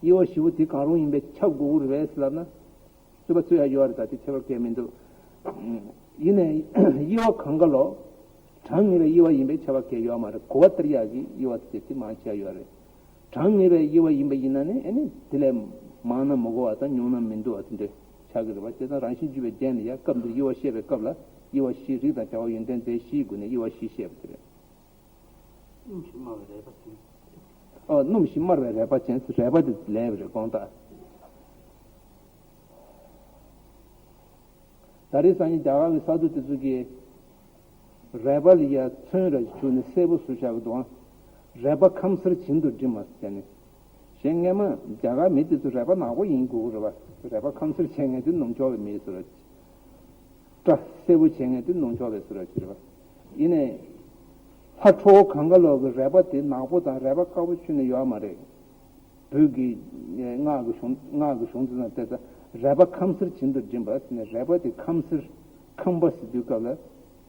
དབྱེ་བ་བཞི་པོ་དེ་གང་རུང་ཡིན་པས་ཁྱབ་དགོས་ཀྱི་རེད་པས་ལབ་ན། རྩོད་པ་རྩོད་ཡ་ཡོད་རེད། ད་དེ་ཁྱད་པར་གང་ཡང་མི་འདུག་ཡིན་ནའི་དབྱེ་བ་གང་ག་ལོ། གྲངས་ངེས་པའི་དབྱེ་བ་ཡིན་པས་ཁྱད་པར་གང་ཡང་ཡོད་མ་རེད། གོ་བ་སྟེར་ཡག་གི་དབྱེ་བ་དེ་དེ་མང་ཆེ་བ་ཡོད་རེད། གྲངས་ངེས་པའི་དབྱེ་བ་ཡིན་པ་ཡིན་ན་ནི། ཨ་ནི་དེ་ལས་མང་ན་མི་གོ་བ་དང་། ཉུང་ན་མི་འདུག་པ་དེ་འདྲ་ཆགས་ཀྱི་རེད་པ། བྱས་ཙང་རང་བཞིན་བརྗོད་པའི་རྒྱན་ལ་ཡ་སྐབས་འདིར་དབྱེ་བ་བཤད་པའི་སྐབས་ལ། དབྱེ་བ་བཞི། རིགས་དང་བྱ་བ་ཡོན་ཏན་རྫས་བཞིའི་སྒོ་ནས་དབྱེ་བ་བཞི་བཤད་པ་དེ་རེད། སྣུམ་ཞིང་དམར་བའི་རལ་པ་ཅན། ཨོ། སྣུམ་ཞིང་དམར་བའི་རལ་པ་ཅན། རལ་པ་དེ་ལབ་པ་རེད། དགོངས་དག་ད་རེས་སང་ཉིན་རྒྱ་གར་གྱི་ས་རྡོ་དེ་ཚོ་གིས་རལ་པ་ལ་ཡ་ཚོན་ར་ཅིག་བྱུགས་ནས་སེར་པོ་བཟོས་བཞག་གི་འདུག་ཨང་། རལ་པ་ཁམས་སེར་བྱིན་དུ་བསྒྲིམས་པ་ཟེར་ནས། གཞན་སྔས་མ་རྒྱ་གར་མི་དེ་ཚོ་རལ་པ་ནག་པོ་ཡིན་དགོས་ཀྱི་རེད་པ། རལ་པ་ཁམས་སེར་བྱས་མཁན་དེ་ནུབ་ཕྱོགས་པའི་མི་ཚོ་རེད། སྐྲ་སེར་པོ་བྱས་མཁན་དེ་ནུབ་ཕྱོགས་པའི་ཚོ་རེད་ཟེར་བ། ཡིན་ནའི། ལྷ་ཁྲོ་བོ་གངྒཱ་ལོ་གི་རལ་པ་དེ་ནག་པོ་དང་རལ་པ་དཀར་པོ་ཁྱོན་ནས་ཡོད་མ་རེད། བོད་ཀྱི་སྔགས་ཀྱི་གཞུང་སྔགས་ཀྱི་གཞུང་དེ་ནང་བལྟས་ཙང་རལ་པ་ཁམས་སེར་བྱིན་དུ་འགྲིམ་པ་ཟེར་ནས། རལ་པ་དེ་ཁམས་སེར། ཁམས་པ་ཟེར་དུས་སྐབས་ལ་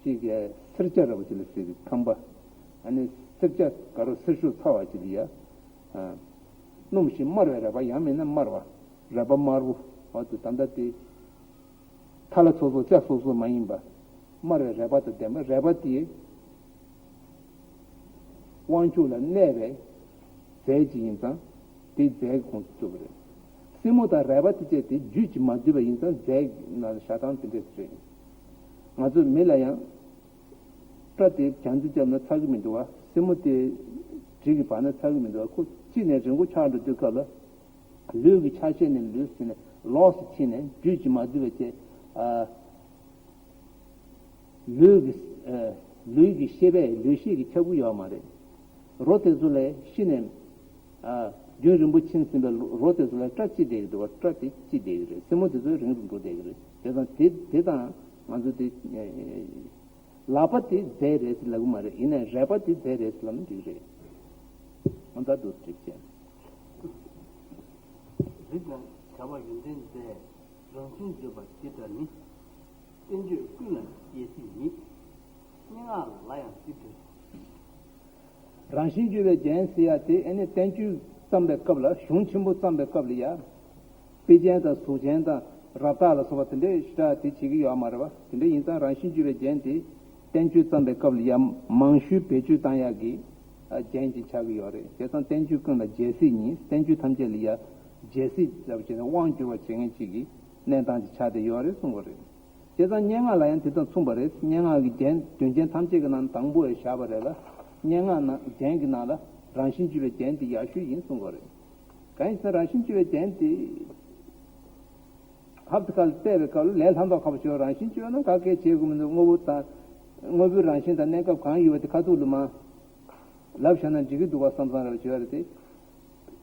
ཅིག་གི་སེར་སྐྱ་འདྲ་པོ་ཅིག་ལ་ཟེར་གི། ཁམས་པ། ཨ་ནི་སེར་སྐྱ་དཀར་པོ་སེར་ཤུགས་ཚ་བ་ཅིག་ལ་ཡ། སྣུམ་ཞིང་དམར་བའི་རལ་པ། ཡང་མིན་ན་དམར་བ། རལ་པ་དམར་པོ། འོ་དེ་ད་ལྟ་དེ་ཐ་ལ་སོ་སོ་སྐྱ་སོ་སོ་མ་ཡིན་པ། དམར་བའི་རལ་པ་དང་ལྡན་པ། རལ་པ་དེ་དབང་ཕྱུག་ལ་གནས་པའི་རྫས་ཅིག་ཡིན་ཙང་དེ་རྫས་ཀྱི་ཁོངས་སུ་ཚུད་པ་རེད། སེན་མོ་དང་རལ་པ་དེ་བཅས་དེ་རྒྱུད་ཀྱིས་མ་བསྡུས་པ་ཡིན་ཙང་རྫས་ཀྱི་ནང་ལ་བཞག་སྟངས་དེ་འདྲས་རེད། ང་ཚོ་མི་ལ་ཡང་སྐྲ་དེ་བྱང་ཆུབ་བརྒྱབ་ན་ཚ་གི་མི་འདུག་བ། སེན་མོ་དེ་གྲི་གིས་འབག་ན་ཚ་གི་མི་འདུག་བ། ཁོ་གཅིག་ནས་རིང་པོ་ཆགས་འགྲོ་དུས་སྐབས་ལ། ལུས་ཀྱི་ཆ་ཤས་ནས་ལུས་ཟིན་ནས་ལོགས་སུ་ཕྱིན་ནས་རྒྱུད་ཀྱིས་མ་བསྡུས་པ་བཅས། ཨ། ལུས་ཀྱི་ཨ། ལུས་ཀྱི་ཤེས་པས་ལུས་ཤེས་ཀྱིས་ཁྱབ་ཀྱི་ཡོད་མ་རེད། རོ་དེ་ཚོ་ལས་ཤི་ནས། ཨ། རྒྱུན་རིང་པོ་ཕྱིན་ཟིན་པའི་རོ་དེ་ཚོ་ལས་སྐྲ་གཅིག་བསྡད་ཀྱི་འདུག་བ། སྐྲ་དེ་གཅིག་བསྡད་ཀྱི་རེད། སེན་མོ་དེ་ཚོ་རིང་རུ་འགྲོ་བསྡད་ཀྱི་རེད། དེ་དང་དེ་དེ་དང་ང་ཚོ་དེ། ལག་པ་དེ་རྫས་རེད་ཟེར་ལབ་ཀྱི་མ་རེད། ཡིན་ནའི་རལ་པ་དེ་རྫས་རེད་ཟེར་ལབ་ན་འགྲིག་རེད། འོ་ད་འདུག་སེ་འགྲིག་བྱས། རིགས་དང་བྱ་བ་ཡོན་ཏན་མཛད། རང་བཞིན་བརྗོད་པ་འདི་འདྲ་ནི། བསྟན་བཅོས་ཀུན་ལ་རྒྱལ་སྲིད་ཉིད། སྙན་ངག་ལ་ཡང་འདི་འདྲ། རང་བཞིན་བརྗོད་པའི་རྒྱན་ཟེར་ཡ་དེ་ཨ་ནི་བསྟན་བཅོས་བརྩམས་པའི་སྐབས་ལ། གཞུང་ཆེན་པོ་བརྩམས་པའི་སྐབས་ལ་ཡ། དཔེ་རྒྱན་དང་གཟུགས་ཅན་དང་རབ་བརྟགས་ལ་སོགས་པ་དེ་འདྲའི་ཞེ་དྲག་དེ་བྱེད་ཀྱི་ཡོད་མ་རེད་བ། དེ་འདྲ་ཡིན་ཙང་རང་བཞིན་བརྗོད་པའི་རྒྱན་དེ་བསྟན་བཅོས་བརྩམས་པའི་སྐབས་ལ་ཡ་མང་ཤོས་བེད་སྤྱོད་བཏང་ཡག་གི་རྒྱན་ཅིག་ཆགས་ཀྱི་ཡོད་རེད། བྱས་ཙང་བསྟན་བཅོས་ཀུན་ལ་རྒྱལ་སྲིད་ཉིད། བསྟན་བཅོས་ཐམས་ཅད་ལ་ཡ་རྒྱལ་སྲིད་ལྟ་བུ་བྱས་ནས་དབང་བསྒྱུར་བ་བྱེད་མཁན་ཅིག་གི་གནས་སྟངས་ཅིག་ཆགས་བསྡད་ཡོད་རེད་གསུང་གི་རེད། བྱས་ཙང་སྙན་ངག་ལ་ཡང་དེ་དང་མཚུངས་པ་རེད། སྙན་ངག་གི་རྒྱན་དོན་རྒྱན་ཐམས་ཅད་ཀྱི་ནང་དང་པོ་བཞག་པ་རེད་ལ། སྙན་ངག་ནང་རྒྱན་གྱི་ནང་ལ་རང་བཞིན་བརྗོད་པའི་རྒྱན་དེ་ཡག་ཤོས་ཡིན་གསུང་གི་རེད། གང་ཡིན་ཟེར་ན་རང་བཞིན་བརྗོད་པའི་རྒྱན་དེ་ཧབ་ཏེ་ཁ་ལ་བལྟས་པའི་སྐབས་ལ་ལས་སླ་མདོག་ཁ་པོ་ཞིག་རང་བཞིན་བརྗོད་ན་ག་གེ་བྱེད་དགོས་མི་འདུག་དངོས་པོ་དང་། དངོས་པོའི་རང་བཞིན་དང་གནས་སྐབས་གང་ཡོད་པ་དེ་ཁ་ཐུག་ལ་མར་ལབ་བཞག་ན་འགྲིག་གི་འདུག་པ་བསམ་བསམ་རེ་བྱོས་རེད་དེ།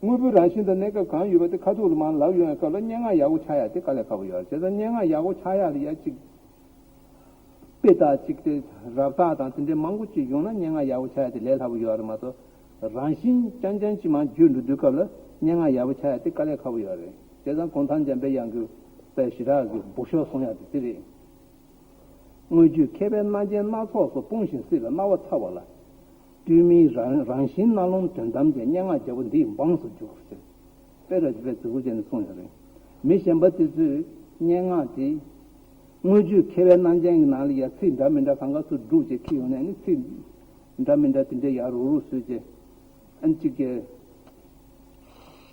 དངོས་པོའི་རང་བཞིན་དང་གནས་སྐབས་གང་ཡོད་པ་དེ་ཁ་ཐུག་ལ་མར་ལབ་ཡོང་བའི་སྐབས་ལ་སྙན་ངག་ཡག་པོ་ཆགས་ཡག་དེ་དཀའ་ལས་ཁག་པོ་ཡོད་རེད། བྱས་ཙང་སྙན་ངག་ཡག་པོ་ཆགས་ཡག་ལ་ཡ་གཅིག་དཔེ་དག་ཅིག་དེ་རབ་བརྟགས་དང་དེ་འདྲའི་མང་པོ་ཅིག་ཡོང་ན་སྙན་ངག་ཡག་པོ་ཆགས་ཡག་དེ་ལས་སླ་པོ་ཡོད་རེད་མ་གཏོགས། རང་བཞིན་རྐྱང་རྐྱང་ཅིག་མར་བརྗོད་འགྲོ་དུས་སྐབས་ལ་སྙན་ངག་ཡག་པོ་ཆགས་ཡག་དེ་དཀའ་ལས་ཁག་པོ་ཡོད་རེད། བྱས་ཙང་གུང་ཐང་འཇམ་དཔལ་དབྱངས་ཀྱི་དཔེ་ཞེ་དྲག་གི་སྦུག་ཤོག་གསུང་ཡག་དེ་དེ་རེད། དངོས་བརྗོད་མཁས་པའི་རྣ་རྒྱན་སྣ་ཚོགས་སུ། སྤུངས་ཤིང་བསྲེས་པའི་རྣ་བ་ཚ་བ་ལ། སྟོད་སྨད་རང་རང་བཞིན་རྣ་ལུང་དོན་ཐམས་ཅད། སྙན་ངག་རྒྱལ་པོ་འདི་ཡི་འབངས་སུ་འཇུག་ཟེར། དཔེ་ར་ཞིག་དཔེ་རྫིག་པོ་བྱས་ནས་གསུངས་ཡོད་རེད། མི་གཞན་པ་དེ་ཚོས་སྙན་ངག་དེ་དངོས་བརྗོད་མཁས་པའི་རྣ་རྒྱན་གྱི་ནང་ལ་ཡ་ཚིག་འདྲ་མི་འདྲ་གང་ག་ཚོད་བསྒྲུགས་བྱས་ཁྱེར་ཡོང་ནས་ནི་ཚིག་འདྲ་མི་འདྲ་དེ་འདྲ་ཡར་རུག་རུག་བཟོས་བྱས། ཨན་ཅིག་གི་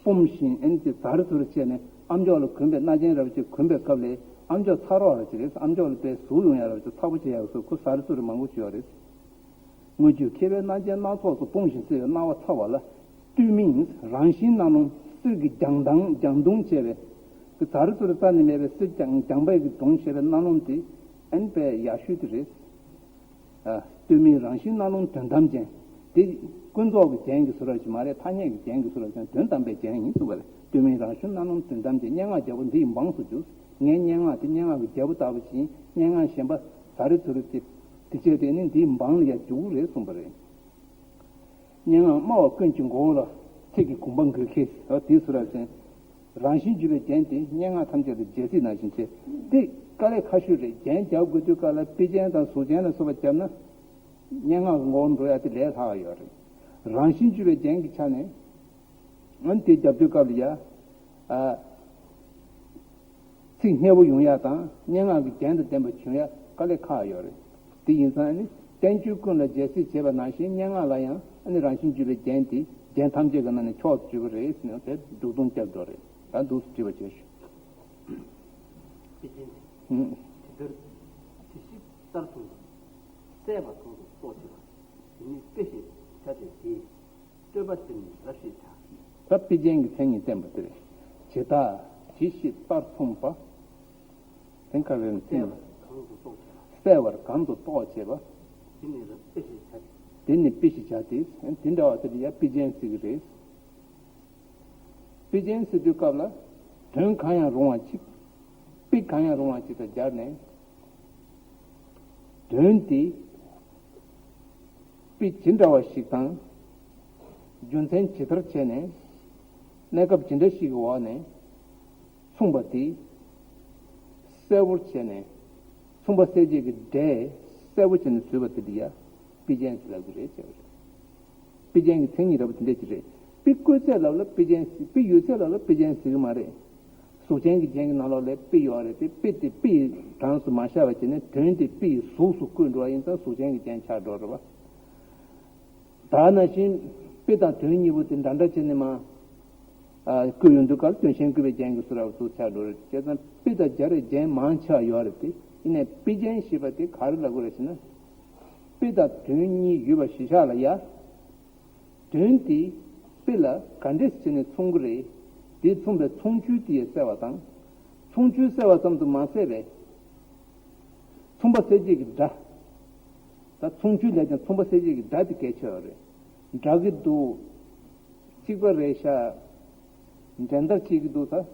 སྤོམ་བཞིན་ཨན་ཅིག་ཟ་རི་ཟུ་རི་བྱས་ནས་ཨམ་ཅོག་ལ་གོན་པའི་རྣ་རྒྱན་ར་བ་ཅིག་གོན་པའི་སྐབས་ལ་ཨམ་ཅོག་ཚ་རོགས་ར་ཅིག་རེད། ཨམ་ཅོག་ལ་དཔེ་ཟུག་ཡོང་ཡ་ར་བ་ཅིག་ཚ་པོ་བྱེད་ཡ་བཟོ་ཁོ་ཟ་རི་ཟུ་རི་མང་པོ་བྱས་ཡོད་རེད། དངོས་བརྗོད་མཁས་པའི་རྣ་རྒྱན་སྣ་ཚོགས་སུ། སྤུངས་ཤིང་བསྲེས་པའི་རྣ་བ་ཚ་བ་ལ། སྟོད་སྨད་རང་བཞིན་རྣ་ལུང་གསེར་གྱི་རྒྱང་མདངས་རྒྱང་མདུང་བྱས་པའི། ཟ་རི་ཟུ་རི་རྩ་ནས་མེད་པའི་གསེར་རྒྱང་རྒྱང་པའི་གི་མདུང་བྱས་པའི་རྣ་ལུང་དེ་ཨན་དཔེ་ཡག་ཤོས་དེ་རེད། ཨ། སྟོད་སྨད་རང་བཞིན་རྣ་ལུང་དོན་དམ་ཅན། དེ་ཀུན་རྫོབ་ཀྱི་རྒྱན་གྱི་བཟོ་འདྲ་ཞིག་མ་རེད། ཐ་སྙད་ཀྱི་རྒྱན་གྱི་བཟོ་འདྲ་ཅན། དོན་དམ་པའི་རྒྱན་ཡིན་གསུངས་པ་རེད། སྟོད་སྨད་རང་བཞིན་རྣ་ལུང་དོན་དམ་ཅན། སྙན་ངག་རྒྱལ་པོ་འདི་ཡི་འབངས་སུ་འཇུག་ངའི་སྙན་ངག་དེ་སྙན་ངག་གི་རྒྱལ་པོ་ལྟ་བུ་ཞིག་ཡིན། སྙན་ངག་གཞན་པ་ཟ་རི་ཟུ་རི་དེ་དེ་བྱས་དེ་ནི་འདིའི་འབངས་ལ་ཡང་འཇུག་རེད་གསུངས་པ་རེད། སྙན་ངག་སྨྲ་བ་ཀུན་གྱི་མགོ་བོ་ལ། ཚིག་གི་གོམ་པ་འགུལ་མཁས། འོ་དེའི་བཟོ་འདྲ་ཅན། རང་བཞིན་བརྗོད་པའི་རྒྱན་དེ་སྙན་ངག་ཐམས་ཅད་ལ་རྒྱལ་སྲིད་ནང་བཞིན་བྱས། དེ་དཀའ་ལས་ཁག་ཤོས་རེད། རྒྱན་རྒྱག་དགོས་དུས་སྐབས་ལ་དཔེ་རྒྱན་དང་གཟུགས་ཅན་ལ་སོགས་པ་བརྒྱབ་ན། སྙན་ངག་གི་ངོ་བོར་འགྲོ་ཡ་དེ་ལས་སླ་བ་ཡོད་རེད། རང་བཞིན་བརྗོད་པའི་རྒྱན་གྱི་ཆ་ནས། ཨ་ནི་དེ་རྒྱབ་དུས་སྐབས་ལ་ཡ། ཨ། ཚིག་སྙན་པོ་ཡོང་ཡ་དང་སྙན་ངག་གི་རྒྱན་དང་ལྡན་པ་བྱུང་ཡ་དཀའ་ལས་ཁག་ཡོད་རེད། དེ་ཡིན་ཙང་ནི་བསྟན་བཅོས་ཀུན་ལ་རྒྱལ་སྲིད་བྱེད་པ་ནང་བཞིན་སྙན་ངག་ལ་ཡང་ཨ་ནི་རང་བཞིན་བརྗོད་པའི་རྒྱན་དེ་རྒྱན་ཐམས་ཅད་ཀྱི་ནང་ནས་མཆོག་ཏུ་གྱུར་པ་རེད་ཟེར་ནས་དེ་འབྲུག་སྟོང་སྐྱབས་འགྲོ་རེད། ད་འདུག་སེ་བྲིས་པ་བྱས་ཞུ། དཔེ་ཅན་ཧུམ། དེ་ལྟར་དེ་ཞིག་ལྟར་མཐོང་དང་། གསལ་བར་གང་དུ་རྟོགས་བྱེད་པ། དེ་ནི་དཔེ་ཞེས་བྱ་སྟེ་དེའི། སྤྲོས་པ་དེ་ནི་རབ་ཞེས་བྱ། ད་དཔེ་ཅན་གྱི་མཚན་ཉིད་བསྟན་པ་དེ་རེད། ཇི་ལྟར་ཇི་ཞིག་ལྟར་མཐོང་པ། དེ་ག་རེ་རེད་ཟེར་ན། གསལ་བར་གང་དུ་རྟོགས་བྱེད་པ། གསལ་བར་གང་དུ་རྟོགས་བྱེད་པ། དེ་ནི་རབ་དཔེ་ཞེས་བྱ། དེ་ནི་དཔེ་ཞེས་བྱ་སྟེ། དེ་འདྲ་བ་དེ་ལ་ཡང་དཔེ་ཅན་ཟེར་གྱི་རེད། དཔེ་ཅན་ཟེར་དུས་སྐབས་ལ་དོན་གང་ཡང་རུང་བ་ཅིག་དཔེ་གང་ཡང་རུང་བ་ཅིག་དང་སྦྱར་ནས། དོན་དེ་ དཔེ་ཇི་འདྲ་བ་ཞིག་དང་། རྒྱུ་མཚན་ཇི་ལྟར་བྱས་ནས། གནས་སྐབས་ཇི་འདྲ་ཞིག་གི་འོག་ནས། མཚུངས་པ་དེ་གསལ་པོར་བྱས་ནས། མཚུངས་པ་གསལ་བྱེད་ཀྱི་སྒྲས་གསལ་པོ་བྱས་ནས་བཟོས་པ་དེ་འདྲ་ཡ་དཔེ་ཅན་ཟེར་ལབ་ཀྱི་རེད་ཟེར་བ་རེད། དཔེ་ཅན་གྱི་མཚན་ཉིད་རེད་པ་དེ་འདྲ་ཅིག་རེད། དཔེ་བཀོད་ཚད་ལབ་ལ་དཔེ་ཅན་ཟེར། དཔེ་ཡོད་ཚད་ལབ་ལ་དཔེ་ཅན་ཟེར་གྱི་མ་རེད། གཟུགས་ཅན་གྱི་རྒྱན་གྱི་ནང་ལོགས་ལ་དཔེ་ཡོད་རེད་དེ། དཔེ་དེ་དཔེ་ཡི་གྲངས་སུ་མ་བཞག་པ་བྱས་ནས། དོན་དེ་དཔེ་ཡི་གཟུགས་སུ་བཀོད་འགྲོ་བ་ཡིན་ཙང་གཟུགས་ཅན་གྱི་རྒྱན་ཆགས་འགྲོ་རེད་པ། ད་ནང་བཞིན་དཔེ་དང་དོན་གཉིས་པོ་དེ་འདྲ་འདྲ་བྱས་ནས་མ། ཨ། བཀོད་ཡོང་དུས་སྐབས་དོན་གཞན་བཀོད་པའི་རྒྱན་གྱི་ཚུལ་རབ་ཏུ་ཆགས་འགྲོ་རེད། བྱས་ཙང་དཔེ་དང་སྦྱར་བའི་རྒྱན་མང་ཆེ་བ་ཡོད་རེད་དེ། ཡིན་ནའི་དཔེ་ཅན་ཞེས་པ་དེ་ག་རེ་ལབ་དགོས་རེད་ཟེར་ན། དཔེ་དང་དོན་གཉིས་ཡོད་པ་གཞི་བཞག་ལ་ཡ། དོན་དེ་དཔེ་ལ་ག་འདྲས་བྱས་ནས་མཚུངས་ཀྱི་རེད། དེ་མཚུངས་པའི་མཚུངས་ཆོས་དེ་ཡང་གསལ་བ་དང་། མཚུངས་ཆོས་གསལ་བ་ཙམ་དུ་མ་ཟད་པའི། མཚུངས་པ་གསལ་བྱེད་ཀྱི་སྒྲ། ད་མཚུངས་ཆོས་ལས་ཀྱང་མཚུངས་པ་གསལ་བྱེད་ཀྱི་སྒྲ་དེ་གལ་ཆེ་བ་རེད། འདྲ་གི་འདུག་གཅིག་པ་རེད་ཤག་འགྲན་ཟླ་བྱེད་ཀྱི་འདུག་ད་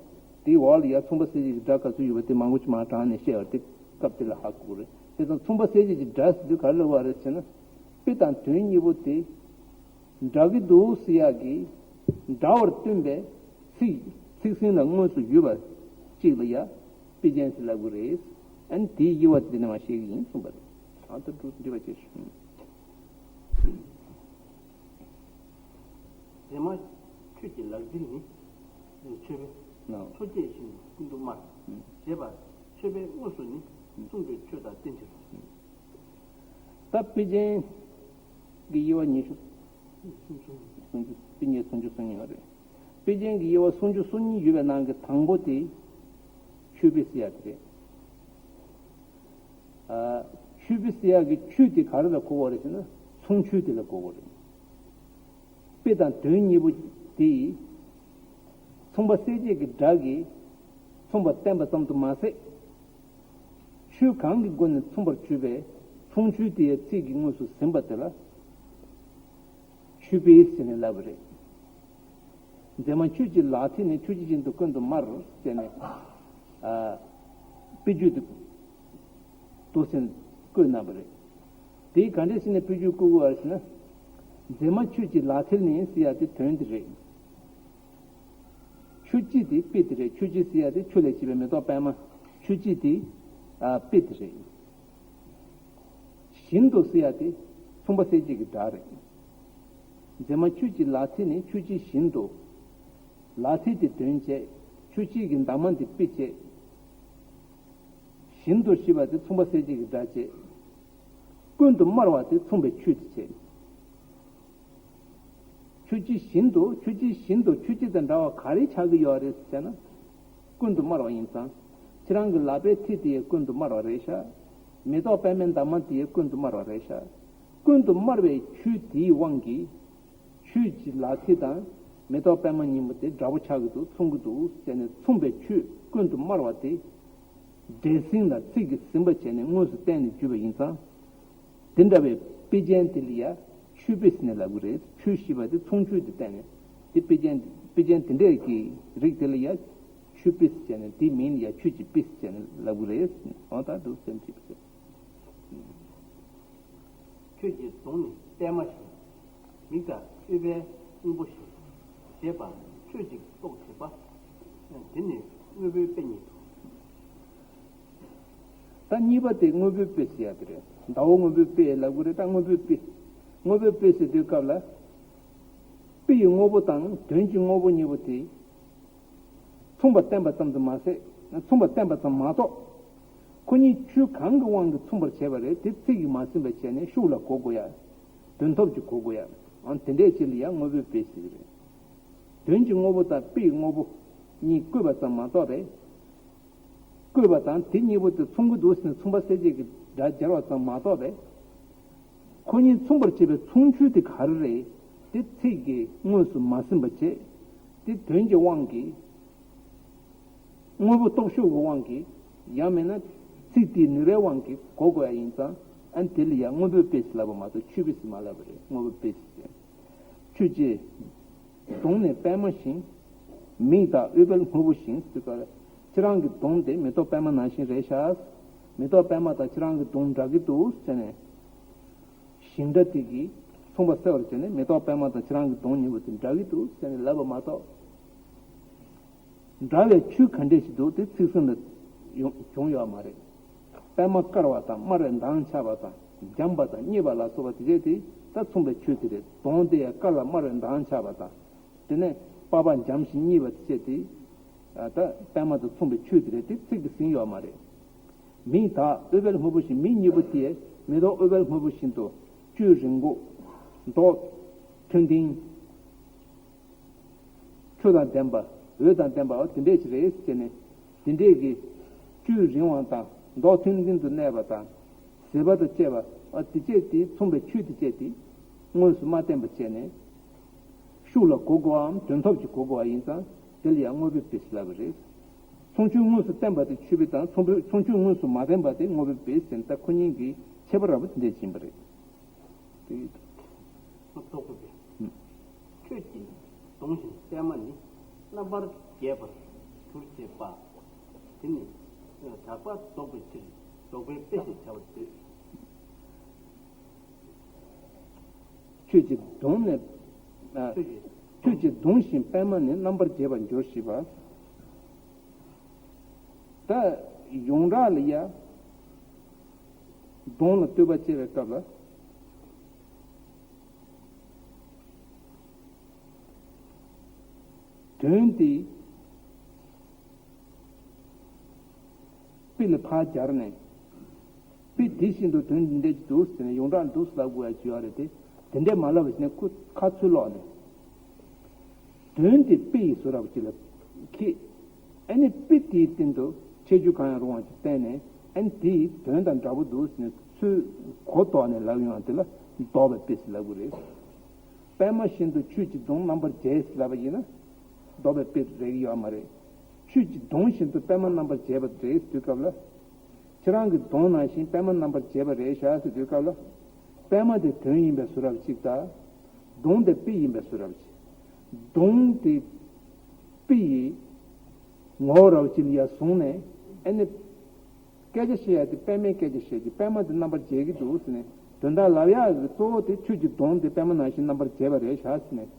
དེའི་འོག་ལ་ཡ་མཚུངས་པ་གསལ་བྱེད་ཀྱི་སྒྲ་ག་ཚོད་ཡོད་པ་དེ་མང་པོ་ཅིག་མར་དྲངས་ནས་བཤད་པ་དེ་སྐབས་དེ་ལ་ཧ་གོ་གི་རེད། དེ་ཙང་མཚུངས་པ་གསལ་བྱེད་ཀྱི་སྒྲ་ཟེར་དུས་ག་རེ་ལབ་པ་རེད་ཟེར་ན། དཔེ་དང་དོན་གཉིས་པོ་དེ་འདྲ་གི་འདུག་ཟེར་ཡག་གི་འདྲ་བར་སྟོན་པའི་ཚིག་ཚིག་ཟིན་ལ་དངོས་སུ་ཡོད་པ་གཅིག་ལ་ཡ་དཔེ་ཅན་ཟེར་ལབ་དགོས་རེད། ཨ་ནི་དེའི་དབྱེ་བ་དེ་ནས་མར་བཤད་ཀྱི་ཡིན་གསུངས་པ་རེད། ཨ། ད་འགྲོ་འདི་བ་ཅེས་ཞུ། མཛེས་མ་ཁྱོད་ཀྱི་ལག་མཐིལ་ནི། མཆོད་པའི་ནའོ། མཚོ་སྐྱེས་བཞིན་ཀུན་ཏུ་དམར། ཞེས་པ་མཆོད་པའི་དངོས་སུ་ནི། གསུངས་པའི་ཆོས་དང་བསྟན་ཕྱིར། ད་དཔེ་ཅན་གྱི་དབྱེ་བ་ཉི་ཤུ། སུམ་ཅུ། སུམ་ཅུ། དཔེ་རྙིང་སུམ་ཅུ་སོ་གཉིས་པ་རེད། དཔེ་ཅན་གྱི་དབྱེ་བ་སུམ་ཅུ་སོ་གཉིས་ཡོད་པའི་ནང་གི་དང་པོ་དེ་མཆོད་པའི་ཟེར་ཡག་དེ་རེད། ཨ། མཆོད་པའི་ཟེར་ཡག་གི་མཆོད་དེ་ག་རེ་ལ་གོ་དགོས་རེད་ཟེར་ན། མཚུངས་ཆོས་དེ་ལ་གོ་དགོས་རེད། དཔེ་དང་དོན་གཉིས་པོ་དེ་ཡིས་མཚུངས་པ་གསལ་བྱེད་ཀྱི་སྒྲ་གིས་མཚུངས་པ་བསྟན་པ་ཙམ་དུ་མ་ཟད། ཆོས་གང་གི་སྒོ་ནས་མཚུངས་པར་བརྗོད་པའི་མཚུངས་ཆོས་དེ་ཡང་ཚིག་གིས་དངོས་སུ་ཟིན་པ་དེ་ལ་མཆོད་པའི་ཟེར་ནས་ལབ་པ་རེད། མཛེས་མ་ཁྱོད་ཀྱི་ལག་མཐིལ་ནི། ཆུ་སྐྱེས་བཞིན་དུ་ཀུན་ཏུ་དམར། ཟེར་ནས། ཨ། དཔེ་བརྗོད་དེ་འདུག་ཟེར་བཀོད་གནང་བ་རེད། དེ་ག་འདྲས་ཟེར་ནས་དཔེ་བརྗོད་བཀོད་དགོས་པ་རེད་ཟེར་ན། མཛེས་མ་ཁྱོད་ཀྱི་ལག་མཐིལ་ནི་ཟེར་ཡག་དེ་དོན་དེ་རེད། ཆུ་སྐྱེས་དེ་དཔེ་དེ་རེད། ཆུ་སྐྱེས་ཟེར་ཡག་དེ་ཆུ་ལས་སྐྱེས་པའི་མེ་ཏོག་པད་མ། ཆུ་སྐྱེས་དེ། ཨ། དཔེ་དེ་རེད། བཞིན་དུ་ཟེར་ཡག་དེ་མཚུངས་པ་གསལ་བྱེད་ཀྱི་སྒྲ་རེད། མཛེས་མ་ཁྱོད་ཀྱི་ལག་མཐིལ་ནི། ཆུ་སྐྱེས་བཞིན་དུ། ལག་མཐིལ་དེ་དོན་བྱས། ཆུ་སྐྱེས་ཀྱི་འདབ་མ་དེ་དཔེ་བྱས། བཞིན་དུ་ཞེས་པ་དེ་མཚུངས་པ་གསལ་བྱེད་ཀྱི་སྒྲ་བྱས། ཀུན་ཏུ་དམར་བ་དེ་མཚུངས་པའི་ཆོས་དེ་བྱས། ཆུ་སྐྱེས་བཞིན་དུ། ཆུ་སྐྱེས་བཞིན་དུ་ཆུ་སྐྱེས་དང་འདྲ་བ་ག་རེ་ཆགས་ཀྱི་ཡོད་རེད་ཟེར་ན། ཀུན་ཏུ་དམར་བ་ཡིན་ཙང་། ཁྱེད་རང་གི་ལག་པའི་མཐིལ་དེ་ཡང་ཀུན་ཏུ་དམར་བ་རེད་ཤག་མེ་ཏོག་པད་མའི་འདབ་མ་དེ་ཡང་ཀུན་ཏུ་དམར་བ་རེད་ཤག་ཀུན་ཏུ་དམར་བའི་ཆོས་དེའི་དབང་གིས། ཁྱོད་ཀྱི་ལག་མཐིལ་དང་མེ་ཏོག་པད་མ་གཉིས་པོ་དེ་འདྲ་པོ་ཆགས་ཀྱི་འདུག་མཚུངས་ཀྱི་འདུག་ཟེར་ནས་མཚུངས་པའི་ཆོས་ཀུན་ཏུ་དམར་བ་དེ། སྒྲས་ཟིན་ལ་ཚིག་གིས་ཟིན་པ་བྱས་ནས་དངོས་སུ་བསྟན་ནས་བརྗོད་པ་ཡིན་ཙང་། དེ་འདྲ་བའི་དཔེ་ཅན་དེ་ལ་ཡ་མཆོད་དཔེ་ཟེར་ནས་ལབ་གི་རེད། མཆོད་ཞེས་པ་དེ་མཚུངས་ཆོས་དེ་བསྟན་ནས། དེ་དཔེ་ཅན། དཔེ་ཅན་དེ་འདྲའི་གི་རིགས་དེ་ལ་ཡ་མཆོད་དཔེ་ཟེར་ནས། དེའི་མིང་ལ་ཡ་ཁྱོད་ཀྱི་དཔེ་ཟེར་ནས་ལབ་གི་རེད། འོ་ད་འདུག་སེམས་ཅིག་ཟེར། ཁྱོད་ཀྱི་གདོང་ནི་པད་མ་བཞིན། མིག་དང་ཨུཏྤལ་སྔོན་པོ་བཞིན། ཞེས་པ་ཁྱོད་ཅིག་རྟོགས་བྱེད་པ། དེ་ནི་དངོས་པོའི་དཔེ་ཉིད་དོ། ད་གཉིས་པ་དེ་དངོས་པོའི་དཔེ་ཟེར་ཡག་དེ་རེད། ཟླ་བོ་དངོས་པོའི་དཔེ་ལབ་དགོས་རེད། ད་དངོས་པོའི་དཔེ། དངོས་པོའི་དཔེ་ཟེར་དུས་སྐབས་ལ། དཔེ་ཡི་དངོས་པོ་དང་དོན་གྱི་དངོས་པོ་གཉིས་པོ་དེ། མཚུངས་པ་བསྟན་པ་ཙམ་དུ་མ་ཟད། མཚུངས་པ་བསྟན་པ་ཙམ་མ་གཏོགས། ཁོ་གཉིས་ཆོས་གང་གི་དབང་གིས་མཚུངས་པར་བྱས་པ་རེད། དེ་ཚིག་གིས་མ་ཟིན་པ་བྱས་ནས་ཤུགས་ལ་གོ་དགོས་ཡ། དོན་ཐོབ་ཀྱི་གོ་དགོས་ཡ། ཨང་། དེ་འདྲས་ཅིག་ལ་ཡང་དངོས་པོའི་དཔེ་ཟེར་གྱི་རེད། དོན་གྱི་དངོས་པོ་དང་དཔེ་ཡི་དངོས་པོ་གཉིས་བཀོད་པ་ཙམ་མ་གཏོགས་པས། བཀོད་པ་དང་དེ་གཉིས་པོ་དེ་མཚུངས་ཀྱི་འདུག་ཟེར་ནས་མཚུངས་པ་གསལ་བྱེད་ཀྱི་སྒྲ་སྦྱར་བ་ཙམ་མ་གཏོགས་པས། ཁོ་གཉིས་མཚུངས་པར་བྱེད་པའི་མཚུངས་ཆོས་དེ་ག་རེ་རེད། དེ་ཚིག་གིས་དངོས་སུ་མ་ཟིན་པ་བྱས། དེ་དོན་གྱི་དབང་གིས། དངོས་པོ་སྟོབས་ཤུགས་ཀྱི་དབང་གིས། ཡང་མིན་ན་ཚིག་དེའི་ནུས་པའི་དབང་གིས་གོ་དགོས་ཡ་ཡིན་ཙང་། ཨ་ནི་དེ་ལ་ཡང་དངོས་པོའི་དཔེ་ཟེར་ལབ་པ་མ་གཏོགས་མཆོད་དཔེ་ཟེར་མ་ལབ་པ་རེད། དངོས་པོའི་དཔེ་ཟེར། ཁྱོད་ཀྱི་གདོང་ནི་པད་མ་བཞིན། མིག་དང་ཨུཏྤལ་སྔོན་པོ་བཞིན་ཟེར་ག་ཁྱེད་རང་གི་གདོང་དེ་མེ་ཏོག་པད་མ་ནང་བཞིན་རེད་ཤག་མེ་ཏོག་པད་མ་དང་ཁྱེད་རང་གི་གདོང་འདྲ་གི་འདུག་ཟེར་ནས། བཞིན་སྒྲ་དེ་གིས་ མཚུངས་པ་གསལ་བར་བྱས་ནས་མེ་ཏོག་པད་མ་དང་ཁྱེད་རང་གི་གདོང་གཉིས་པོ་དེ་འདྲ་གི་འདུག་ཟེར་ནས་ལབ་པ་མ་གཏོགས། འདྲ་བའི་ཆོས་ག་འདྲས་ཞིག་འདུག་དེ་ཚིག་ཟིན་ལ་ཡོང་བྱུང་ཡོད་མ་རེད། པད་མ་དཀར་བ་དང་དམར་བའི་མདངས་ཆགས་པ་དང་འཇམ་པ་དང་མཉེས་པ་ལ་སོགས་པ་དེ་བྱས་ཏེ་ད་མཚུངས་པའི་ཆོས་དེ་རེད། གདོང་དེ་ཡང་དཀར་ལ་དམར་བའི་མདངས་ཆགས་པ་དང་། དེ་ནས་པགས་པ་འཇམ་ཞིང་མཉེས་པ་དེ་བྱས་ཏེ། ད་པད་མ་དང་མཚུངས་པའི་ཆོས་དེ་རེད། དེ་ཚིག་དེ་ཟིན་ཡོད་མ་རེད། མིག་དག་ཨུཏྤལ་སྔོན་པོ་བཞིན། མིག་གཉིས་པོ་དེས་མེ་ཏོག་ཨུཏྤལ་སྔོན་པོ་བཞིན་དུ་བཅུད་རིང་པོ། མདོག་མཐོན་མཐིང་། ཆུ་དང་ལྡན་པ། འོད་དང་ལྡན་པ་འོ་དེ་འདྲས་ཅིག་རེད་ཟེར་ནས། དེ་འདྲས་ཀྱི་བཅུད་རིང་བ་དང་མདོག་མཐོན་མཐིང་དུ་གནས་པ་དང་། ཟིལ་པ་དང་བཅས་པ་འོ་དེ་བཅས་དེ་མཚུངས་པའི་ཆོས་དེ་བཅས་དེ་དངོས་སུ་མ་བསྟན་པ་བྱས་ནས། ཤུགས་ལ་གོ་དགོས་པའམ་དོན་ཐོབ་ཀྱིས་གོ་དགོས་པ་ཡིན་ཙང་དེ་ལ་ཡང་དངོས་པོའི་དཔེ་ཞེས་ལབ་པ་རེད། མཚུངས་ཆོས་དངོས་སུ་བསྟན་པ་དེ་ཆོས་དཔེ་དང་མཚུངས་པའི་མཚུངས་ཆོས་དངོས་སུ་མ་བསྟན་པ་དེ་དངོས་པོའི་དཔེ་ཟེར་ན་ད་ཁོ་གཉིས་ཀྱི་ཁྱད་པར་ར་བ་དེ་འདྲས་ཕྱིན་པ་རེད། དེ་རྟོགས་པའི་དཔེ། ཁྱོད་ཀྱི་གདོང་བཞིན་པད་མ་ནི། རྣམ་པར་རྒྱས་པར་གྱུར་ཅེས་པ། དེ་ནི་གྲགས་པ་ལྡོག་པའི་ཕྱིར་ལྡོག་པའི་དཔེ་ཞེས་བྱ་བར་འདོད། ཁྱོད་ཀྱི་གདོང་ནས། ཨ། ཁྱོད་ཀྱི་ཁྱོད་ཀྱི་གདོང་བཞིན་པད་མ་ནི་རྣམ་པར་རྒྱས་པར་འགྱུར་ཞེས་པ། ད་ཡོངས་གྲགས་ལ་ཡ། གདོང་ལ་ལྟོས་པ་བྱེད་པའི་སྐབས་ལ། དོན་དེ་དཔེ་ལ་ཕར་སྦྱར་ནས། དཔེ་དེ་བཞིན་དུ་དོན་འདི་འདྲ་ཅིག་འདུག་ཟེར་ནས་ཡོངས་གྲགས་འདུག་ལབ་དགོས་ཡ་ཅིག་ཡོད་རེད་དེ། དེ་འདྲས་མ་ལབ་པ་བྱས་ནས་ཁོ་ཁ་ཚུར་ལོག་ནས། དོན་དེ་དཔེ་ཡི་བཟོ་འདྲ་ཅིག་ལ་ཁེ། ཨ་ནི་དཔེ་དེའི་སྟེང་དུ་ཁྱད་ཆོས་གང་ཡང་རུང་བ་ཅིག་བསྟན་ནས། ཨ་ནི་དེ་ཡི་དོན་དང་འདྲ་པོ་འདུག་ཟེར་ནས་ཚུར་གོ་ལྡོག་ནས་ལབ་ཡོང་བ་དེ་ལ་ལྡོག་པའི་དཔེ་ཟེར་ལབ་དགོས་རེད། པད་མ་བཞིན་དུ་ཁྱོད་ཀྱི་གདོང་རྣམ་པར་རྒྱས་ཟེར་ལབ་པ་ཡིན་ན། ལྡོག་པའི་དཔེ་རེག་གི་ཡོད་མ་རེད། ཁྱོད་ཀྱི་གདོང་བཞིན་དུ་པད་མ་རྣམ་པར་རྒྱས་པ་རེད་ཟེར་དུས་སྐབས་ལ། ཁྱེད་རང་གི་གདོང་ནང་བཞིན་པད་མ་རྣམ་པར་རྒྱས་པ་རེད་ཤག་ཟེར་དུས་སྐབས་ལ། པད་མ་དེ་དོན་ཡིན་པའི་བཟོ་འདྲ་ཅིག་དང་། གདོང་དེ་དཔེ་ཡིན་པའི་བཟོ་འདྲ་ཅིག་གདོང་དེ་དཔེ་ཡི་ངོ་བོ་འདྲ་ཅིག་ལ་ཡ་བཟུང་ནས། ཨ་ནི། སྐད་ཆ་བཤད་ཡ་དེ་པད་མའི་སྐད་ཆ་བཤད་ཀྱི། པད་མ་དེ་རྣམ་པར་རྒྱས་ཀྱི་འདུག་ཟེར་ནས་དོན་དག་ལབ་ཡག་གི་གཙོ་བོ་དེ་ཁྱོད་ཀྱི་གདོང་དེ་པད་མ་ནང་བཞིན་རྣམ་པར་རྒྱས་པ་རེད་ཤག་ཟེར་ནས།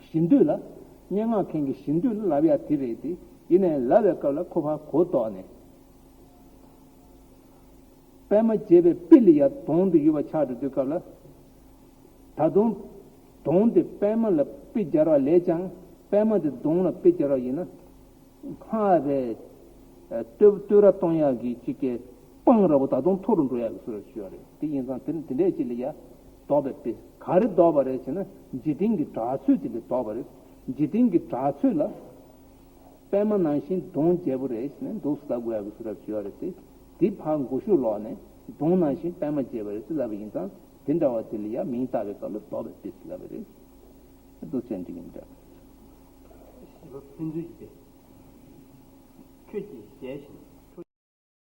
ཞི་འདོད་ལ། སྙན་ངག་མཁན་གྱི་ཞི་འདོད་ལ་ལབ་ཡག་དེ་རེད་དེ། ཡིན་ནའི་ལབ་པའི་སྐབས་ལ་ཁོ་ཕར་གོ་ལྡོག་ནས། པད་མ་རྒྱས་པའི་དཔེ་ལ་ཡ་གདོང་དེ་ཡོད་པ་ཆགས་འགྲོ་དུས་སྐབས་ལ། ད་དུང་གདོང་དེ་པད་མ་ལ་དཔེ་སྦྱར་བ་ལས་ཀྱང་པད་མ་དེ་གདོང་ལ་དཔེ་སྦྱར་བ་ཡིན་ན། སྔགས་པའི་བསྟོད་བསྟོད་ར་གཏོང་ཡག་གི་གཅིག་གི་དཔང་ར་བོ་ད་དུང་མཐོ་རུ་འགྲོ་ཡག་གི་བཟོ་འདྲ་ཞིག་ཡོད་རེད། དེ་ཡིན་ཙང་དེ་དེ་འདྲས་ཅིག་ལ་ཡ་ལྡོག་པའི་དཔེ། ག་རེ་ལྡོག་པ་རེད་ཟེར་ན་འཇིག་རྟེན་གྱི་གྲགས་ཚོད་དེ་ལ་ལྡོག་པ་རེད། འཇིག་རྟེན་གྱི་གྲགས་ཚོད་ལ། པད་མ་ནང་བཞིན་གདོང་རྒྱས་པོ་རེད་ཟེར་ནས་འདུག་ལྟ་དགོས་ཡག་གི་བཟོ་འདྲ་ཞིག་ཡོད་རེད་དེ། དེ་ཕར་མགོ་གཞུག་ལོག་ནས་གདོང་ནང་བཞིན་པད་མ་རྒྱས་པ་རེད་ཟེར་ལབ་པ་ཡིན་ཙང་དེ་འདྲ་བ་དེ་ལ་ཡང་མིང་བཏགས་པའི་སྐབས་ལ་ལྡོག་པའི་དཔེ་ཟེར་ལབ་པ་རེད། འདུག་ཅན་འགྲིག་གི་འདྲ། ཞེས་པ་ཕན་ཚུན་གྱི་དཔེ། ཁྱོད་ཀྱི་ཞལ་བཞིན་